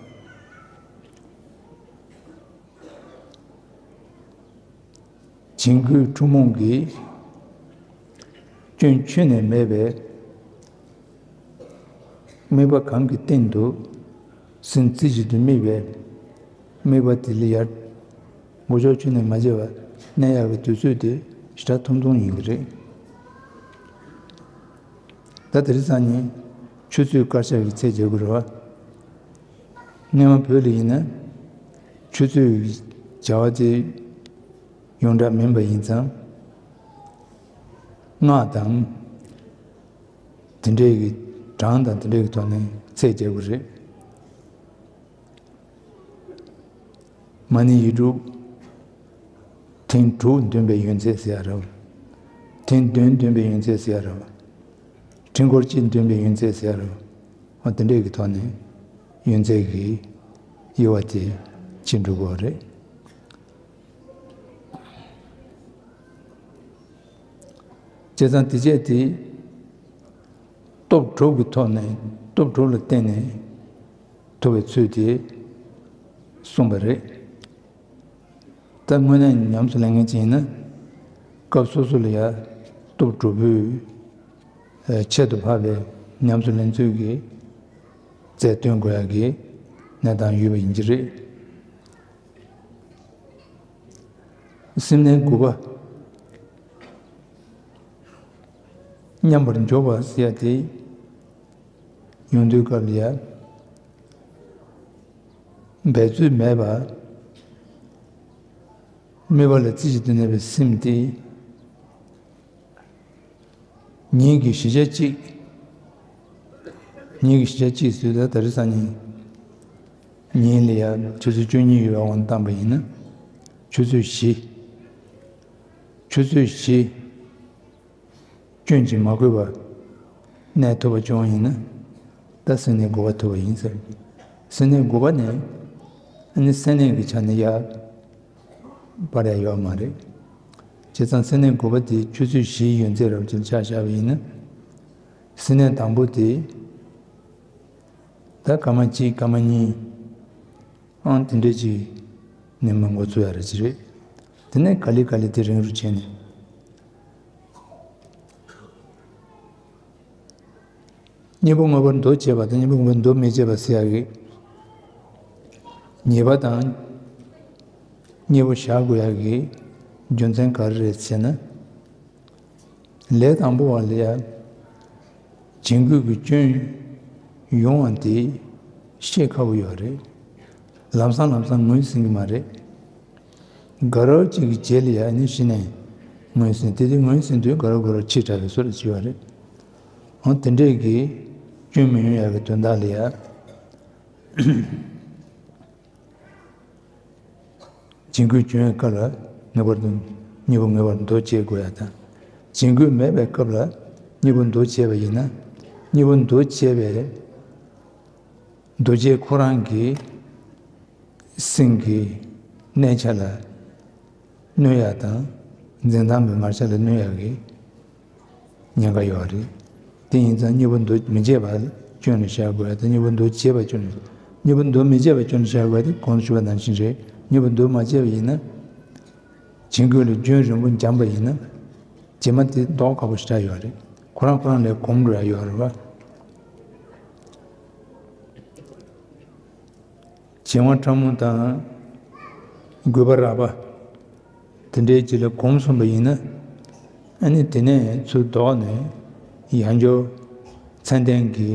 བྱིང་རྒོད་འཁྲུལ་རྨོངས་ཀྱི་སྐྱོན་ཁྱོན་ནས་མེད་པའི་དམིགས་པ་གང་གི་སྟེང་དུ་སེམས་རྩེ་གཅིག་ཏུ་དམིགས་པའི་དམིགས་པ་དེ་ལ་ཡར་མགོ་ལྕོག་ཁྱོན་ནས་མ་བརྗེད་པ་གནས་ཡག་གི་དུས་ཚོད་དེ་ཞེ་དྲག་ཐུང་ཐུང་ཡིན་གྱི་རེད། ད་དེ་རིང་སང་ཉིན་ཆུ་ཚོད་སྐར་ཆ་གི་ཚད་རྒྱག་དགོས་རེད་བ། སྔོན་མ་བོད་ལ་ཡིན་ན་ཆུ་ཚོད་ཀྱི་བྱ་བ་དེ་ཡོངས་གྲགས་མིན་པ་ཡིན་ཙང་། སྔགས་དང་དེ་འདྲའི་གི་གྲངས་དང་དེ་འདྲའི་གི་ཐོག་ནས་ཚད་རྒྱག་དགོས་རེད། མ་ཎི་ཡིག་དྲུག་ཐེངས་དྲུག་འདོན་པའི་ཡོན་ཚད་ཟེར་ཡ་རེད། ཐེངས་བདུན་འདོན་པའི་ཡོན་ཚད་ཟེར་ཡ་རེད། ཕྲེང་སྐོར་གཅིག་འདོན་པའི་ཡོན་ཚད་ཟེར་ཡ་རེད། འོ་དེ་འདྲས་ཀྱི་ཐོག་ནས་ཡོན་ཚད་ཀྱི་དབྱེ་བ་དེ་ཕྱེ་འགྲོ་གི་ཡོད་རེད། བྱས་ཙང་དེ་བྱས་ཏེ་སྟོབས་དྲུག་གི་ཐོག་ནས་སྟོབས་དྲུག་ལ་བརྟེན་ནས་ཐུབ་པའི་ཚུལ་དེ་གསུངས་པ་རེད། ད་དངོས་གནས་ཉམས་སུ་ལེན་མཁན་ཅིག་ཡིན་ན། སྐབས་སོ་སོ་ལ་ཡ་སྟོབས་དྲུག་པོའི་ཨ་ཁྱད་དུ་འཕགས་པའི་ཉམས་སུ་ལེན་ཚུལ་གྱི་རྩལ་སྟོན་དགོས་ཡག་གི་གནས་སྟངས་ཡོད་པ་ཡིན་གྱི་རེད། སེམས་གནས་དགུ་པ། མཉམ་པར་འཇོག་པ་ཟེར་ཡ་དེ། ཡོང་དུས་སྐབས་ལ་ཡ། འབད་རྩོལ་མེད་པ། དམིགས་པ་ལ་རྩེ་གཅིག་ཏུ་གནས་པའི་སེམས་དེ། ཉིན་གྱི་བཞི་ཆ་གཅིག་ཉིན་གྱི་བཞི་ཆ་གཅིག་ཟེར་ད་ད་རེས་སང་ཉིན། ཉིན་ལ་ཡ་ཆུ་ཚོད་བཅུ་གཉིས་ཡོད་པ་དབང་བཏང་པ་ཡིན་ན། ཆུ་ཚོད་བཞི། ཆུ་ཚོད་བཞི། སྐྱོན་གྱིས་མ་གོས་པ་གནས་ཐུབ་པ་བྱུང་བ་ཡིན་ན། ད་སེམས་གནས་དགུ་པ་ཐུབ་པ་ཡིན་ཟེར། སེམས་གནས་དགུ་པ་ནས་ཨ་ནི་སེམས་གནས་ཀྱི་ཆ་ནས་ཡར་སྤར་ཡ་ཡོད་མ་རེད། བྱས་ཙང་སེམས་གནས་དགུ་པ་དེ་ཆུ་ཚོད་བཞིའི་ཡོན་ཚད་རབ་ཅིག་ཆ་བཞག་པ་ཡིན་ན། སེམས་གནས་དང་པོ་དེ་ད་སྐར་མ་གཅིག་སྐར་མ་གཉིས། ཨང་དེ་འདྲས་ཅིག་ནས་མ་འགོ་ཚུགས་ཡ་རེད་ཅི་རེད། དེ་ནས་ག་ལེ་ག་ལེ་དེ་རིང་རུ་བྱས་ནས། གཉིས་པོ་མངོན་པར་འདུ་བྱེད་པ་དང་གཉིས་པོ་མངོན་པར་འདུ་མི་བྱེད་པ་ཟེར་ཡ་གི། ཉེས་པ་དང་གཉིས་པོ་བཞག་དགོས་ཡ་གི་རྒྱུ་མཚན་ག་རེ་རེད་ཟེར་ན། ལས་དང་པོ་བ་ལ་ཡ། བྱིང་རྒོད་ཀྱི་སྐྱོན་ཡོང་བ་དེ་ཤེས་ཁག་པོ་ཡོད་རེད། ལམ་སང་ལམ་སང་ངོས་ཟིན་གྱི་མ་རེད། དགའ་རབ་ཅིག་གི་རྗེས་ལ་ཡ་ནི་གཞི་ནས་ངོས་ཟིན་དེ་དུས་ངོས་ཟིན་དུས་དགའ་རབ་དགའ་རབ་ཆེས་དྲགས་པའི་བཟོ་འདྲ་ཅིག་ཡོད་རེད། འོ་དེ་འདྲས་ཀྱི་སྐྱོན་མི་ཡོང་ཡ་གི་དོན་དག་ལ་ཡ། བྱིང་རྒོད་བྱུང་བའི་སྐབས་ལ་ངེས་པར་དུ་གཉིས་པོ་ངེས་པར་འདུ་བྱེད་དགོས་ཡ་དང་། བྱིང་རྒོད་མེད་པའི་སྐབས་ལ་གཉིས་པོ་འདུ་བྱེད་པ་ཡིན་ན། གཉིས་པོ་འདུ་བྱེད་པའི་འདུ་བྱེད་ཁོ་རང་གི་སེམས་ཀྱི་གནས་ཆ་ལ་གནོད་ཡ་དང་། འཛིན་སྟངས་ཀྱི་ངར་ཆ་ལ་གནོད་ཡ་གི་ ཉེན་ཁ་ཡོད་རེད། དེ་ཡིན་ཙང་གཉིས་པོ་འདུ་མི་བྱེད་པ་སྐྱོན་ནས་བཞག་དགོས་ཡ་དང་། གཉིས་པོ་འདུ་བྱེད་པ་སྐྱོན་ནས། གཉིས་པོ་འདུ་མི་བྱེད་པ་སྐྱོན་ནས་བཞག་དགོས་ཡ་དེ་གོང་དུ་ཞུས་པ་ནང་བཞིན་རེད། གཉིས་པོ་འདུ་མ་བྱེད་པ་ཡིན་ན། བྱིང་རྒོད་ལ་རྒྱུན་རིང་པོ་འབྱམས་པ་ཡིན་ན། རྗེས་མ་དེ་ལྡོག་དཀའ་པོ་ཞེ་དྲག་ཡོད་རེད། ཁོ་རང་ཁོ་རང་ལ་གོམས་འགྲོ་ཡ་ཡོད་རེད་བ། བྱིང་བ་ཕྲ་མོ་དང་རྒོད་པ་རགས་པ་དེ་འདྲའི་རྗེས་ལ་གོམས་སོང་པ་ཡིན་ན། ཨ་ནི་དེ་ནས་ཚུར་ལྡོག་ནས་ཡང་བསྐྱར་མཚན་ལྡན་གྱི་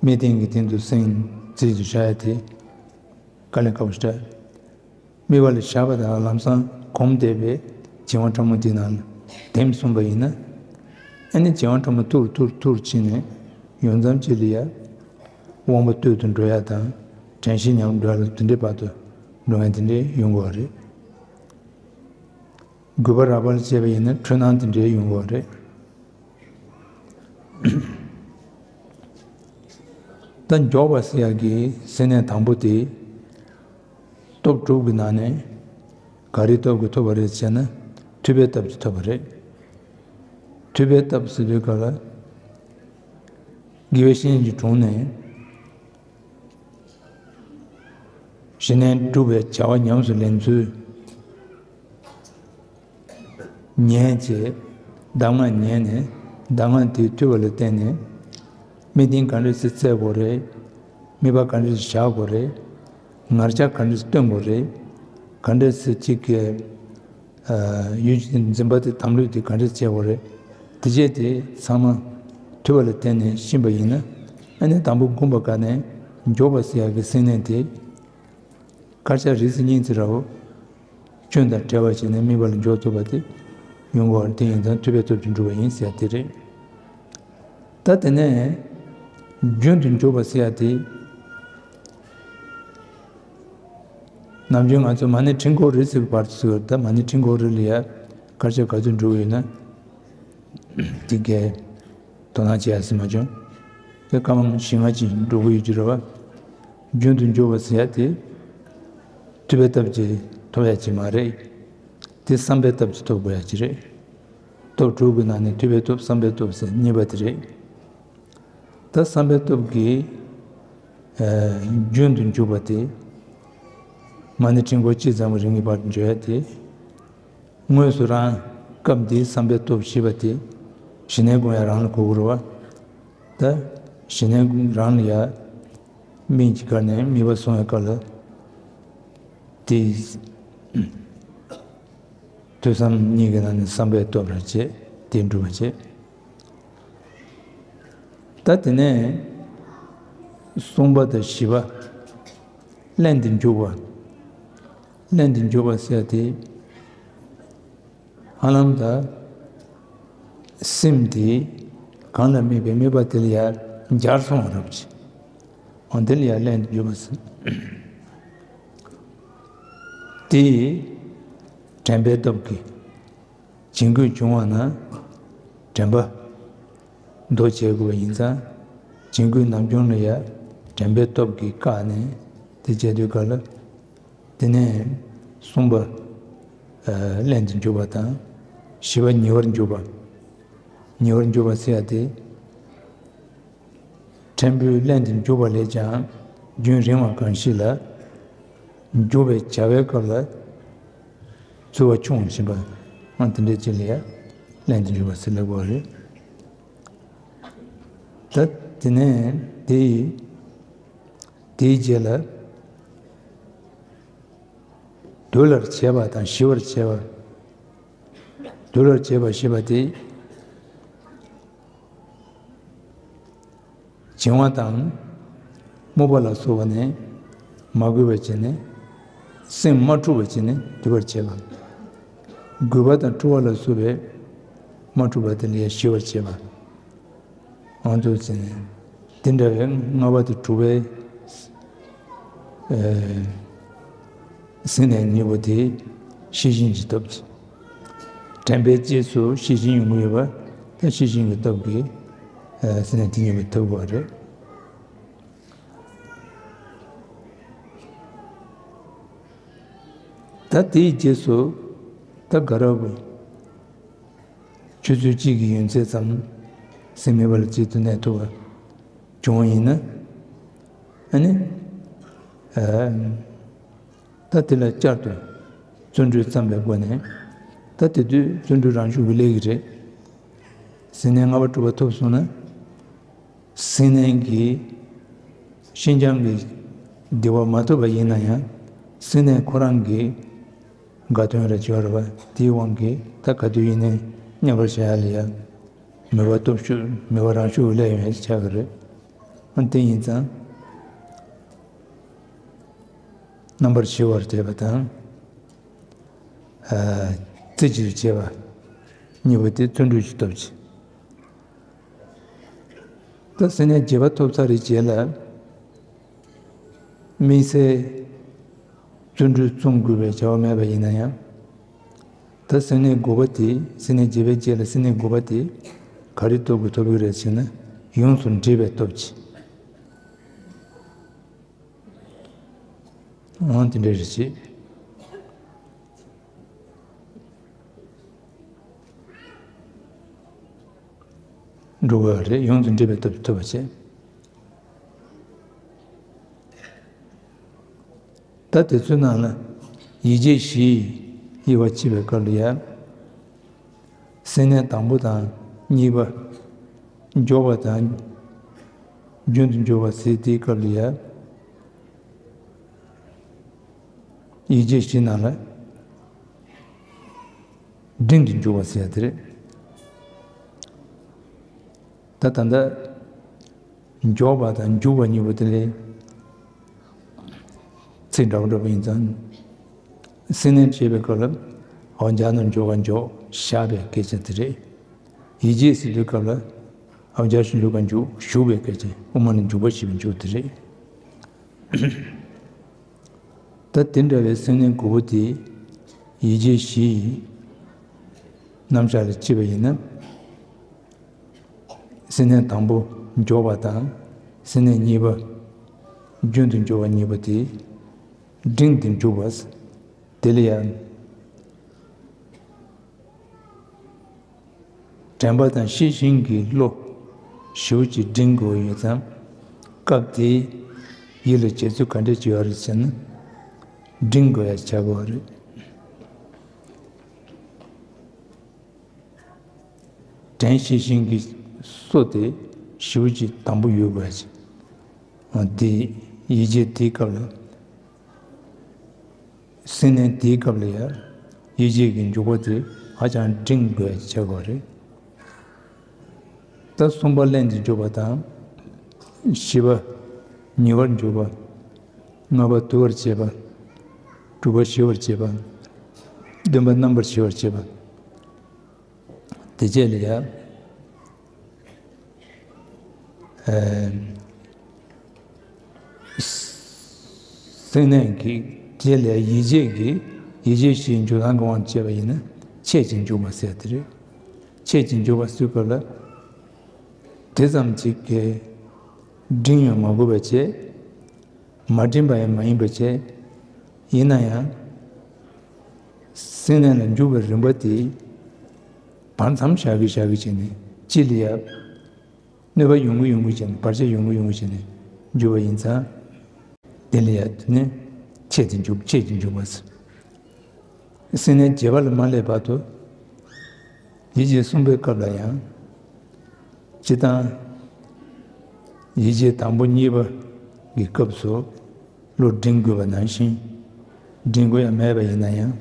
དམིགས་རྟེན་གྱི་སྟེང་དུ་སེམས་རྩེ་གཅིག་ཏུ་བཞག་ཡ་དེ་དཀའ་ལས་ཁག་པོ་ཞེ་དྲག་དམིགས་པ་ལ་བཞག་པ་དང་ལམ་སང་གོམས་བསྡད་པའི་བྱིང་བ་ཕྲ་མོ་དེ་ནང་ལ་ལྡེམ་སོང་པ་ཡིན་ན། ཨ་ནི་བྱིང་བ་ཕྲ་མོ་ཐུར་ཐུར་ཐུར་ཕྱིན་ནས་ཡོང་མཚམས་གཅིག་ལ་ཡ་དབང་པོ་སྟོད་དུ་འགྲོ་ཡ་དང་། དྲན་ཤེས་ཉམས་འགྲོ་ཡ་ལ་དེ་འདྲའི་བར་དུ་འགྲོ་མཁན་དེ་འདྲའི་ཡོང་གི་ཡོད་རེད། རྒོད་པ་རགས་པ་ལ་བྱས་པ་ཡིན་ན་འཁྲུལ་སྣང་དེ་འདྲའི་ཡོང་གི་ཡོད་རེད། ད་མགྱོགས་པ་ཟེར་ཡག་གི་སེམས་གནས་དང་པོ་དེ། སྟོབས་དྲུག་གི་ནང་ནས་ག་རེའི་སྟོབས་ཀྱིས་ཐོབ་པ་རེད་ཟེར་ན། ཐུབ་པའི་སྟོབས་ཀྱིས་ཐོབ་པ་རེད། ཐུབ་པའི་སྟོབས་ཟེར་དུས་སྐབས་ལ། དགེ་བའི་བཤེས་གཉེན་གྱི་དྲུང་ནས་ཞི་གནས་སྒྲུབ་པའི་བྱ་བ་ཉམས་སུ་ལེན་ཚུལ། ཉན་བྱས། གདམས་ངག་ཉན་ནས། གདམས་ངག་དེ་ཐོས་པ་ལ་བརྟེན་ནས། དམིགས་རྟེན་ག་འདྲ་སེ་བཙལ་དགོས་རེད། དམིགས་པ་ག་འདྲ་སེ་བཞག་དགོས་རེད། ངར་ཆ་ག་འདྲ་སེ་བཏོན་དགོས་རེད། ག་འདྲ་སེ་གཅིག་གི་ཡུལ་གྱི་འཛིན་པ་དེ་དམ་ལུགས་དེ་ག་འདྲ་སེ་བྱེད་དགོས་རེད། དེ་བྱས་དེ་ཚང་མ་ཐོས་པ་ལ་བརྟེན་ནས་ཤེས་པ་ཡིན་ན། ཨ་ནི་དང་པོ་དགོངས་པ་བཀག་ནས་མགྱོགས་པ་ཟེར་ཡག་གི་སེམས་གནས་དེ། དཀར་ཆག་རིས་སུ་གཉིས་ཙམ་ར་བོ། སྐྱོན་དང་བྲལ་བར་བྱས་ནས་དམིགས་པ་ལ་འཇོག་ཐུབ་པ་དེ་ཡོང་གི་ཡོད་རེད། དེ་ཡིན་ཙང་ཐུབ་པའི་སྟོབས་ཀྱིས་འགྲུབ་པ་ཡིན་ཟེར་ཡ་དེ་རེད། ད་དེ་ནས་རྒྱུན་དུ་འཇུག་པ་ཟེར་ཡ་དེ། ནམ་རྒྱུན་ང་ཚོ་མ་ཎི་ཕྲེང་སྐོར་རེ་ཟེར་བའི་བར་དུ་ཟེར་བ་ད། མ་ཎི་ཕྲེང་སྐོར་རེ་ལ་ཡ་དཀར་ཆག་ག་ཚོད་འགྲོ་གི་ཡོད་ན། དེ་གའི་དོ་སྣང་བྱེད་ཡ་ཟེར་མ་བྱུང་། དེ་སྐར་མ་བཞི་ལྔ་ཅིག་འགྲོ་གི་ཡོད་ཀྱི་རེད་བ། རྒྱུན་དུ་འཇུག་པ་ཟེར་ཡ་དེ། ཐུབ་པའི་སྟོབས་ཀྱིས་ཐོབ་ཡ་ཅིག་མ་རེད། དེ་བསམ་པའི་སྟོབས་ཀྱིས་ཐོབ་དགོས་ཡ་ཅིག་རེད། སྟོབས་དྲུག་གི་ནང་ནས་ཐུབ་པའི་སྟོབས་བསམ་པའི་སྟོབས་ཟེར་གཉིས་པ་དེ་རེད། ད་བསམ་པའི་སྟོབས་ཀྱིས་ཨ་རྒྱུན་དུ་འཇུག་པ་དེ། མ་ཎི་ཕྲེང་སྐོར་གཅིག་ཙམ་རིང་གི་བར་དུ་འཇུག་ཡ་དེ། དངོས་སུ་རང་སྐབས་འདིའི་བསམ་པའི་སྟོབས་ཞེས་པ་དེ་ཞི་གནས་སྒོམ་ཡ་རང་ལ་གོ་དགོས་རེད་བ། ད་ཞི་གནས་རང་ལ་ཡ་དམིགས་ཀྱི་སྒང་ནས་དམིགས་པ་སོང་བའི་སྐབས་ལ་དེ་ཐོས་བསམ་གཉིས་ཀྱི་ནང་ནས་བསམ་པའི་སྟོབས་རང་བྱེད་དེ་འགྲུབ་པ་བྱེད། ད་དེ་ནས་གསུམ་པ་དང་བཞི་པ་ལྷན་དུ་འཇུག་པ། ལྷན་དུ་འཇུག་པ་ཟེར་དེ། ཧ་ལམ་ད་སེམས་དེ་གང་ལ་དམིགས་པའི་དམིགས་པ་དེ་ལ་ཡར་འབྱར་སོང་བ་རབ་ཅིག་འོ་དེ་ལ་ཡར་ལྷན་དུ་འཇུག་པ་ཟེར། དེ་དྲན་པའི་སྟོབས་ཀྱིས་བྱིང་རྒོད་བྱུང་བ་ན་དྲན་པ་འདུ་བྱེད་དགོས་པ་ཡིན་ཙང་། བྱིང་རྒོད་ནམ་བྱུང་ལ་ཡ་དྲན་པའི་སྟོབས་ཀྱིས་བཀག་ནས་དེ་བྱེད་དུས་སྐབས་ལ། དེ་ནས་གསུམ་པ་ཨ་ལྷན་དུ་འཇུག་པ་དང་། བཞི་པ་ཉེ་བར་འཇུག་པ། ཉེ་བར་འཇུག་པ་ཟེར་ཡ་དེ། ཕྲན་བུ་ལྷན་དུ་འཇུག་པ་ལས་ཀྱང་རྒྱུན་རིང་བ་གང་ཞིག་ལ་འཇུག་པའི་བྱ་བའི་སྐབས་ལ་ཚོར་བ་ཆུང་བཞིན་པ། ཨང་དེ་འདྲའི་ཅིག་ལ་ཡ་ལྷན་དུ་འཇུག་པ་ཟེར་ལབ་དགོས་པ་རེད། ད་དེ་ནས་དེ་ཡི་དེའི་རྗེས་ལ་གདུལ་བར་བྱེད་པ་དང་ཞི་བར་བྱེད་པ། གདུལ་བར་བྱེད་པ་ཞེས་པ་དེ། བྱིང་བ་དང་སྨུག་པ་ལ་སོགས་པ་ནས་མ་གོས་པར་བྱས་ནས། སེམས་མ་འཁྲུགས་པར་བྱས་ནས་གདུལ་བར་བྱེད་པ། རྒོད་པ་དང་འཁྲུལ་བ་ལ་སོགས་པའི་མ་འཁྲུགས་པ་དེ་ལ་ཡང་ཞི་བར་བྱེད་པ། ང་ཚོ་ཟེར་ནས་དེ་འདྲ་བའི་ལྔ་པ་དང་དྲུག་པའི་ཨ་སེམས་གནས་གཉིས་པོ་དེ་ཤེས་བཞིན་གྱི་སྟོབས་ཀྱིས། དྲན་པའི་རྗེས་སུ་ཤེས་བཞིན་ཡོང་གི་ཡོད་པ། ད་ཤེས་བཞིན་གྱི་སྟོབས་ཀྱིས་ཨ་སེམས་གནས་དེ་གཉིས་པོ་ཐུབ་དགོས་པ་རེད། ད་དེའི་རྗེས་སུ་ད་ག་ར་བའི་ ཆུ་ཚོད་གཅིག་གི་ཡུན་ཚད་ཙམ་སེམས་མེད་པ་ལ་གཅིག་ཏུ་གནས་ཐུབ་པ་བྱུང་བ་ཡིན་ན། ཨ་ནི། ཨ། ད་དེ་ལ་བསྐྱར་དུ་བརྩོན་འགྲུས་བརྩམས་པའི་སྒོ་ནས། ད་དེ་དུས་བརྩོན་འགྲུས་རང་ཤུགས་ཀྱིས་སླེབས་ཀྱི་རེད། སེམས་ནས་ལྔ་པ་གྲུབ་པ་ཐོབ་སོང་ན། སེམས་ནས་ཀྱི་ཤིན་སྦྱངས་ཀྱི་བདེ་བ་མ་ཐོབ་པ་ཡིན་ན་ཡང་། སེམས་ནས་ཁོ་རང་གི་དགའ་སྟོན་རེ་བྱོས་རེ་བ་དེའི་དབང་གིས་ད་ག་དུས་ཡིན་ནའི་མཉམ་པར་བཞག་ཡ་ལ་ཡ། མོས་པ་སྟོབས་ཤུགས། མོས་པ་རང་ཤུགས་སླེབས་ཡོང་ཡ་ཆགས་ཀྱི་རེད། ཨ། དེ་ཡིན་ཙང་། རྣམ་པར་ཞི་བར་བྱེད་པ་དང་། ཨ། རྩེ་གཅིག་ཏུ་བྱེད་པ་གཉིས་པོ་དེ་བརྩོན་འགྲུས་ཀྱི་སྟོབས་ཀྱིས། ད་སེམས་ནས་བརྗེད་པ་ཐོབ་ཚར་བའི་རྗེས་ལ། དམིགས་བསལ་བརྩོན་འགྲུས་རྩོམ་དགོས་པའི་བྱ་བ་མེད་པ་ཡིན་ན་ཡང་། ད་སེམས་ནས་དགུ་པ་དེ། སེམས་ནས་བརྗེད་པའི་རྗེས་ལ་སེམས་ནས་དགུ་པ་དེ་ག་རེའི་སྟོབས་ཀྱིས་ཐོབ་ཀྱི་རེད་ཟེར་ན། ཡོངས་སུ་འདྲིས་པའི་སྟོབས་ཀྱིས། འོ་དེ་འདྲ་རེད་ཅེས། འགྲོ་དགོས་པ་རེད། ཡོངས་སུ་འདྲིས་པའི་སྟོབས་ཀྱིས་ཐོབ་པ་བྱས། ད་དེ་ཚོའི་ནང་ལ་ཡིད་བྱེད་བཞི་དབྱེ་བ་ཕྱེ་བའི་སྐབས་ལ་ཡ། སེམས་ནས་དང་པོ་དང་གཉིས་པ། མགྱོགས་པ་དང་རྒྱུན་དུ་འཇུག་པ་ཟེར་དེའི་སྐབས་ལ་ཡ། ཡིད་བྱེད་བཞི་ནང་ལ་འབྲིང་དུ་འཇུག་པ་ཟེར་ཡ་དེ་རེད། ད་ད་ལྟ་མགྱོགས་པ་དང་འཇུག་པ་གཉིས་པོ་དེ་ལས་ཚིག་འདྲ་བོ་འདྲ་བོ་ཡིན་ཙང་། སེམས་ནས་བྱེད་པའི་སྐབས་ལ་འོ་འཇགས་ན་འཇོག་པ་འཇོག་བཞག་པའི་སྐད་ཆ་དེ་རེད། ཡིད་བྱེད་ཟེར་དུས་སྐབས་ལ་འོ་འཇགས་ཤིང་འཇུག་པ་འཇུག་བཞུགས་པའི་སྐད་ཆ། དབུ་མ་ལ་འཇུག་པ་ཞེས་པའི་འཇུག་དེ་རེད། ད་དེ་འདྲ་བའི་སེམས་ནས་དགུ་པོ་དེ་ཡིད་བྱེད་བཞིའི་རྣམ་གཞག་ལ་ཕྱེ་བ་ཡིན་ན། སེམས་ནས་དང་པོ་མགྱོགས་པ་དང་། སེམས་ནས་གཉིས་པ་རྒྱུན་དུ་འཇུག་པ་གཉིས་པོ་དེ་འབྲིང་དུ་འཇུག་པ། དེ་ལ་ཡང་དྲན་པ་དང་ཤེས་བཞིན་གྱི་བློ་ཞེ་པོ་ཅིག་འབྲིང་དགོས་ཡོད་ཙང་། སྐབས་དེའི་ཡིད་ལ་བྱེད་ཚུལ་ག་འདྲས་ཅིག་ཡོད་རེད་ཟེར་ན། འབྲིང་དགོས་ཡ་བྱ་དགོས་རེད། དྲན་ཤེས་བཞིན་གྱི་བློ་དེ་ཞེ་པོ་ཅིག་དམ་པོ་ཡོད་དགོས་ཀྱི། དེ་ཡིད་བྱེད་དེའི་སྐབས་ལ། སེམས་ནས་དེའི་སྐབས་ལ་ཡ། ཡིད་བྱེད་ཀྱི་འཇུག་པ་དེ་ཧ་ཅང་འབྲིང་དགོས་ཀྱི་ཆགས་པ་རེད། ད་གསུམ་པ་ལྷན་དུ་འཇུག་པ་དང་། བཞི་པ་ཉེ་བར་འཇུག་པ། ལྔ་པ་དུལ་བར་བྱེད་པ། དྲུག་པ་ཞི་བར་བྱེད་པ། བདུན་པ་རྣམ་པར་ཞི་བར་བྱེད་པ། དེ་རྗེས་ལ་ཡ། ཨ། སེམས་ནས་ཀྱི་རྗེས་ལ་ཡིད་བྱེད་ཀྱི། ཡིད་བྱེད་བཞིའི་འཇུག་ལྡོག་གི་དབང་དུ་བྱས་པ་ཡིན་ན་ཆད་ཅིང་འཇུག་པ་ཟེར་དེ་རེད། ཆད་ཅིང་འཇུག་པ་ཟེར་སྐབས་ལ། དེ་ཙམ་ཅིག་གི་འབྲིང་ཡང་མ་དགོས་པ་བྱས། མ་འབྲིང་པ་ཡང་མ་ཡིན་པ་བྱས། ཡིན་ན་ཡང་། སེམས་ནས་ལ་འཇུག་པའི་རིམ་པ་དེ་བར་མཚམས་བཞག་གི་བཞག་གི་བྱས་ནས་གཅིག་ལ་ཡ། གནོད་པ་ཡོང་གི་ཡོང་གི་བྱས་ནས། བར་ཆད་ཡོང་གི་ཡོང་གི་བྱས་ནས་འཇུག་པ་ཡིན་ཙང་། དེ་ལ་ཡ་དེ་ནས་ཆད་དེ་འཇུག་ཆད་དེ་འཇུག་པ། སེམས་ནས་བརྗེད་པ་ལ་མ་སླེབས་བར་དུ། ཡིད་བྱེད་གསུམ་པའི་སྐབས་ལ་ཡང་། སྤྱིར་བཏང་། ཡིད་བྱེད་དང་པོ་གཉིས་པ་གི་སྐབས་སུ་བློ་འབྲིང་དགོས་པ་ནང་བཞིན། འབྲིང་དགོས་ཡ་མེད་པ་ཡིན་ན་ཡང་།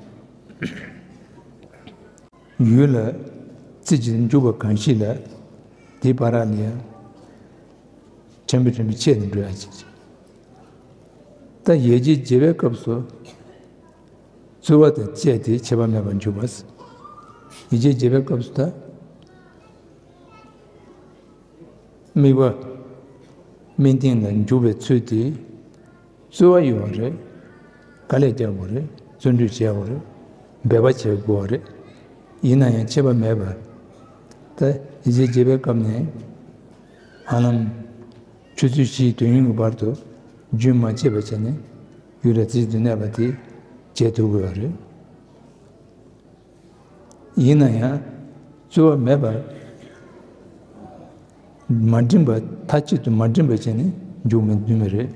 ཡུལ་ལ་རྩེ་གཅིག་ཏུ་འཇུག་པ་གང་ཞིག་ལ། དེའི་བར་ལ་ཡང་ཕྲན་བུ་ཕྲན་བུ་ཆད་དུ་འགྲོ་ཡ་ཅིག་ད་ཡིད་བྱེད་བརྗེད་པའི་སྐབས་སུ། རྩོལ་བ་དང་བཅས་ཏེ་ཆད་པ་མེད་པར་འཇུག་པ། ཡིད་བྱེད་བརྗེད་པའི་སྐབས་སུ་ད། དམིགས་པ། དམིགས་རྟེན་ལ་འཇུག་པའི་ཚུལ་དེ། རྩོལ་བ་ཡོད་པ་རེད། དཀའ་ལས་རྒྱག་དགོས་རེད། བརྩོན་འགྲུས་བྱེད་དགོས་རེད། འབད་པ་བྱེད་དགོས་པ་རེད། ཡིན་ན་ཡང་ཆད་པ་མེད་པར། ད་ཡིད་བྱེད་བརྗེད་པའི་སྐབས་ནས། ཧ་ལམ། ཆུ་ཚོད་བཞིའི་དུས་ཡུན་གྱི་བར་དུ་རྒྱུན་མ་ཆད་པ་བྱས་ནས་ཡུལ་ལ་རྩེ་གཅིག་ཏུ་གནས་པ་དེ་བྱེད་ཐུབ་དགོས་པ་རེད། ཡིན་ན་ཡང་ རྩོལ་བ་མེད་པར་མ་བསྒྲིམས་པ། མཐའ་གཅིག་ཏུ་མ་བསྒྲིམས་པ་བྱས་ནས་འཇུག་མི་འདུག་མི་རེད།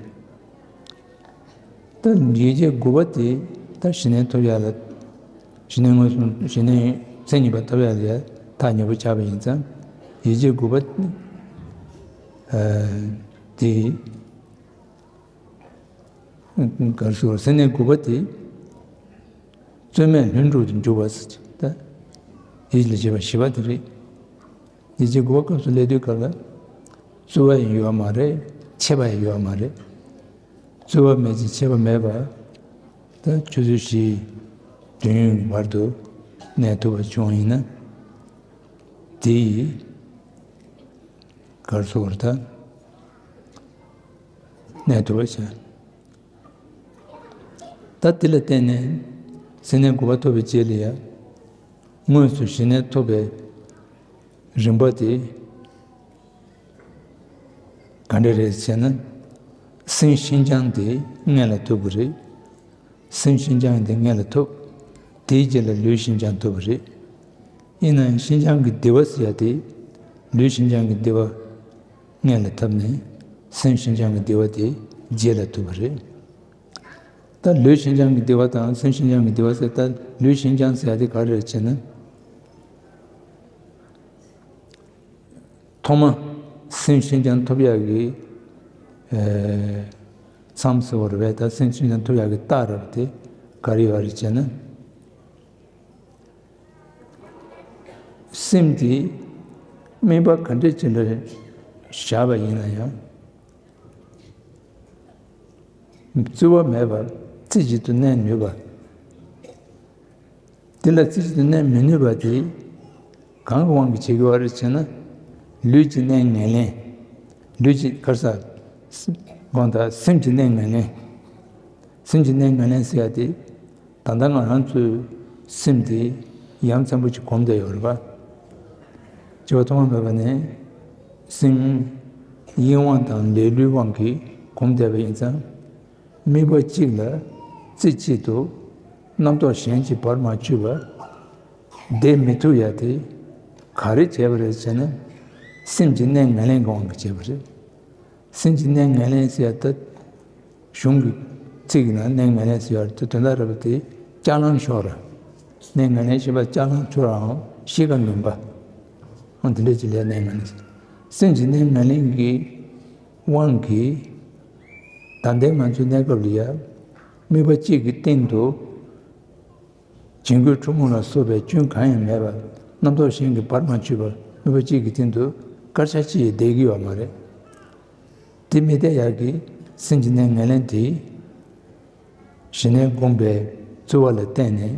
ད་ཡིད་བྱེད་དགུ་པ་དེ་ད་ཞི་གནས་ཐོབ་ཡག་ལ། ཞི་གནས་མངོན་སུམ། ཞི་གནས་མཚན་ཉིད་པ་ཐོབ་ཡག་ལ་ཡང་ཐག་ཉེ་པོ་ཆགས་པ་ཡིན་ཙང་། ཡིད་བྱེད་དགུ་པ་དེ། ག་རེ་ཟེར། སེམས་གནས་དགུ་པ་དེ་རྩོལ་མེད་ལྷུན་གྲུབ་ཏུ་འཇུག་པ་ཟེར་གྱི། ད་ཡིད་ལ་བྱེད་པ་བཞི་པ་དེ་རེད། ཡིད་བྱེད་དགུ་པ་སྐབས་སུ་སླེབས་དུས་སྐབས་ལ་རྩོལ་བ་ཡང་ཡོད་མ་རེད། ཆད་པ་ཡང་ཡོད་མ་རེད། རྩོལ་བ་མེད་ཅིང་ཆད་པ་མེད་པ། ད་ཆུ་ཚོད་བཞི་དུས་ཡུན་བར་དུ་གནས་ཐུབ་པ་བྱུང་ཡིན་ན། དེ་ཡིས་ག་རེ་ཟེར་དགོས་རེད། ད་གནས་ཐུབ་པ་བྱ། ད་དེ་ལ་བརྟེན་ནས་སེམས་གནས་དགུ་པ་ཐོབ་པའི་རྗེས་ལ་ཡང་དངོས་སུ་ཞི་གནས་ཐོབ་པའི་རིམ་པ་དེ་ག་འདྲ་རེད་ཟེར་ན། སེམས་ཤིན་སྦྱངས་དེ་སྔོན་ལ་ཐོབ་ཀྱི་རེད། སེམས་ཤིན་སྦྱངས་དེ་སྔོན་ལ་ཐོབ། དེའི་རྗེས་ལ་ལུས་ཤིན་སྦྱངས་ཐོབ་པ་རེད། ཡིན་ནའང་ཤིན་སྦྱངས་ཀྱི་བདེ་བ་ཟེར་ཡ་དེ། ལུས་ཤིན་སྦྱངས་ཀྱི་བདེ་བ་སྔོན་ལ་ཐོབ་ནས་སེམས་ཤིན་སྦྱངས་ཀྱི་བདེ་བ་དེ་རྗེས་ལ་ཐོབ་པ་རེད། ད་ལུས་ཤིན་སྦྱངས་ཀྱི་བདེ་བ་དང་སེམས་ཤིན་སྦྱངས་ཀྱི་བདེ་བ་ཟེར། ད་ལུས་ཤིན་སྦྱངས་ཟེར་ཡ་དེ་ག་རེ་རེད་ཟེར་ན། ཐོག་མ་སེམས་ཤིན་སྦྱངས་ཐོབ་ཡག་གི་ཨེ་མཚམས་ཟེར་བ་རེད་པས། ད་སེམས་ཤིན་སྦྱངས་ཐོབ་ཡག་གི་རྟགས་རེད་པ། དེ་ག་རེ་ཡོད་རེད་ཟེར་ན། སེམས་དེ་དམིགས་པ་ག་འདྲ་ཅིག་ལ་བཞག་པ་ཡིན་ན་ཡང་། རྩོལ་བ་མེད་པར་རྩེ་གཅིག་ཏུ་གནས་ནུས་པ། དེ་ལ་རྩེ་གཅིག་ཏུ་གནས་མི་ནུས་པ་དེ་གང་གི་དབང་གིས་བྱེད་ཀྱི་ཡོད་རེད་ཟེར་ན། ལུས་ཀྱི་གནས་ངན་ལེན། ལུས་ཀྱི་ག་རེ་ཟེར། དགོངས་དག་སེམས་ཀྱི་གནས་ངན་ལེན། སེམས་ཀྱི་གནས་ངན་ལེན་ཟེར་ཡ་དེ། ད་ལྟ་ང་རང་ཚོའི་སེམས་དེ་ཡ་མཚན་པོ་ཅིག་གོམས་བསྡད་ཡོད་རེད་པ། སྤྱི་བོ་ཐོག་མ་མེད་པ་ནས་སེམས་དབྱེ་བ་དང་ལས་སླུའི་དབང་གིས་གོམས་བསྡད་པ་ཡིན་ཙང་། དམིགས་པ་གཅིག་ལ་རྩེ་གཅིག་ཏུ་རྣམ་རྟོག་གཞན་གྱིས་བར་མ་ཆོད་པར་བསྡད་མི་ཐུབ་ཡ་དེ་ག་རེ་བྱས་པ་རེད་ཟེར་ན། སེམས་ཀྱི་གནས་ངན་ལེན་གྱི་དབང་གིས་བྱས་པ་རེད། སེམས་ཀྱི་གནས་ངན་ལེན་ཟེར་ཡ་ད། གཞུང་གི་ཚིག་གི་ནང་གནས་ངན་ལེན་ཟེར་ཡ་དེ་དོན་དག་རེད་པ། དེ་ལྕགས་ལམ་ཤོར་བ། གནས་ངན་ལེན་ཞེས་པ་ལྕགས་ལམ་ཤོར་བའམ་གཤིས་ཀ་ངན་པ། འོ་དེ་འདྲ་ཅིག་ལ་གནས་ངན་ལེན་ཟེར། སེམས་ཀྱི་གནས་ངན་ལེན་གྱི་དབང་གིས། ད་ལྟའི་ང་ཚོའི་གནས་སྐབས་ལ་ཡ། དམིགས་པ་གཅིག་གི་སྟེང་དུ། བྱིང་རྒོད་འཁྲུལ་རྨོངས་ལ་སོགས་པའི་སྐྱོན་གང་ཡང་མེད་པར། རྣམ་རྟོག་གཞན་གྱིས་བར་མ་ཆོད་པར་དམིགས་པ་གཅིག་གི་སྟེང་དུ་སྐར་ཆ་གཅིག་ཡང་བསྡད་ཀྱི་ཡོད་མ་རེད། དེ་མི་བསྡད་ཡག་གི་སེམས་ཀྱི་གནས་ངན་ལེན་དེ། ཞི་གནས་སྒོམ་པའི་རྩོལ་བ་ལ་བརྟེན་ནས་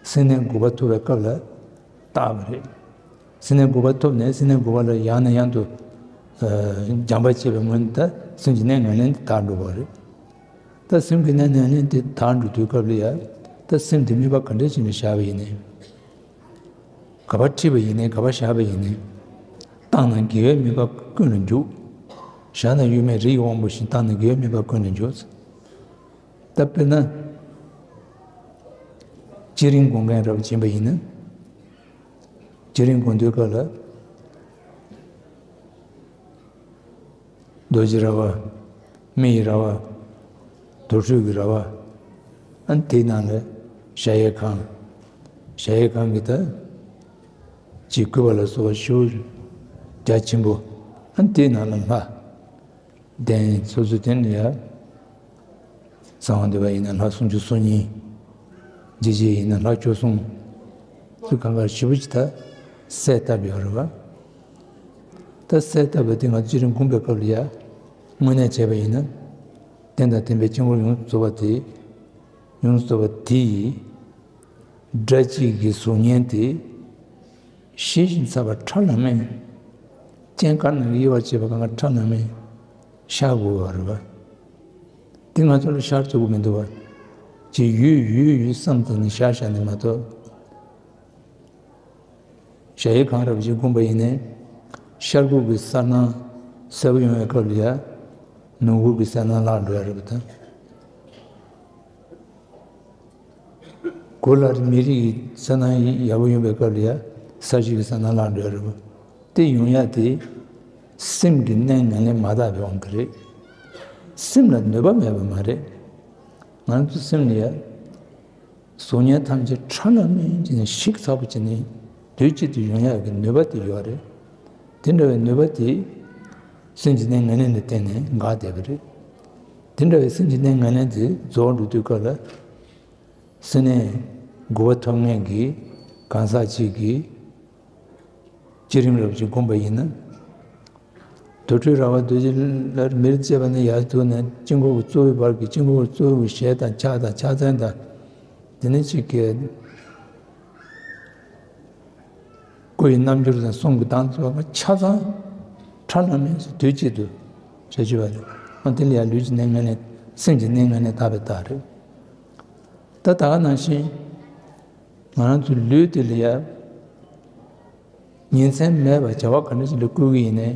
སེམས་གནས་དགུ་པ་ཐོབ་པའི་སྐབས་ལ་བཏགས་པ་རེད། སེམས་གནས་དགུ་པ་ཐོབ་ནས་སེམས་གནས་དགུ་པ་ལ་ཡང་ནས་ཡང་དུ་ཨ་སྦྱངས་པ་བྱས་པའི་སྔོན་དུ་ད་སེམས་ཀྱི་གནས་ངན་ལེན་དེ་དག་འགྲོ་བ་རེད། ད་སེམས་ཀྱི་གནས་ངན་ལེན་དེ་དག་འགྲོ་དུས་སྐབས་ལ་ཡ། ད་སེམས་དེ་དམིགས་པ་ག་འདྲ་ཞིག་ལ་བཞག་པ་ཡིན་ནའི། ག་པར་ཁྲིད་པ་ཡིན་ནའི། ག་པར་བཞག་པ་ཡིན་ནའི། བཏང་ན་དགེ་བའི་དམིགས་པ་ཀུན་ལ་འཇུག་བཞག་ན་ཡུལ་མེད་རི་ཡི་དབང་པོ་བཞིན། བཏང་ན་དགེ་བའི་དམིགས་པ་ཀུན་ལ་འཇུག་ད་དཔེར་ན། བསྐྱེད་རིམ་སྒོམ་མཁན་རབ་ཅིག་ཡིན་པ་ཡིན་ན། བསྐྱེད་རིམ་སྒོམ་དུས་སྐབས་ལ། རྡོ་རྗེ་ར་བ། མི་ཡི་ར་བ། དུར་ཁྲོད་ཀྱི་ར་བ། ཨ་ནི་དེའི་ནང་ལ་གཞལ་ཡས་ཁང་། གཞལ་ཡས་ཁང་གི་ད་ཅིག་བཀོད་པ་ལ་སོགས་པ་ཞེ་པོ་རྒྱ་ཆེན་པོ། ཨ་ནི་དེའི་ནང་ལ་ལྷ། གདན་སོ་སོའི་གདན་ལ་ཡ། གསང་བ་འདུས་པ་ཡིན་ན་ལྷ་སུམ་ཅུ་སོ་གཉིས། འཇིགས་བྱེད་ཡིན་ན་ལྷ་བཅུ་གསུམ། ཚུར་གང་ག་ཞེ་པོ་ཅིག་ད་གསལ་བཏབ་ཡོད་རེད་པ། ད་གསལ་བཏབ་པ་དེ་ང་ཚོ་བསྐྱེད་རིམ་སྒོམ་པའི་སྐབས་ལ་ཡ། དངོས་གནས་བྱས་པ་ཡིན་ན། རྟེན་དང་བརྟེན་པའི་དཀྱིལ་འཁོར་ཡོངས་སུ་རྫོགས་པ་དེ། ཡོངས་སུ་རྫོགས་པ་དེ་ཡི་སྒྲ་གཅིག་གི་གཟུགས་བརྙན་དེ་ཤེས་བཞིན་ཚ་བ་ཁྲ་ལམ་མེ། སྤྱན་དཀར་ནག་གི་དབྱེ་བ་བྱས་པ་གང་ག་ཁྲ་ལམ་མེ་ཤར་དགོས་པ་རེད་པ། དེ་ང་ཚོ་ལ་ཤར་ཐུབ་ཀྱི་མི་འདུག་པ། ཅིག་ཡུད་ཡུད་ཡུད་བསམ་བཏང་ནས་ཤར་བཞག་ནས་མ་གཏོགས། གཞལ་ཡས་ཁང་རབ་ཅིག་བསྒོམས་པ་ཡིན་ནའི། ཤར་ཁུག་གི་གསལ་སྣང་གསལ་པོ་ཡོང་བའི་སྐབས་ལ་ཡ། ནུབ་ཁུག་གི་གསལ་སྣང་བརླག་འགྲོ་ཡ་རེད་པ་དང་། གོ་ལ་རིག་མི་རིག་གི་གསལ་སྣང་ཡག་པོ་ཡོང་བའི་སྐབས་ལ་ཡ། ས་གཞི་གི་ས་ན་ལངས་འགྲོ་རེད་པ། དེ་ཡོང་ཡ་དེ་སེམས་ཀྱི་གནས་ངན་ལེན་མ་དག་པའི་དབང་གིས་རེད། སེམས་ལ་ནུས་པ་མེད་པ་མ་རེད། ང་ཚོ་སེམས་ལ་ཡ། གཟུགས་བརྙན་ཐམས་ཅད་ཁྲ་ལམ་མེ་བྱས་ནས་ཞིག་ཚ་པོ་བྱས་ནས་དུས་གཅིག་ཏུ་ཡོང་ཡག་གི་ནུས་པ་དེ་ཡོད་རེད། དེ་འདྲ་བའི་ནུས་པ་དེ་སེམས་ཀྱི་གནས་ངན་ལེན་ལ་བརྟེན་ནས་འགག་བསྡད་པ་རེད། དེ་འདྲ་བའི་སེམས་ཀྱི་གནས་ངན་ལེན་དེ་རྫོགས་འགྲོ་དུས་སྐབས་ལ། སེམས་གནས་དགུ་པ་ཐོབ་མཁན་གྱི་གང་ཟག་ཅིག་གིས་བསྐྱེད་རིམ་རབ་ཅིག་བསྒོམས་པ་ཡིན་ན། དུར་ཁྲོད་ར་བ་རྡོ་རྗེ་ལ་མེར་བཅས་པ་ནས་ཡར་ཐུག་ནས་དཀྱིལ་འཁོར་གྱི་གཙོ་བོའི་བར་གྱི་དཀྱིལ་འཁོར་གྱི་གཙོ་བོའི་ཞལ་དང་ཕྱག་དང་ཕྱག་མཚན་དང་། དེ་ནས་ཅིག་གི་སྐུ་ཡི་རྣམ་འགྱུར་དང་གསུང་གི་གདངས་ཚོ་ཆ་ཚང་ཁྲ་ལམ་མེ་དུས་གཅིག་ཏུ་བྱེད་བཅུག་པ་རེད། ཨ་དེ་ལ་ཡང་ལུས་ཀྱི་གནས་ངན་ལེན། སེམས་ཀྱི་གནས་ངན་ལེན་དག་པའི་རྟགས་རེད། ད་ད་ག་ནང་བཞིན་ང་རང་ཚོའི་ལུས་དེ་ལ་ཡང་ཉིན་མཚན་མེད་པར་བྱ་བ་ག་འདྲ་ཞིག་ལ་བསྐུལ་གྱི་ཡིན་ནའི།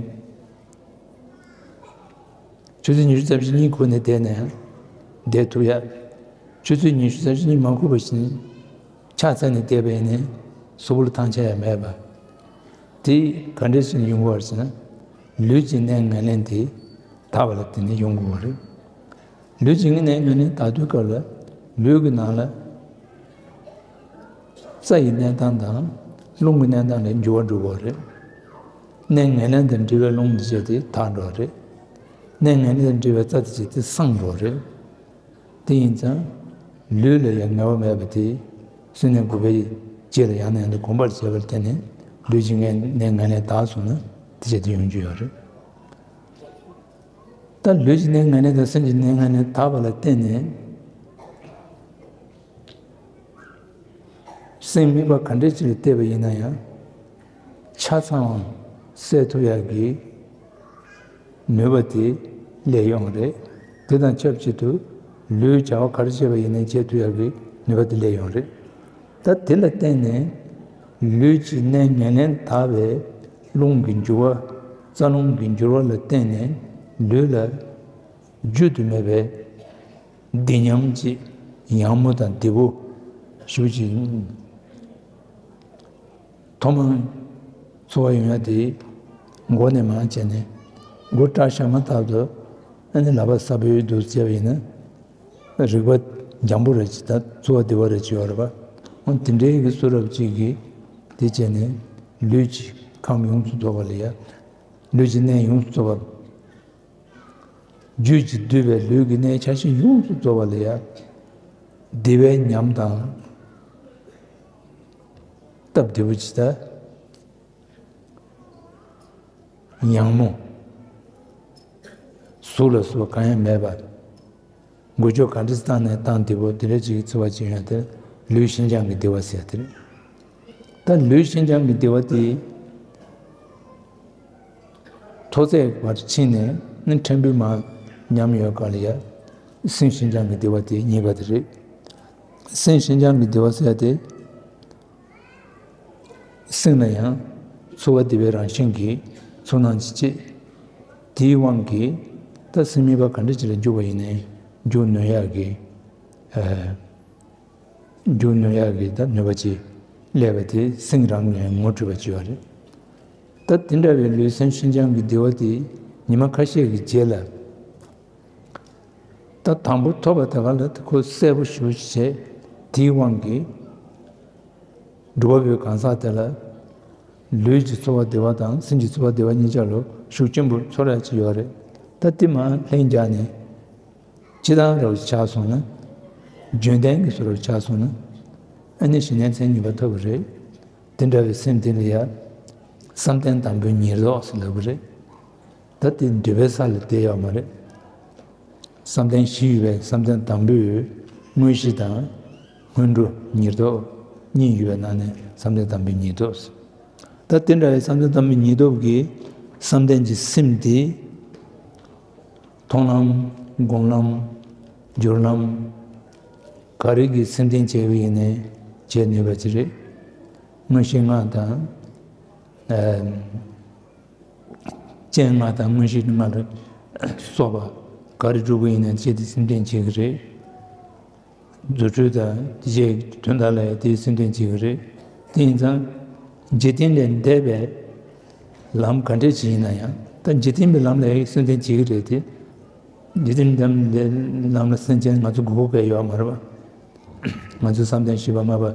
ཆུ་ཚོད་ཉི་ཤུ་རྩ་བཞི་གཉིད་ཁུག་ནས་བསྡད་ནའང་བསྡད་ཐུབ་ཡ། ཆུ་ཚོད་ཉི་ཤུ་རྩ་བཞི་གཉིད་མ་ཁུག་པ་བཞིན་ཕྱག་འཚལ་ནས་བསྡད་པ་ཡིན་ནའི་གཟུགས་པོ་ལ་ཐང་ཆད་ཡ་མེད་པ། དེ་ག་འདྲ་ཞིག་ཡོང་གི་ཡོད་རེད་ཟེར་ན། ལུས་ཀྱི་གནས་ངན་ལེན་དེ་དག་པ་ལ་བརྟེན་ནས་ཡོང་གི་ཡོད་རེད། ལུས་ཀྱི་གནས་ངན་ལེན་དག་དུས་སྐབས་ལ་ལུས་ཀྱི་ནང་ལ་རྩ་ཡི་གནས་སྟངས་དང་རླུང་གི་གནས་སྟངས་ལ་འགྱུར་བ་འགྲོ་གི་ཡོད་རེད། གནས་ངན་ལེན་དང་འབྲེལ་བའི་རླུང་དེ་བྱས་ཏེ་དག་འགྲོ་བ་རེད། གནས་ངན་ལེན་དང་འབྲེལ་བའི་རྩ་དེ་བྱས་ཏེ་སངས་འགྲོ་བ་རེད། དེ་ཡིན་ཙང་། ལུས་ལ་ཡང་ངལ་བ་མེད་པ་དེ། སེམས་གནས་དགུ་པའི་རྗེས་ལ་ཡང་ནས་ཡང་དུ་གོམས་པར་བྱས་པར་བརྟེན་ནས་ལུས་ཀྱི་གནས་ངན་ལེན་དག་སོང་ན་དེ་བྱས་ཏེ་ཡོང་རྒྱུ་ཡོད་རེད། ད་ལུས་ཀྱི་གནས་ངན་ལེན་དང་སེམས་ཀྱི་གནས་ངན་ལེན་དག་པ་ལ་བརྟེན་ནས། སེམས་དམིགས་པ་ག་འདྲ་ཅིག་ལ་གཏད་པ་ཡིན་ན་ཡང་། ཆ་ཚང་བ་སེལ་ཐུབ་ཡག་གི་ནུས་པ་དེ་སླེབས་ཡོང་རེད། དེ་དང་ཆབས་ཅིག་ཏུ་ལུས་བྱ་བ་ག་རེ་བྱས་པ་ཡིན་ནའི་བྱེད་ཐུབ་ཡག་གི་ནུས་པ་དེ་སླེབས་ཡོང་རེད། ད་དེ་ལ་བརྟེན་ནས་ལུས་ཀྱི་གནས་ངན་ལེན་དག་པའི་རླུང་གི་འགྱུར་བ། རྩ་རླུང་གི་འགྱུར་བ་ལ་བརྟེན་ནས་ལུས་ལ་རྒྱུན་དུ་མེད་པའི་བདེ་ཉམས་ཀྱི་ཡང་མོ་དང་བདེ་པོ་ཞེ་པོ་ཅིག་ཐོག་མར་ཚོར་བ་ཡོང་ཡ་དེ་མགོ་ནས་མར་བྱས་ནས་མགོ་སྐྲ་བཞར་མ་ཐག་ཏུ་ཨ་ནི་ལག་པ་གཟར་པོའི་འདུག་བྱས་པ་ཡིན་ན་རེག་པ་འཇམ་པོ་རེ་ཅིག་དང་ཚོར་བ་བདེ་བ་རེ་ཅིག་ཡོད་རེད་པ། འོ་དེ་འདྲའི་གི་བཟོ་འདྲ་ཅིག་གིས་དེ་བྱས་ནས་ལུས་ཀྱི་ཁམས་ཡོངས་སུ་རྫོགས་པ་ལ་ཡ། ལུས་ཀྱི་གནས་ཡོངས་སུ་རྫོགས་པ། རྒྱུད་ཀྱིས་བསྡུས་པའི་ལུས་ཀྱི་གནས་ཆ་ཤས་ཡོངས་སུ་རྫོགས་པ་ལ་ཡང་བདེ་བའི་ཉམས་དང་། སྟབས་བདེ་པོ་ཅིག་དང་། ཡང་མོ། ཟུག་ལ་སོགས་པ་གང་ཡང་མེད་པར། འགུལ་སྐྱོད་ག་འདྲ་བཏང་ནས་བཏང་བདེ་པོ་དེ་འདྲ་ཅིག་ཚོར་བ་ཅིག་ཡོང་དེ་ལུས་ཤིན་སྦྱངས་ཀྱི་བདེ་བ་ཟེར་དེ་རེད། ད་ལུས་ཤིན་སྦྱངས་ཀྱི་བདེ་བ་དེ། ཐོག་བརྩེགས་བར་ཕྱིན་ནས་ནི་ཕྲན་བུ་མར་ཉམས་ཡོད་ག་ལ་ཡ། སེམས་ཤིན་སྦྱངས་ཀྱི་བདེ་བ་དེ་གཉིས་པ་དེ་རེད། སེམས་ཤིན་སྦྱངས་ཀྱི་བདེ་བ་ཟེར་ཡ་དེ། སེམས་ལ་ཡང་ཚོར་བ་བདེ་བའི་རང་བཞིན་གྱི་ཚོར་སྣང་ཅིག་སྐྱེས། དེའི་དབང་གིས་ད་སེམས་དམིགས་པ་ག་འདྲ་ཅིག་ལ་འཇུག་པ་ཡིན་ནའི་འཇུག་ནུས་ཡག་གི། ཨ། འཇུག་ནུས་ཡག་གི་ད་ནུས་པ་ཅིག་སླེབས་པ་དེ་སེམས་རང་གིས་ངོ་སྤྲོད་པ་ཅིག་ཡོད་རེད། ད་དེ་འདྲ་བའི་ལུས་སེམས་ཤིན་སྦྱངས་ཀྱི་བདེ་བ་དེ་ཉི་མ་ཁ་ཤས་ཀྱི་རྗེས་ལ། ད་དང་པོ་ཐོབ་པ་དེ་ག་ལ་ཁོ་གསལ་པོ་ཞེ་པོ་ཅིག་བྱས། དེའི་དབང་གིས་སྒྲུབ་པ་པོའི་གང་ཟག་དེ་ལ་ལུས་ཀྱི་ཚོར་བ་བདེ་བ་དང་སེམས་ཀྱི་ཚོར་བ་བདེ་བ་གཉིས་ཆར་ལ་ཤུགས་ཆེན་པོ་ཚོར་ཡག་ཅིག་ཡོད་རེད། ད་དེ་མར་ལྷན་རྒྱས་ནས། སྤྱིར་བཏང་རབ་ཆགས་སོང་ན། རྒྱུན་ལྡན་གྱི་བཟོ་འདྲ་ཆགས་སོང་ན། ཨ་ནི་གཞི་གནས་མཚན་ཉིད་པ་ཐོབ་པ་རེད། དེ་འདྲ་བའི་སེམས་དེ་ལ་ཡ། བསམ་གཏན་དང་པོའི་ཉེར་བསྡོགས་ཟེར་ལབ་ཀྱི་རེད། ད་དེ་འདོད་པའི་ས་ལ་བསྡད་ཡོད་མ་རེད། བསམ་གཏན་བཞི་ཡོད་པའི་བསམ་གཏན་དང་པོའི་དངོས་གཞི་དང་། སྔོན་འགྲོ་ཉེར་བསྡོགས་གཉིས་ཡོད་པའི་ནང་ནས་བསམ་གཏན་དང་པོའི་ཉེར་བསྡོགས་ཟེར། ད་དེ་འདྲ་བའི་བསམ་གཏན་དང་པོའི་ཉེར་བསྡོགས་ཀྱི་བསམ་གཏན་གྱི་སེམས་དེ། མཐོང་ལམ། སྒོམ་ལམ། སྦྱོར་ལམ། ག་རེ་གིས་སེམས་གཏིང་བྱས་པ་ཡིན་ནའི་བྱེད་ནུས་པ་ཅིག་རེད། མངོན་ཤེས་ལྔ་དང་། ཨ། སྤྱན་ལྔ་དང་མངོན་ཤེས་ལྔ་ལ་སོགས་པ་ག་རེ་སྒྲུབ་པ་ཡིན་ནའི་བྱས་ཏེ་སེམས་གཏིང་བྱེད་ཀྱི་རེད། རྫུ་འཕྲུལ་དང་དེ་བཞིན་དོན་དག་ལ་ཡང་དེའི་སེམས་གཏིང་བྱེད་ཀྱི་རེད། དེ་ཡིན་ཙང་། འཇིག་རྟེན་ལས་འདས་པའི་ལམ་ག་འདྲས་ཅིག་ཡིན་ན་ཡང་། ད་འཇིག་རྟེན་པའི་ལམ་ལ་སེམས་ཅན་བྱེད་ཀྱི་རེད་དེ། འཇིག་རྟེན་ལམ་ལ་སེམས་ཅན་ང་ཚོ་དགོས་མཁོ་གང་ཡོད་མ་རེད་པ། ང་ཚོ་བསམ་གཏན་བཞི་པ་ལྔ་པ་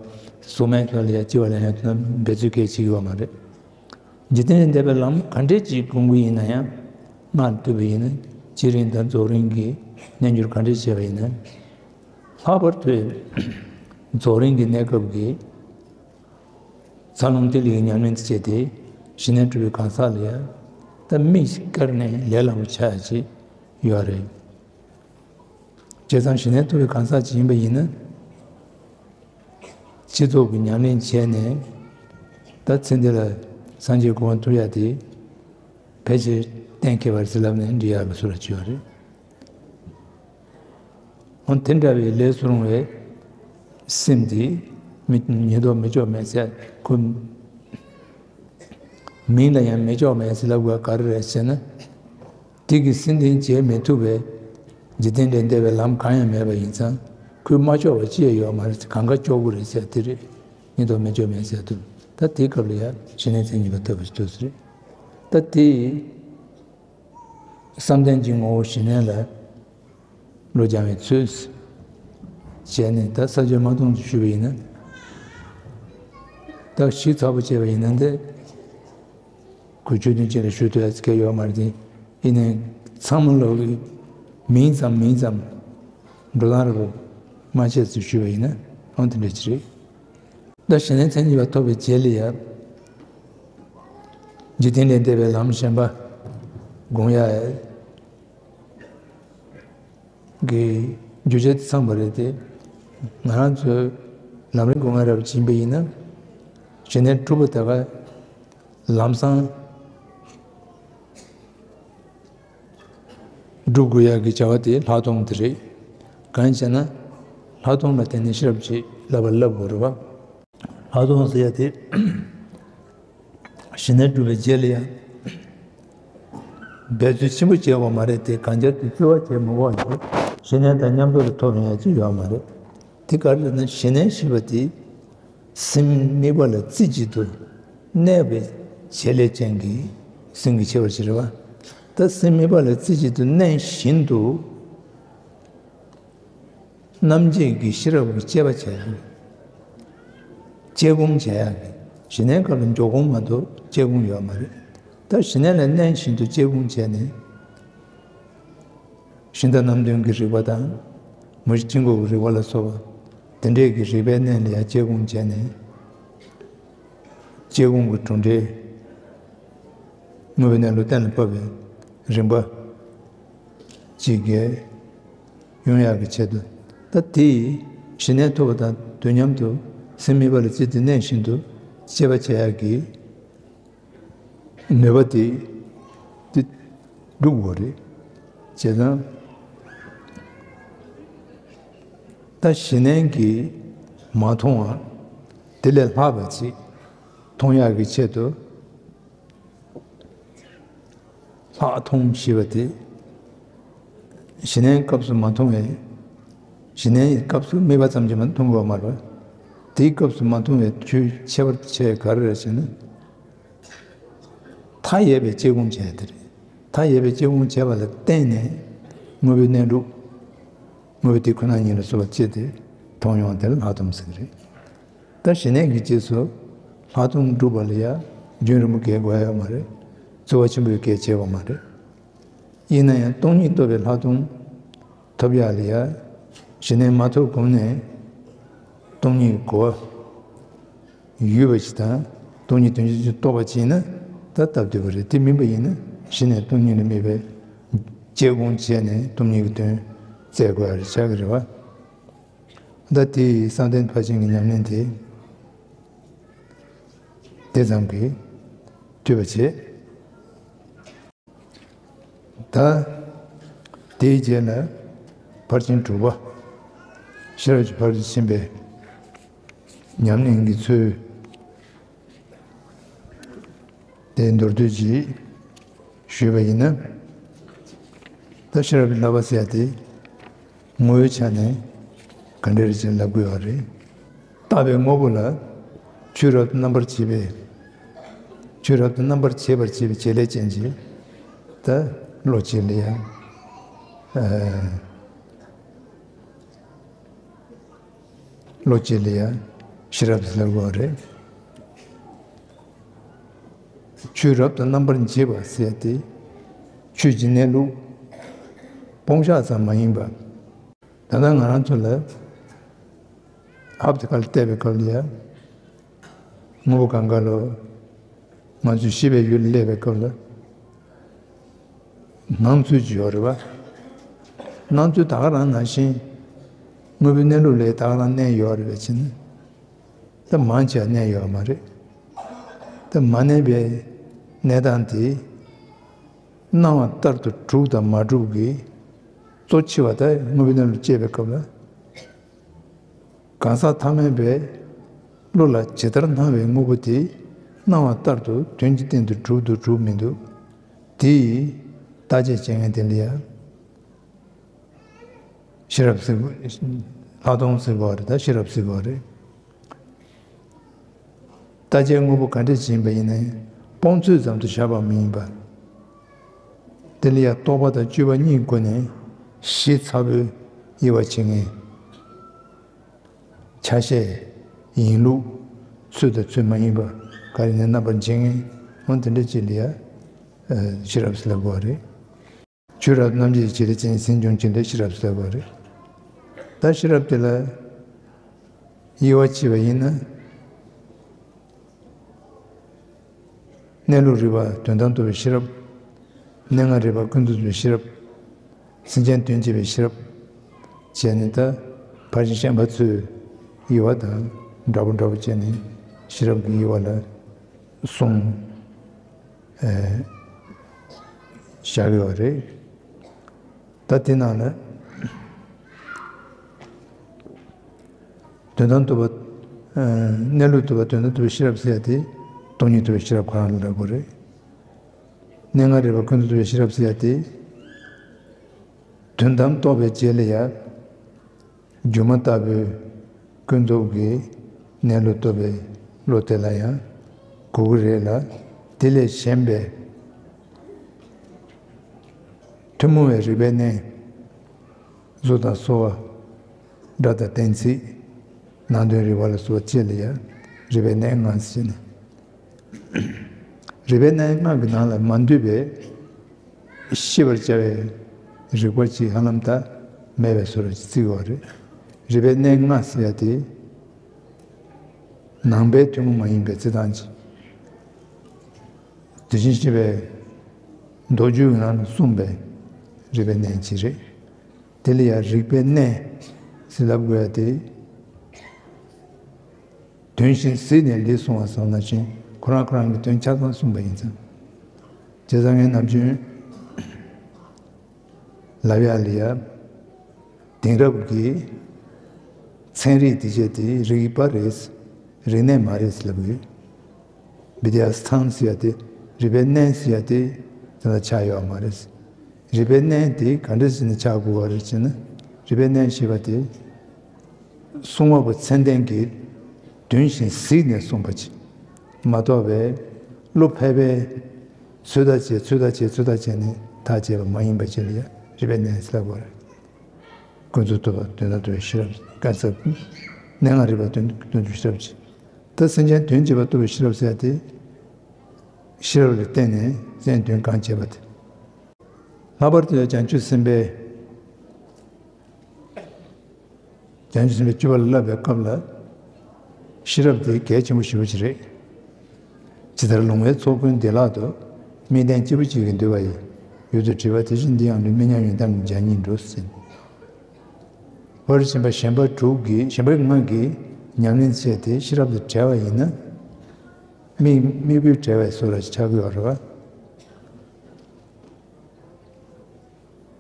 གཟུགས་མེད་ལ་ཡང་སྐྱེ་བ་ལེན་ཡང་དུ་འབད་རྩོལ་གང་ཡང་བྱེད་ཀྱི་ཡོད་མ་རེད། འཇིག་རྟེན་ལས་འདས་པའི་ལམ་ག་འདྲས་ཅིག་སྒོམ་གྱི་ཡིན་ན་ཡང་སྔར་བསྡུས་པ་ཡིན་ན། བྱེད་རིམ་དང་རྫོགས་རིམ་གྱི་རྣལ་འབྱོར་ག་འདྲས་བྱས་པ་ཡིན་ན། ལྷག་པར་དུ་རྫོགས་རིམ་གྱི་གནས་སྐབས་ཀྱི་འཚར་ལོངས་ཏིལ་ལི་གི་ཉམས་ལེན་དེ་བྱས་ཏེ་ཞི་གནས་སྒྲུབ་པའི་གང་ཟག་ལ་ཡང་ད་དམིགས་བཀར་ནས་ལས་སླ་པོ་ཆགས་ཀྱི་ཡོད་རེད། བྱས་ཙང་ཞི་གནས་ཐོབ་པའི་གང་ཟག་ཅིག་ཡིན་པ་ཡིན་ན། སྤྱི་ཚོགས་ཀྱི་ཉམས་ལེན་བྱས་ནས་ད་ཚེ་འདི་ལ་སངས་རྒྱས་གོ་འཕང་ཐོབ་ཡ་དེ་ཕལ་ཆེར་གཏན་འཁེལ་བ་རེད་ཟེར་ལབ་ནས་འགྲིག་ཡག་གི་བཟོ་འདྲ་ཅིག་ཡོད་རེད། འོ་དེ་འདྲ་བའི་ལས་སུ་རུང་བའི་སེམས་དེ་མི་ཉིས་ཐོག་མི་ལྕོགས་མེད་ཟེར། ཁོ་མིང་ལ་ཡང་མི་ལྕོགས་མེད་ཟེར་ལབ་དགོས་ག་རེ་རེད་ཟེར་ན། དེ་གི་སེམས་ལྡན་བྱེད་མི་ཐུབ་པའི་འཇིག་རྟེན་ལས་འདས་པའི་ལམ་གང་ཡང་མེད་པ་ཡིན་ཙང་། ཁོས་མ་ལྕོགས་པ་ཅི་ཡང་ཡོད་མ་རེད། གང་ག་ལྕོགས་ཀྱི་རེད་ཟེར་དེ་རེད། ཉིས་ཐོག་མི་ལྕོགས་མེད་ཟེར་དུས། ད་དེའི་སྐབས་ལ་ཡང་ཞི་གནས་མཚན་ཉིད་པ་ཐོབ་པ་ཞིག་ཐུབ་ས་རེད། ད་དེ་བསམ་གཏན་གྱི་ངོ་བོ་ཞི་གནས་ལ་བློ་སྦྱང་བའི་ཚུལ་བྱས་ནས། ད་ས་བཅད་མ་སྟོང་དུ་ཞུས་པ་ཡིན་ན། ད་ཞིབ་ཚགས་པོ་བྱས་པ་ཡིན་ན་འདི། ཁོས་ཆོས་ཐུན་གཅིག་ལ་ཞུ་ཐུབ་ཡ་ཟེར་མཁན་ཡོད་མ་རེད་དེ། ཡིན་ནའི་ཚང་མ་ལོག་གི་མིང་ཙམ་མིང་ཙམ་འགྲོ་སྟངས་རེ་བོ་མ་བྱས་ཟེར་ཞུས་པ་ཡིན་ན། འོ་དེ་འདྲ་ཅིག་རེད། ད་ཞི་གནས་མཚན་ཉིད་པ་ཐོབ་པའི་རྗེས་ལ་ཡང་འཇིག་རྟེན་ལས་འདས་པའི་ལམ་གཞན་པ་སྒོམ་ཡ་གི་རྒྱུ་ཆ་དེ་ཚང་བ་རེད་དེ། ང་རང་ཚོས་ལམ་རིམ་སྒོམ་ཡ་རབ་ཕྱིན་པ་ཡིན་ན། ཞི་གནས་སྒྲུབ་པ་དེ་ག་ལམ་སང་སྒྲུབ་དགོས་ཡ་གི་བྱ་བ་དེ་ལྷག་མཐོང་དེ་རེད། གང་ཡིན་ཟེར་ན། ལྷག་མཐོང་ལ་བརྟེན་ནས་ཤེས་རབ་ཅིག་བསླབ་པ་བསླབ་དགོས་རེད་པ། ལྷག་མཐོང་ཟེར་ཡ་དེ། ཞི་གནས་སྒྲུབ་པའི་རྗེས་ལ་ཡང་འབད་རྩོལ་ཆེན་པོ་བྱེད་དགོས་མ་རེད་དེ། གང་ལྟར་དེ་རྩོལ་བ་བྱེད་མི་དགོས་ཀྱི། ཞི་གནས་དང་མཉམ་དུ་ལ་ཐོབ་ཡོང་ཡ་ཅིག་ཡོད་མ་རེད། དེ་ག་རེ་ཟེར་ན། ཞི་གནས་ཞེས་པ་དེ་སེམས་དམིགས་པ་ལ་རྩེ་གཅིག་ཏུ་གནས་པའི་བྱེད་ལས་ཅན་གྱི་སེམས་ཀྱི་ཁྱད་པར་ཅིག་རེད་པ། ད་སེམས་དམིགས་པ་ལ་རྩེ་གཅིག་ཏུ་གནས་བཞིན་དུ། རྣམ་འབྱེད་ཀྱི་ཤེས་རབ་ཀྱི་དཔྱད་པ་བྱས་ནས་དཔྱད་སྒོམ་བྱེད་ཡག་གི། ཞི་གནས་སྐབས་ལ་འཇོག་སྒོམ་མ་གཏོགས་དཔྱད་སྒོམ་ཡོད་མ་རེད། ད་ཞི་གནས་ལ་གནས་བཞིན་དུ་དཔྱད་སྒོམ་བྱས་ནས། ཤིང་རྟ་རྣམ་བདུན་གྱི་རིག་པ་དང་། མུ་བཞི་དཀྱིལ་འཁོར་གྱི་རིག་པ་ལ་སོགས་པ་དེ་འདྲས་ཀྱི་རིག་པའི་གནས་ལ་ཡང་དཔྱད་སྒོམ་བྱས་ནས། དཔྱད་སྒོམ་གྱི་གྲུབ་འབྲས་དངོས་པོའི་གནས་ལུགས་གཏན་ལ་ཕབ་པའི་རིམ་པ་ཅིག་གི་ཡོང་ཡག་གི་ཆེད་དུ། ད་དེ་ཞི་གནས་ཐོབ་པ་དང་དུས་མཉམ་དུ་སེམས་དམིགས་པ་ལ་རྩེ་གཅིག་གནས་བཞིན་དུ་དཔྱད་པ་བྱེད་ཡག་གི་ནུས་པ་དེ་དེ་སྒྲུབ་དགོས་རེད། བྱས་ཙང་། ད་ཞི་གནས་ཀྱིས་མ་མཐོང་བ་དེ་ལས་ལྷག་པ་ཅིག་མཐོང་ཡག་གི་ཆེད་དུ། ལྷག་མཐོང་ཞེས་པ་དེ། ཞི་གནས་སྐབས་སུ་མ་མཐོང་བའི། ཞི་གནས་སྐབས་སུ་དམིགས་པ་ཙམ་གྱིས་མ་མཐོང་དགོས་མ་རེད། དེའི་སྐབས་སུ་མ་མཐོང་བའི་ཆོས་ཁྱད་པར་ཆེ་ག་རེ་རེད་ཟེར་ན། མཐའ་ཡས་པའི་དཔྱད་སྒོམ་བྱས་དེ་རེད། མཐའ་ཡས་པའི་དཔྱད་སྒོམ་བྱས་པ་ལ་བརྟེན་ནས་དངོས་པོའི་གནས་ལུགས། དངོས་པོ་དེ་ཁོ་ན་ཉིད་ལ་སོགས་པ་སྐྱེས་ཏེ་མཐོང་ཡོང་དེ་ལ་ལྷག་མཐོང་ཟེར་གྱི་རེད། ད་ཞི་གནས་ཀྱི་རྗེས་སུ་ལྷག་མཐོང་སྒྲུབ་པ་ལ་ཡང་རྒྱུན་རིང་པོ་གང་དགོས་ཡོད་མ་རེད། རྩོལ་བ་ཆེན་པོའི་གང་བྱེད་དགོས་མ་རེད། ཡིན་ན་ཡང་སྟོང་ཉིད་རྟོགས་པའི་ལྷག་མཐོང་ཐོབ་ཡག་ལ་ཡང་ཞི་གནས་མ་ཐོབ་གོང་ནས་སྟོང་ཉིད་གོ་བ་ཡོད་པ་ཞིག་དང་། སྟོང་ཉིད་དོན་སྤྱི་ཅིག་རྟོགས་པ་ཅིག་ཡིན་ན་ད་སྟབས་བདེ་པོ་རེད། དེ་མིན་པ་ཡིན་ན་ཞི་གནས་སྟོང་ཉིད་ལ་དམིགས་པའི་དཔྱད་སྒོམ་བྱས་ནས་སྟོང་ཉིད་ཀྱི་དོན་བཙལ་དགོས་ཡག་རེད་ཆགས་ཀྱི་རེད་བ། ད་དེ་ཡི་བསམ་གཏན་ཕར་ཕྱིན་གྱི་ཉམས་ལེན་དེ་དེ་ཙམ་གྱིས་འཐུས་པ་བྱེད། ད་དེའི་རྗེས་ལ་ཕར་ཕྱིན་དྲུག་པ། ཤེས་རབ་ཀྱི་ཕ་རོལ་ཏུ་ཕྱིན་པའི་ཉམས་ལེན་གྱི་ཚུལ། དེ་མདོར་བསྡུས་ཅིག་ཞུས་པ་ཡིན་ན། ད་ཤེས་རབ་ཀྱི་བསླབ་པ་ཟེར་ཡ་དེ་ངོ་བོའི་ཆ་ནས་ག་འདྲ་རེད་ཅེས་ལབ་དགོས་པ་རེད། བརྟགས་པའི་དངོས་པོ་ལ་ཆོས་རབ་ཏུ་རྣམ་པར་འབྱེད་པའི་ ཆོས་རབ་ཏུ་རྣམ་པར་འབྱེད་པར་བྱེད་པའི་བྱེད་ལས་ཅན་གྱི་ད་བློ་ཅིག་ལ་ཡང་བློ་ཅིག་ལ་ཡང་ཤེས་རབ་ཟེར་དགོས་རེད། ཆོས་རབ་ཏུ་རྣམ་པར་འབྱེད་པ་ཟེར་ཏེ་ཆོས་ཀྱི་གནས་ལུགས་སྤོང་བྱ་ཙམ་མ་ཡིན་པ། ད་ལྟ་ང་རང་ཚོ་ལ་ཧབ་དེ་ག་ལ་བལྟས་པའི་སྐབས་ལ་ཡང་དངོས་པོ་གང་ག་ལ་ང་ཚོས་ཤེས་པའི་ཡུལ་ལ་སླེབས་པའི་སྐབས་ལ་སྣང་ཚུལ་ཅིག་ཡོད་རེད་བ། སྣང་ཚུལ་ད་ག་རང་ནང་བཞིན་དངོས་པོའི་གནས་ལུགས་ལས་ད་ག་རང་གནས་ཡོད་རེད་པས་ཕྱིན་ན། ད་མང་ཆེ་བ་གནས་ཡོད་མ་རེད། ད་མ་གནས་པའི་གནས་སྟངས་དེ་སྣང་བ་ལྟར་དུ་གྲུབ་དང་མ་གྲུབ་ཀྱི་གཙོ་ཆེ་བ་ད་དངོས་པོའི་གནས་ལུགས་དཔྱད་པའི་སྐབས་ལ། གང་ཟག་ཐ་མལ་པའི་བློ་ལ་ཇི་ལྟར་སྣང་བའི་དངོས་པོ་དེ་སྣང་བ་ལྟར་དུ་དོན་གྱི་སྟེང་དུ་གྲུབ་འདུག་གྲུབ་མི་འདུག་དེ་ཡི་བརྟག་དཔྱད་བྱེད་མཁན་དེ་ལ་ཡང་ཤེས་རབ་ཟེར་དགོས། ལྷག་མཐོང་ཟེར་དགོས་པ་རེད། ད་ཤེས་རབ་ཟེར་དགོས་པ་རེད། བརྟག་དཔྱད་དངོས་པོ་ག་འདྲ་ཞིག་ཡིན་པ་ཡིན་ནའི་སྤོང་ཚུལ་ཙམ་དུ་བཞག་པ་མི་ཡིན་པ། དེ་ལ་ཡང་རྟོག་པ་དང་དཔྱོད་པ་གཉིས་སྒོ་ནས་ཞིབ་ཚགས་པོའི་དབྱེ་བ་ཕྱེ་མཁན། ཆ་ཤས། ཡིན་ལུགས། ཚུལ་དང་ཚུལ་མ་ཡིན་པ། ག་རེ་ནས་རྣམ་པར་འབྱེད་མཁན། འོ་དེ་འདྲ་ཅིག་ལ་ཡང་ཤེས་རབ་ཟེར་ལབ་དགོས་པ་རེད། ཆོས་རབ་རྣམ་འབྱེད་ཀྱི་བྱེད་ལས་ཅན་ཟིན་སྦྱོང་ཅན་དེ་ཤེས་རབ་ཟེར་བ་རེད། ད་ཤེས་རབ་དེ་ལ་དབྱེ་བ་ཕྱེ་བ་ཡིན་ན། གནས་ལུགས་རིག་པ་དོན་དམ་རྟོགས་པའི་ཤེས་རབ། གནས་ལྔ་རིག་པ་ཀུན་རྫོབ་རྟོགས་པའི་ཤེས་རབ། སེམས་ཅན་དོན་བྱེད་པའི་ཤེས་རབ། བྱས་ནས་ད་ཕར་ཕྱིན་བཤད་པ་ཚོའི་དབྱེ་བ་དང་འདྲ་པོ་འདྲ་པོ་བྱས་ནས་ཤེས་རབ་ཀྱི་དབྱེ་བ་ལ་གསུམ་བཞག་ཡོད་རེད། ད་དེ་ནང་ལ་དོན་དམ་རྟོགས་པ། གནས་ལུགས་རྟོགས་པ་དོན་དམ་རྟོགས་པའི་ཤེས་རབ་ཟེར་ཡ་དེ་སྟོང་ཉིད་རྟོགས་པའི་ཤེས་རབ་ཁོ་རང་ལ་ལབ་དགོས་རེད། གནས་ལྔ་རིག་པ་ཀུན་རྫོབ་རྟོགས་པའི་ཤེས་རབ་ཟེར་ཡ་དེ་དོན་དམ་རྟོགས་པའི་རྗེས་ལ་ཡང་སྒྱུ་མ་ལྟ་བུའི་ཀུན་རྫོབ་ཀྱི་གནས་ལུགས་རྟོགས་པའི་བློ་དེ་ལ་ཡང་གོ་གི་རེད་ལ། དེ་ལས་གཞན་པའི་ཐུན་མོང་བའི་རིག་པའི་གནས། གཟུགས་དང་ཚོར་བ། སྒྲ་དང་གཏན་ཚིགས། ནང་དོན་རིག་པ་ལ་སོགས་པ་བཅས་ལ་ཡང་རིག་པའི་གནས་ལྔ་ཟེར་ནས། རིག་པའི་གནས་ལྔ་གི་ནང་ལ་མ་འདུས་པའི་ཤེས་པར་བྱ་བའི་རིག་པ་ཅིག་ཧ་ལམ་ད་མེད་པའི་བཟོ་འདྲ་ཅིག་བརྩི་གི་ཡོད་རེད། རིག་པའི་གནས་ལྔ་ཟེར་ཡ་དེ་ནང་པའི་ཐུན་མོང་མ་ཡིན་པའི་རྩི་སྟངས་ཅིག་དེ་བཞིན་གཤེགས་པའི་མདོ་རྒྱུད་ནང་ལ་གསུངས་པའི་རིག་པའི་གནས་ཅིག་རེད། དེ་ལ་ཡང་རིག་པའི་གནས་ཟེར་ལབ་དགོས་ཡ་དེ། དོན་གཞན་གཟིགས་ནས་ལུས་གསུངས་པ་སོགས་ནང་བཞིན་ཁོ་རང་ཁོ་རང་གི་དོན་ཆ་ཚང་གསུངས་པ་ཡིན་ཙང་། བྱས་ཙང་ངས་ནམ་རྒྱུན་ལབ་ཡ་ལ་ཡ། དེང་རབས་ཀྱི་ཚན་རིག་དེ་བྱས་ཏེ་རིག་པ་རེད། རིག་གནས་མ་རེད་ལབ་ཡོད། བི་དི་ཡ་སི་ཐན་ཟེར་ཡ་དེ་རིག་པའི་གནས་ཟེར་ཡ་དེ་དེ་ལ་ཆགས་ཡོད་མ་རེད། རིག་པའི་གནས་དེ་ག་འདྲ་ཞིག་ནས་ཆགས་དགོས་པ་རེད་ཅེ་ན། རིག་པའི་གནས་ཞེས་པ་དེ་གསུང་བ་པོ་ཚད་ལྡན་གྱིས་དོན་བཞིན་གཟིགས་ནས་གསུངས་པ་ཅིག་མ་གཏོགས་པའི་བློ་ཕལ་པའི་ཚོད་ལྟ་བྱས་ཚོད་ལྟ་བྱས་ཚོད་ལྟ་བྱས་ནས་ཐག་བཅད་པ་མ་ཡིན་པ་ཅིག་ལ་ཡང་རིག་པའི་གནས་ཟེར་དགོས་རེད། ཀུན་རྫོབ་རྟོགས་པ་དོན་དམ་རྟོགས་པའི་ཤེས་རབ་བཀའ་སྩལ། གནས་ལྔ་རིག་པ་དོན་དོན་དུ་ཤེས་རབ་ཅིག་ད་སེམས་ཅན་དོན་བྱེད་པ་རྟོགས་པའི་ཤེས་རབ་ཟེར་ཡ་དེ། ཤེས་རབ་ལ་བརྟེན་ནས་སེམས་དོན་གང་བྱེད་པ་དེ། ལྷག་པར་དུ་བྱང་ཆུབ་སེམས་དཔའི། བྱང་ཆུབ་སེམས་དཔའི་སྤྱོད་པ་ལ་བསླབ་པའི་སྐབས་ལ། ཤེས་རབ་དེ་གལ་ཆེན་པོ་ཞེ་པོ་ཅིག་རེད། ཇི་ལྟར་ལོང་བའི་ཚོགས་ཀུན་བདེ་བླག་ཏུ། དམིགས་རྟེན་གཅིག་པུ་གཅིག་གིས་འདུལ་བ་ཡི། ཡུལ་དུ་དྲིལ་བ་དེ་བཞིན་འདི་ཡང་ལུས། དམིགས་མཉམ་ཡོན་ཏན་དང་སྦྱར་ཉིད་འགྲོ་ཟིན། ཕར་ཕྱིན་པ་གཞན་པ་དྲུག་གིས་གཞན་པ་ལྔ་གིས་ཉམས་ལེན་བྱས་ཏེ་ཤེས་རབ་དེ་བྲལ་བ་ཡིན་ན། དམིགས་དམིགས་པའི་བྲལ་བའི་བཟོ་འདྲ་ཞིག་ཆགས་ཀྱི་ཡོད་རེད་བ།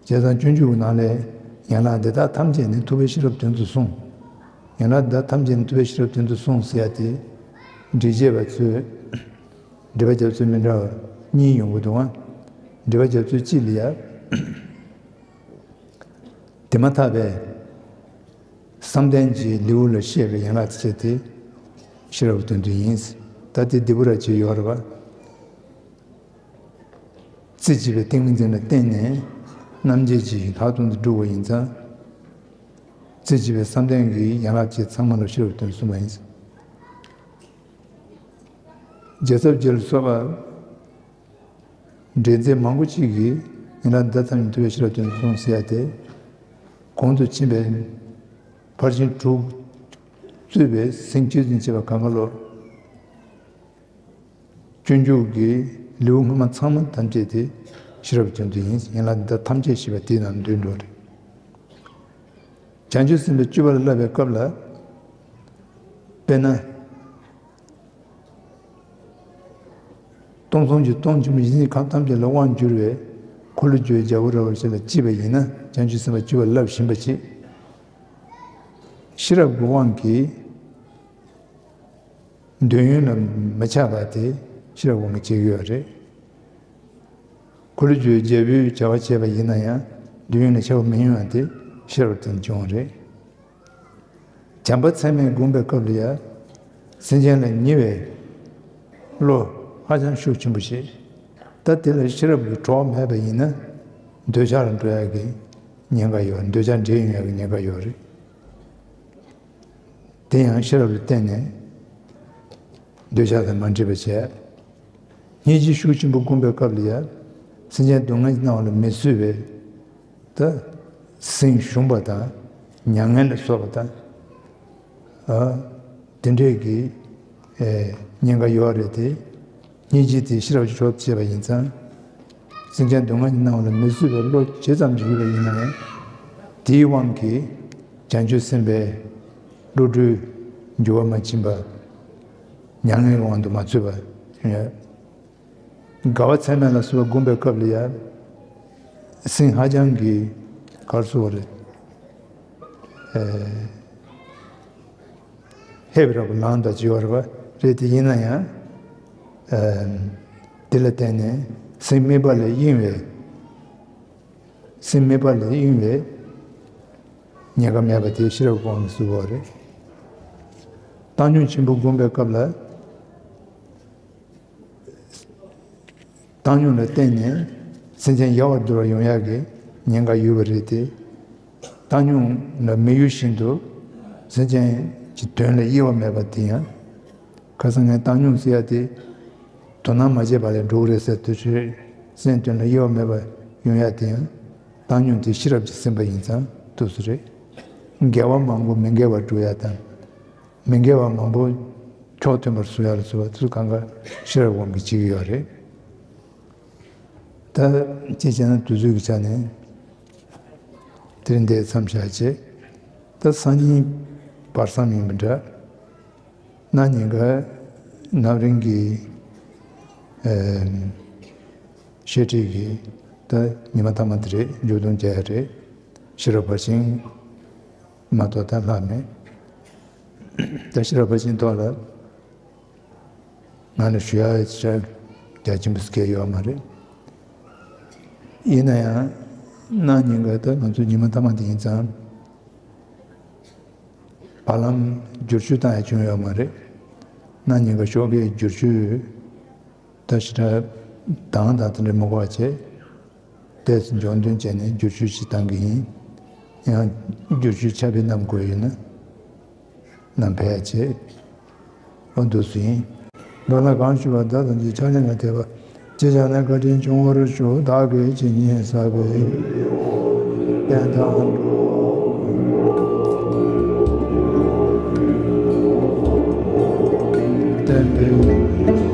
བྱས་ཙང་སྤྱོད་འཇུག་གི་ནང་ལས་ཡན་ལག་འདི་དག་ཐམས་ཅད་ནི་ཐུབ་པའི་ཤེས་རབ་དོན་དུ་གསུངས། ཡན་ལག་འདི་དག་ཐམས་ཅད་ནི་ཐུབ་པའི་ཤེས་རབ་དོན་དུ་གསུངས་ཟེར་ཡ་དེ། འགྲེལ་བྱེད་པ་ཚོས་འགྲེལ་པ་རྒྱབ་ཚུལ་མི་འདྲ་བ་གཉིས་ཡོང་གི་འདུག་ཨང་། འགྲེལ་པ་རྒྱབ་ཚུལ་གཅིག་ལ་ཡ། དེ་མ་ཐག་པའི་བསམ་གཏན་གྱི་ལེའུ་ལ་བཤད་པའི་ཡན་ལག་དེ་བྱས་ཏེ་ཤེས་རབ་དོན་དུ་ཡིན། ད་དེ་ལྡེ་པོ་ར་ཅིག་ཡོད་རེད་བ། རྩེ་གཅིག་པའི་ཏིང་ངེ་འཛིན་ལ་བརྟེན་ནས་རྣམ་འབྱེད་ཀྱིས་ལྷག་ཏུ་འདི་སྒྲུབ་པ་ཡིན་ཙང་། རྩེ་གཅིག་པའི་བསམ་གཏན་གྱི་ཡན་ལག་བཅས་ཚང་མ་ལ་ཤེས་རབ་སྟོན་གསུངས་པ་ཡིན། རྒྱལ་ཚབ་རྗེ་ལ་སོགས་པ་འགྲེལ་མཛད་མང་པོ་ཅིག་གིས་ཡན་ལག་འདི་དག་ཐམས་ཅད་ཐུབ་པའི་ཤེས་རབ་སྟོན་གསུངས་ཟེར་ཡ་དེ། གོང་དུ་ཕྱིན་པའི་ཕར་ཕྱིན་དྲུག་གཙོས་པའི་སེམས་བསྐྱེད་བཟུང་བྱས་པ་གང་ག་ལོ། སྤྱོད་འཇུག་གི་ལེའུ་སྔ་མ་ཚང་མ་ཐམས་ཅད་དེ་ཤེས་རབ་ཀྱི་དོན་དུ་ཡིན། ཡན་ལག་འདི་དག་ཐམས་ཅད་ཞེས་པ་དེའི་ནང་འདུས་འགྲོ་རེད། བྱང་ཆུབ་སེམས་དཔའི་སྤྱོད་པ་ལ་བསླབ་པའི་སྐབས་ལ། དཔེར་ན། སྟོང་གསུམ་གྱི་སྟོང་ཆེན་པོ་ཡེ་ཤེས་ཁམས་ཐམས་ཅད་ལ་དབང་བསྒྱུར་བའི་འཁོར་ལོས་སྒྱུར་བའི་རྒྱལ་པོ་ར་བ་ཅིག་ལ་སྐྱེས་པ་ཡིན་ན། བྱང་ཆུབ་སེམས་དཔའི་སྤྱོད་པ་ལ་བསླབ་བཞིན་པ་ཅིག་ཤེས་རབ་ཀྱི་དབང་གིས། འདོད་ཡོན་ལ་མི་ཆགས་པ་དེ་ཤེས་རབ་དབང་གིས་བྱེད་ཀྱི་ཡོད་རེད། འཁོར་ལོས་སྒྱུར་བའི་རྒྱལ་པོའི་བྱ་བ་བྱས་པ་ཡིན་ན་ཡང་འདོད་ཡོན་ལ་ཆགས་པ་མི་ཡོང་བ་དེ་ཤེས་རབ་དང་བྱུང་བ་རེད། བྱམས་པ་ཚད་མེད་བསྒོམ་པའི་སྐབས་ལ་ཡང་། སེམས་ཅན་ལ་ཉེ་བའི་བློ་ཧ་ཅང་ཤུགས་ཆེན་པོ་ཞིག་ད་དེ་ལ་ཤེས་རབ་ཀྱི་གྲོགས་མེད་པ་ཡིན་ན། འདོད་ཆགས་ལ་འགྲོ་ཡག་གི་ཉེན་ཁ་ཡོད། འདོད་ཆགས་འདྲེས་ཡོང་ཡག་གི་ཉེན་ཁ་ཡོད་རེད། དེ་ཡང་ཤེས་རབ་ལ་བརྟེན་ནས་འདོད་ཆགས་དང་མ་འདྲེས་པ་བྱས། སྙིང་རྗེ་ཤུགས་ཆེན་པོ་བསྒོམ་པའི་སྐབས་ལ་ཡང་སེམས་ཅན་སྡུག་བསྔལ་གྱི་སྣང་བ་ལ་མི་བཟོད་པའི་ད་སེམས་ཞུམ་པ་དང་མྱ་ངན་ལ་སོགས་པ་དང་། ཨ། དེ་འདྲས་ཀྱི་ཨེ་ཉེན་ཁ་ཡོད་རེད་དེ། སྙིང་རྗེ་དེ་ཤེས་རབ་ཀྱི་གྲོགས་བྱས་པ་ཡིན་ཙང་། སེམས་ཅན་སྡུག་བསྔལ་གྱི་སྣང་བ་ལ་མི་བཟོད་པའི་བློ་ཇི་ཙམ་ཞིག་ཡོད་པ་ཡིན་ན་ཡང་། དེའི་དབང་གིས་བྱང་ཆུབ་སེམས་དཔའི་བློ་གྲོས་འགྱུར་བ་མ་ཕྱིན་པ། མྱ་ངན་གྱི་དབང་དུ་མ་ཚུད་པ་བྱུང་ཡོད། དགའ་བ་ཚད་མེད་ལ་སོགས་པ་བསྒོམ་པའི་སྐབས་ལ་ཡང་། སེམས་ཧ་ཅང་གི་ག་རེ་ཟེར་དགོས་རེད། ཨེ། ཧེ་བ་ར་བ་ལངས་དང་བྱེད་པ་ར་བ་རེད་དེ་ཡིན་ན་ཡང་། ཨེ། དེ་ལ་བརྟེན་ནས་སེམས་དམིགས་པ་ལས་གཡེང་བའི། སེམས་དམིགས་པ་ལས་གཡེང་བའི་ཉེན་ཁ་མེད་པ་དེ་ཤེས་རབ་དབང་གིས་བཟོ་བ་རེད། བཏང་སྙོམས་ཆེན་པོ་བསྒོམ་པའི་སྐབས་ལ། བཏང་སྙོམས་ལ་བརྟེན་ནས་སེམས་ཅན་ཡལ་བར་འགྱུར་བ་ཡོང་ཡག་གི་ཉེན་ཁ་ཡོད་པ་རེད་དེ། བཏང་སྙོམས་ལ་མི་གཡོ་བཞིན་དུ་སེམས་ཅན་གྱི་དོན་ལ་གཡེལ་བ་མེད་པ་དེ་ཡང་། ཁ་སང་ངས་བཏང་སྙོམས་ཟེར་ཡ་དེ་དོ་སྣང་མ་བྱས་པ་ལས་འགྲོ་གི་རེད་ཟེར་དུས་ཚོད་སེམས་དོན་ལ་གཡེལ་བ་མེད་པ་ཡོང་ཡ་དེ་ཡང་བཏང་སྙོམས་དེ་ཤེས་རབ་ཀྱི་སེམས་པ་ཡིན་ཙང་ཐུགས་སུ་རེད། འགལ་བ་མང་པོ་མི་འགལ་བར་འགྲོ་ཡ་དང་། མི་འགལ་བ་མང་པོ་ཕྱོགས་མཐུན་པར་བཟོ་ཡ་ལ་སོགས་པ་དེ་ཚོ་གང་ག་ཤེས་རབ་དབང་གིས་བྱེད་ཀྱི་ཡོད་རེད། ད་ཅི་བྱས་ན་དུས་ཚོད་ཀྱི་ཆ་ནས་དེ་རིང་འདིར་མཚམས་བཞག་བྱས། ད་སང་ཉིན་བར་མཚམས་ཡིན་པ་འདྲ། གནངས་ཉིན་ཀ་རྣམ་གླིང་གི་ཨེ་བཤད་ཁྲིད་ཀྱི་ད་ཉི་མ་མཐའ་མ་དེ་རེད། མཇུག་སྡོམ་རྒྱག་ཡ་རེད། ཤེས་རབ་ཕར་ཕྱིན་མ་གཏོགས་ད་ལྷག་མེད། ད་ཤེས་རབ་ཕར་ཕྱིན་ཐོག་ལ་ང་ལ་ཞུ་ཡ་ཆ་རྒྱ་ཆེན་པོ་ཞིག་ཡོད་མ་རེད། ཡིན་ན་ཡང་གནངས་ཉིན་ཀ་ད་ང་ཚོ་ཉི་མ་མཐའ་མ་དེ་ཡིན་ཙང་། བར་ལམ་བསྒྱུར་བཅོས་བཏང་ཡ་བྱུང་ཡོད་མ་རེད། གནངས་ཉིན་ཀ་ཞོགས་ཀའི་བསྒྱུར་བཅོས་ད་ཞེ་དྲག་དང་དང་དེ་འདྲ་མི་དགོས་པ་བྱས། ཏོག་ཙམ་འབྱོར་འདོན་བྱས་ནས་བསྒྱུར་བཅོས་ཤིག་བཏང་གི་ཡིན། ཡང་བསྒྱུར་བཅོས་ཆ་ཕི་བསྣམས་དགོས་ཡོད་ན་བསྣམས་ཕེབས་ཡ་བྱེད། ཨོ་འདུག་སེ་ཡིན། བདག་ལ་གང་ཞུ་བ་བདག་ཐམས་ཅད་ཕྱག་ལེན་ལ་འཐད་པ། ཅི་བྱས་ན་བཀའ་དྲིན་ཆེན་པོར་ཞུ། བདག་གིས་ཇི་སྙེད་བསགས་པའི་རྟེན་དང་བརྟེན་པའི་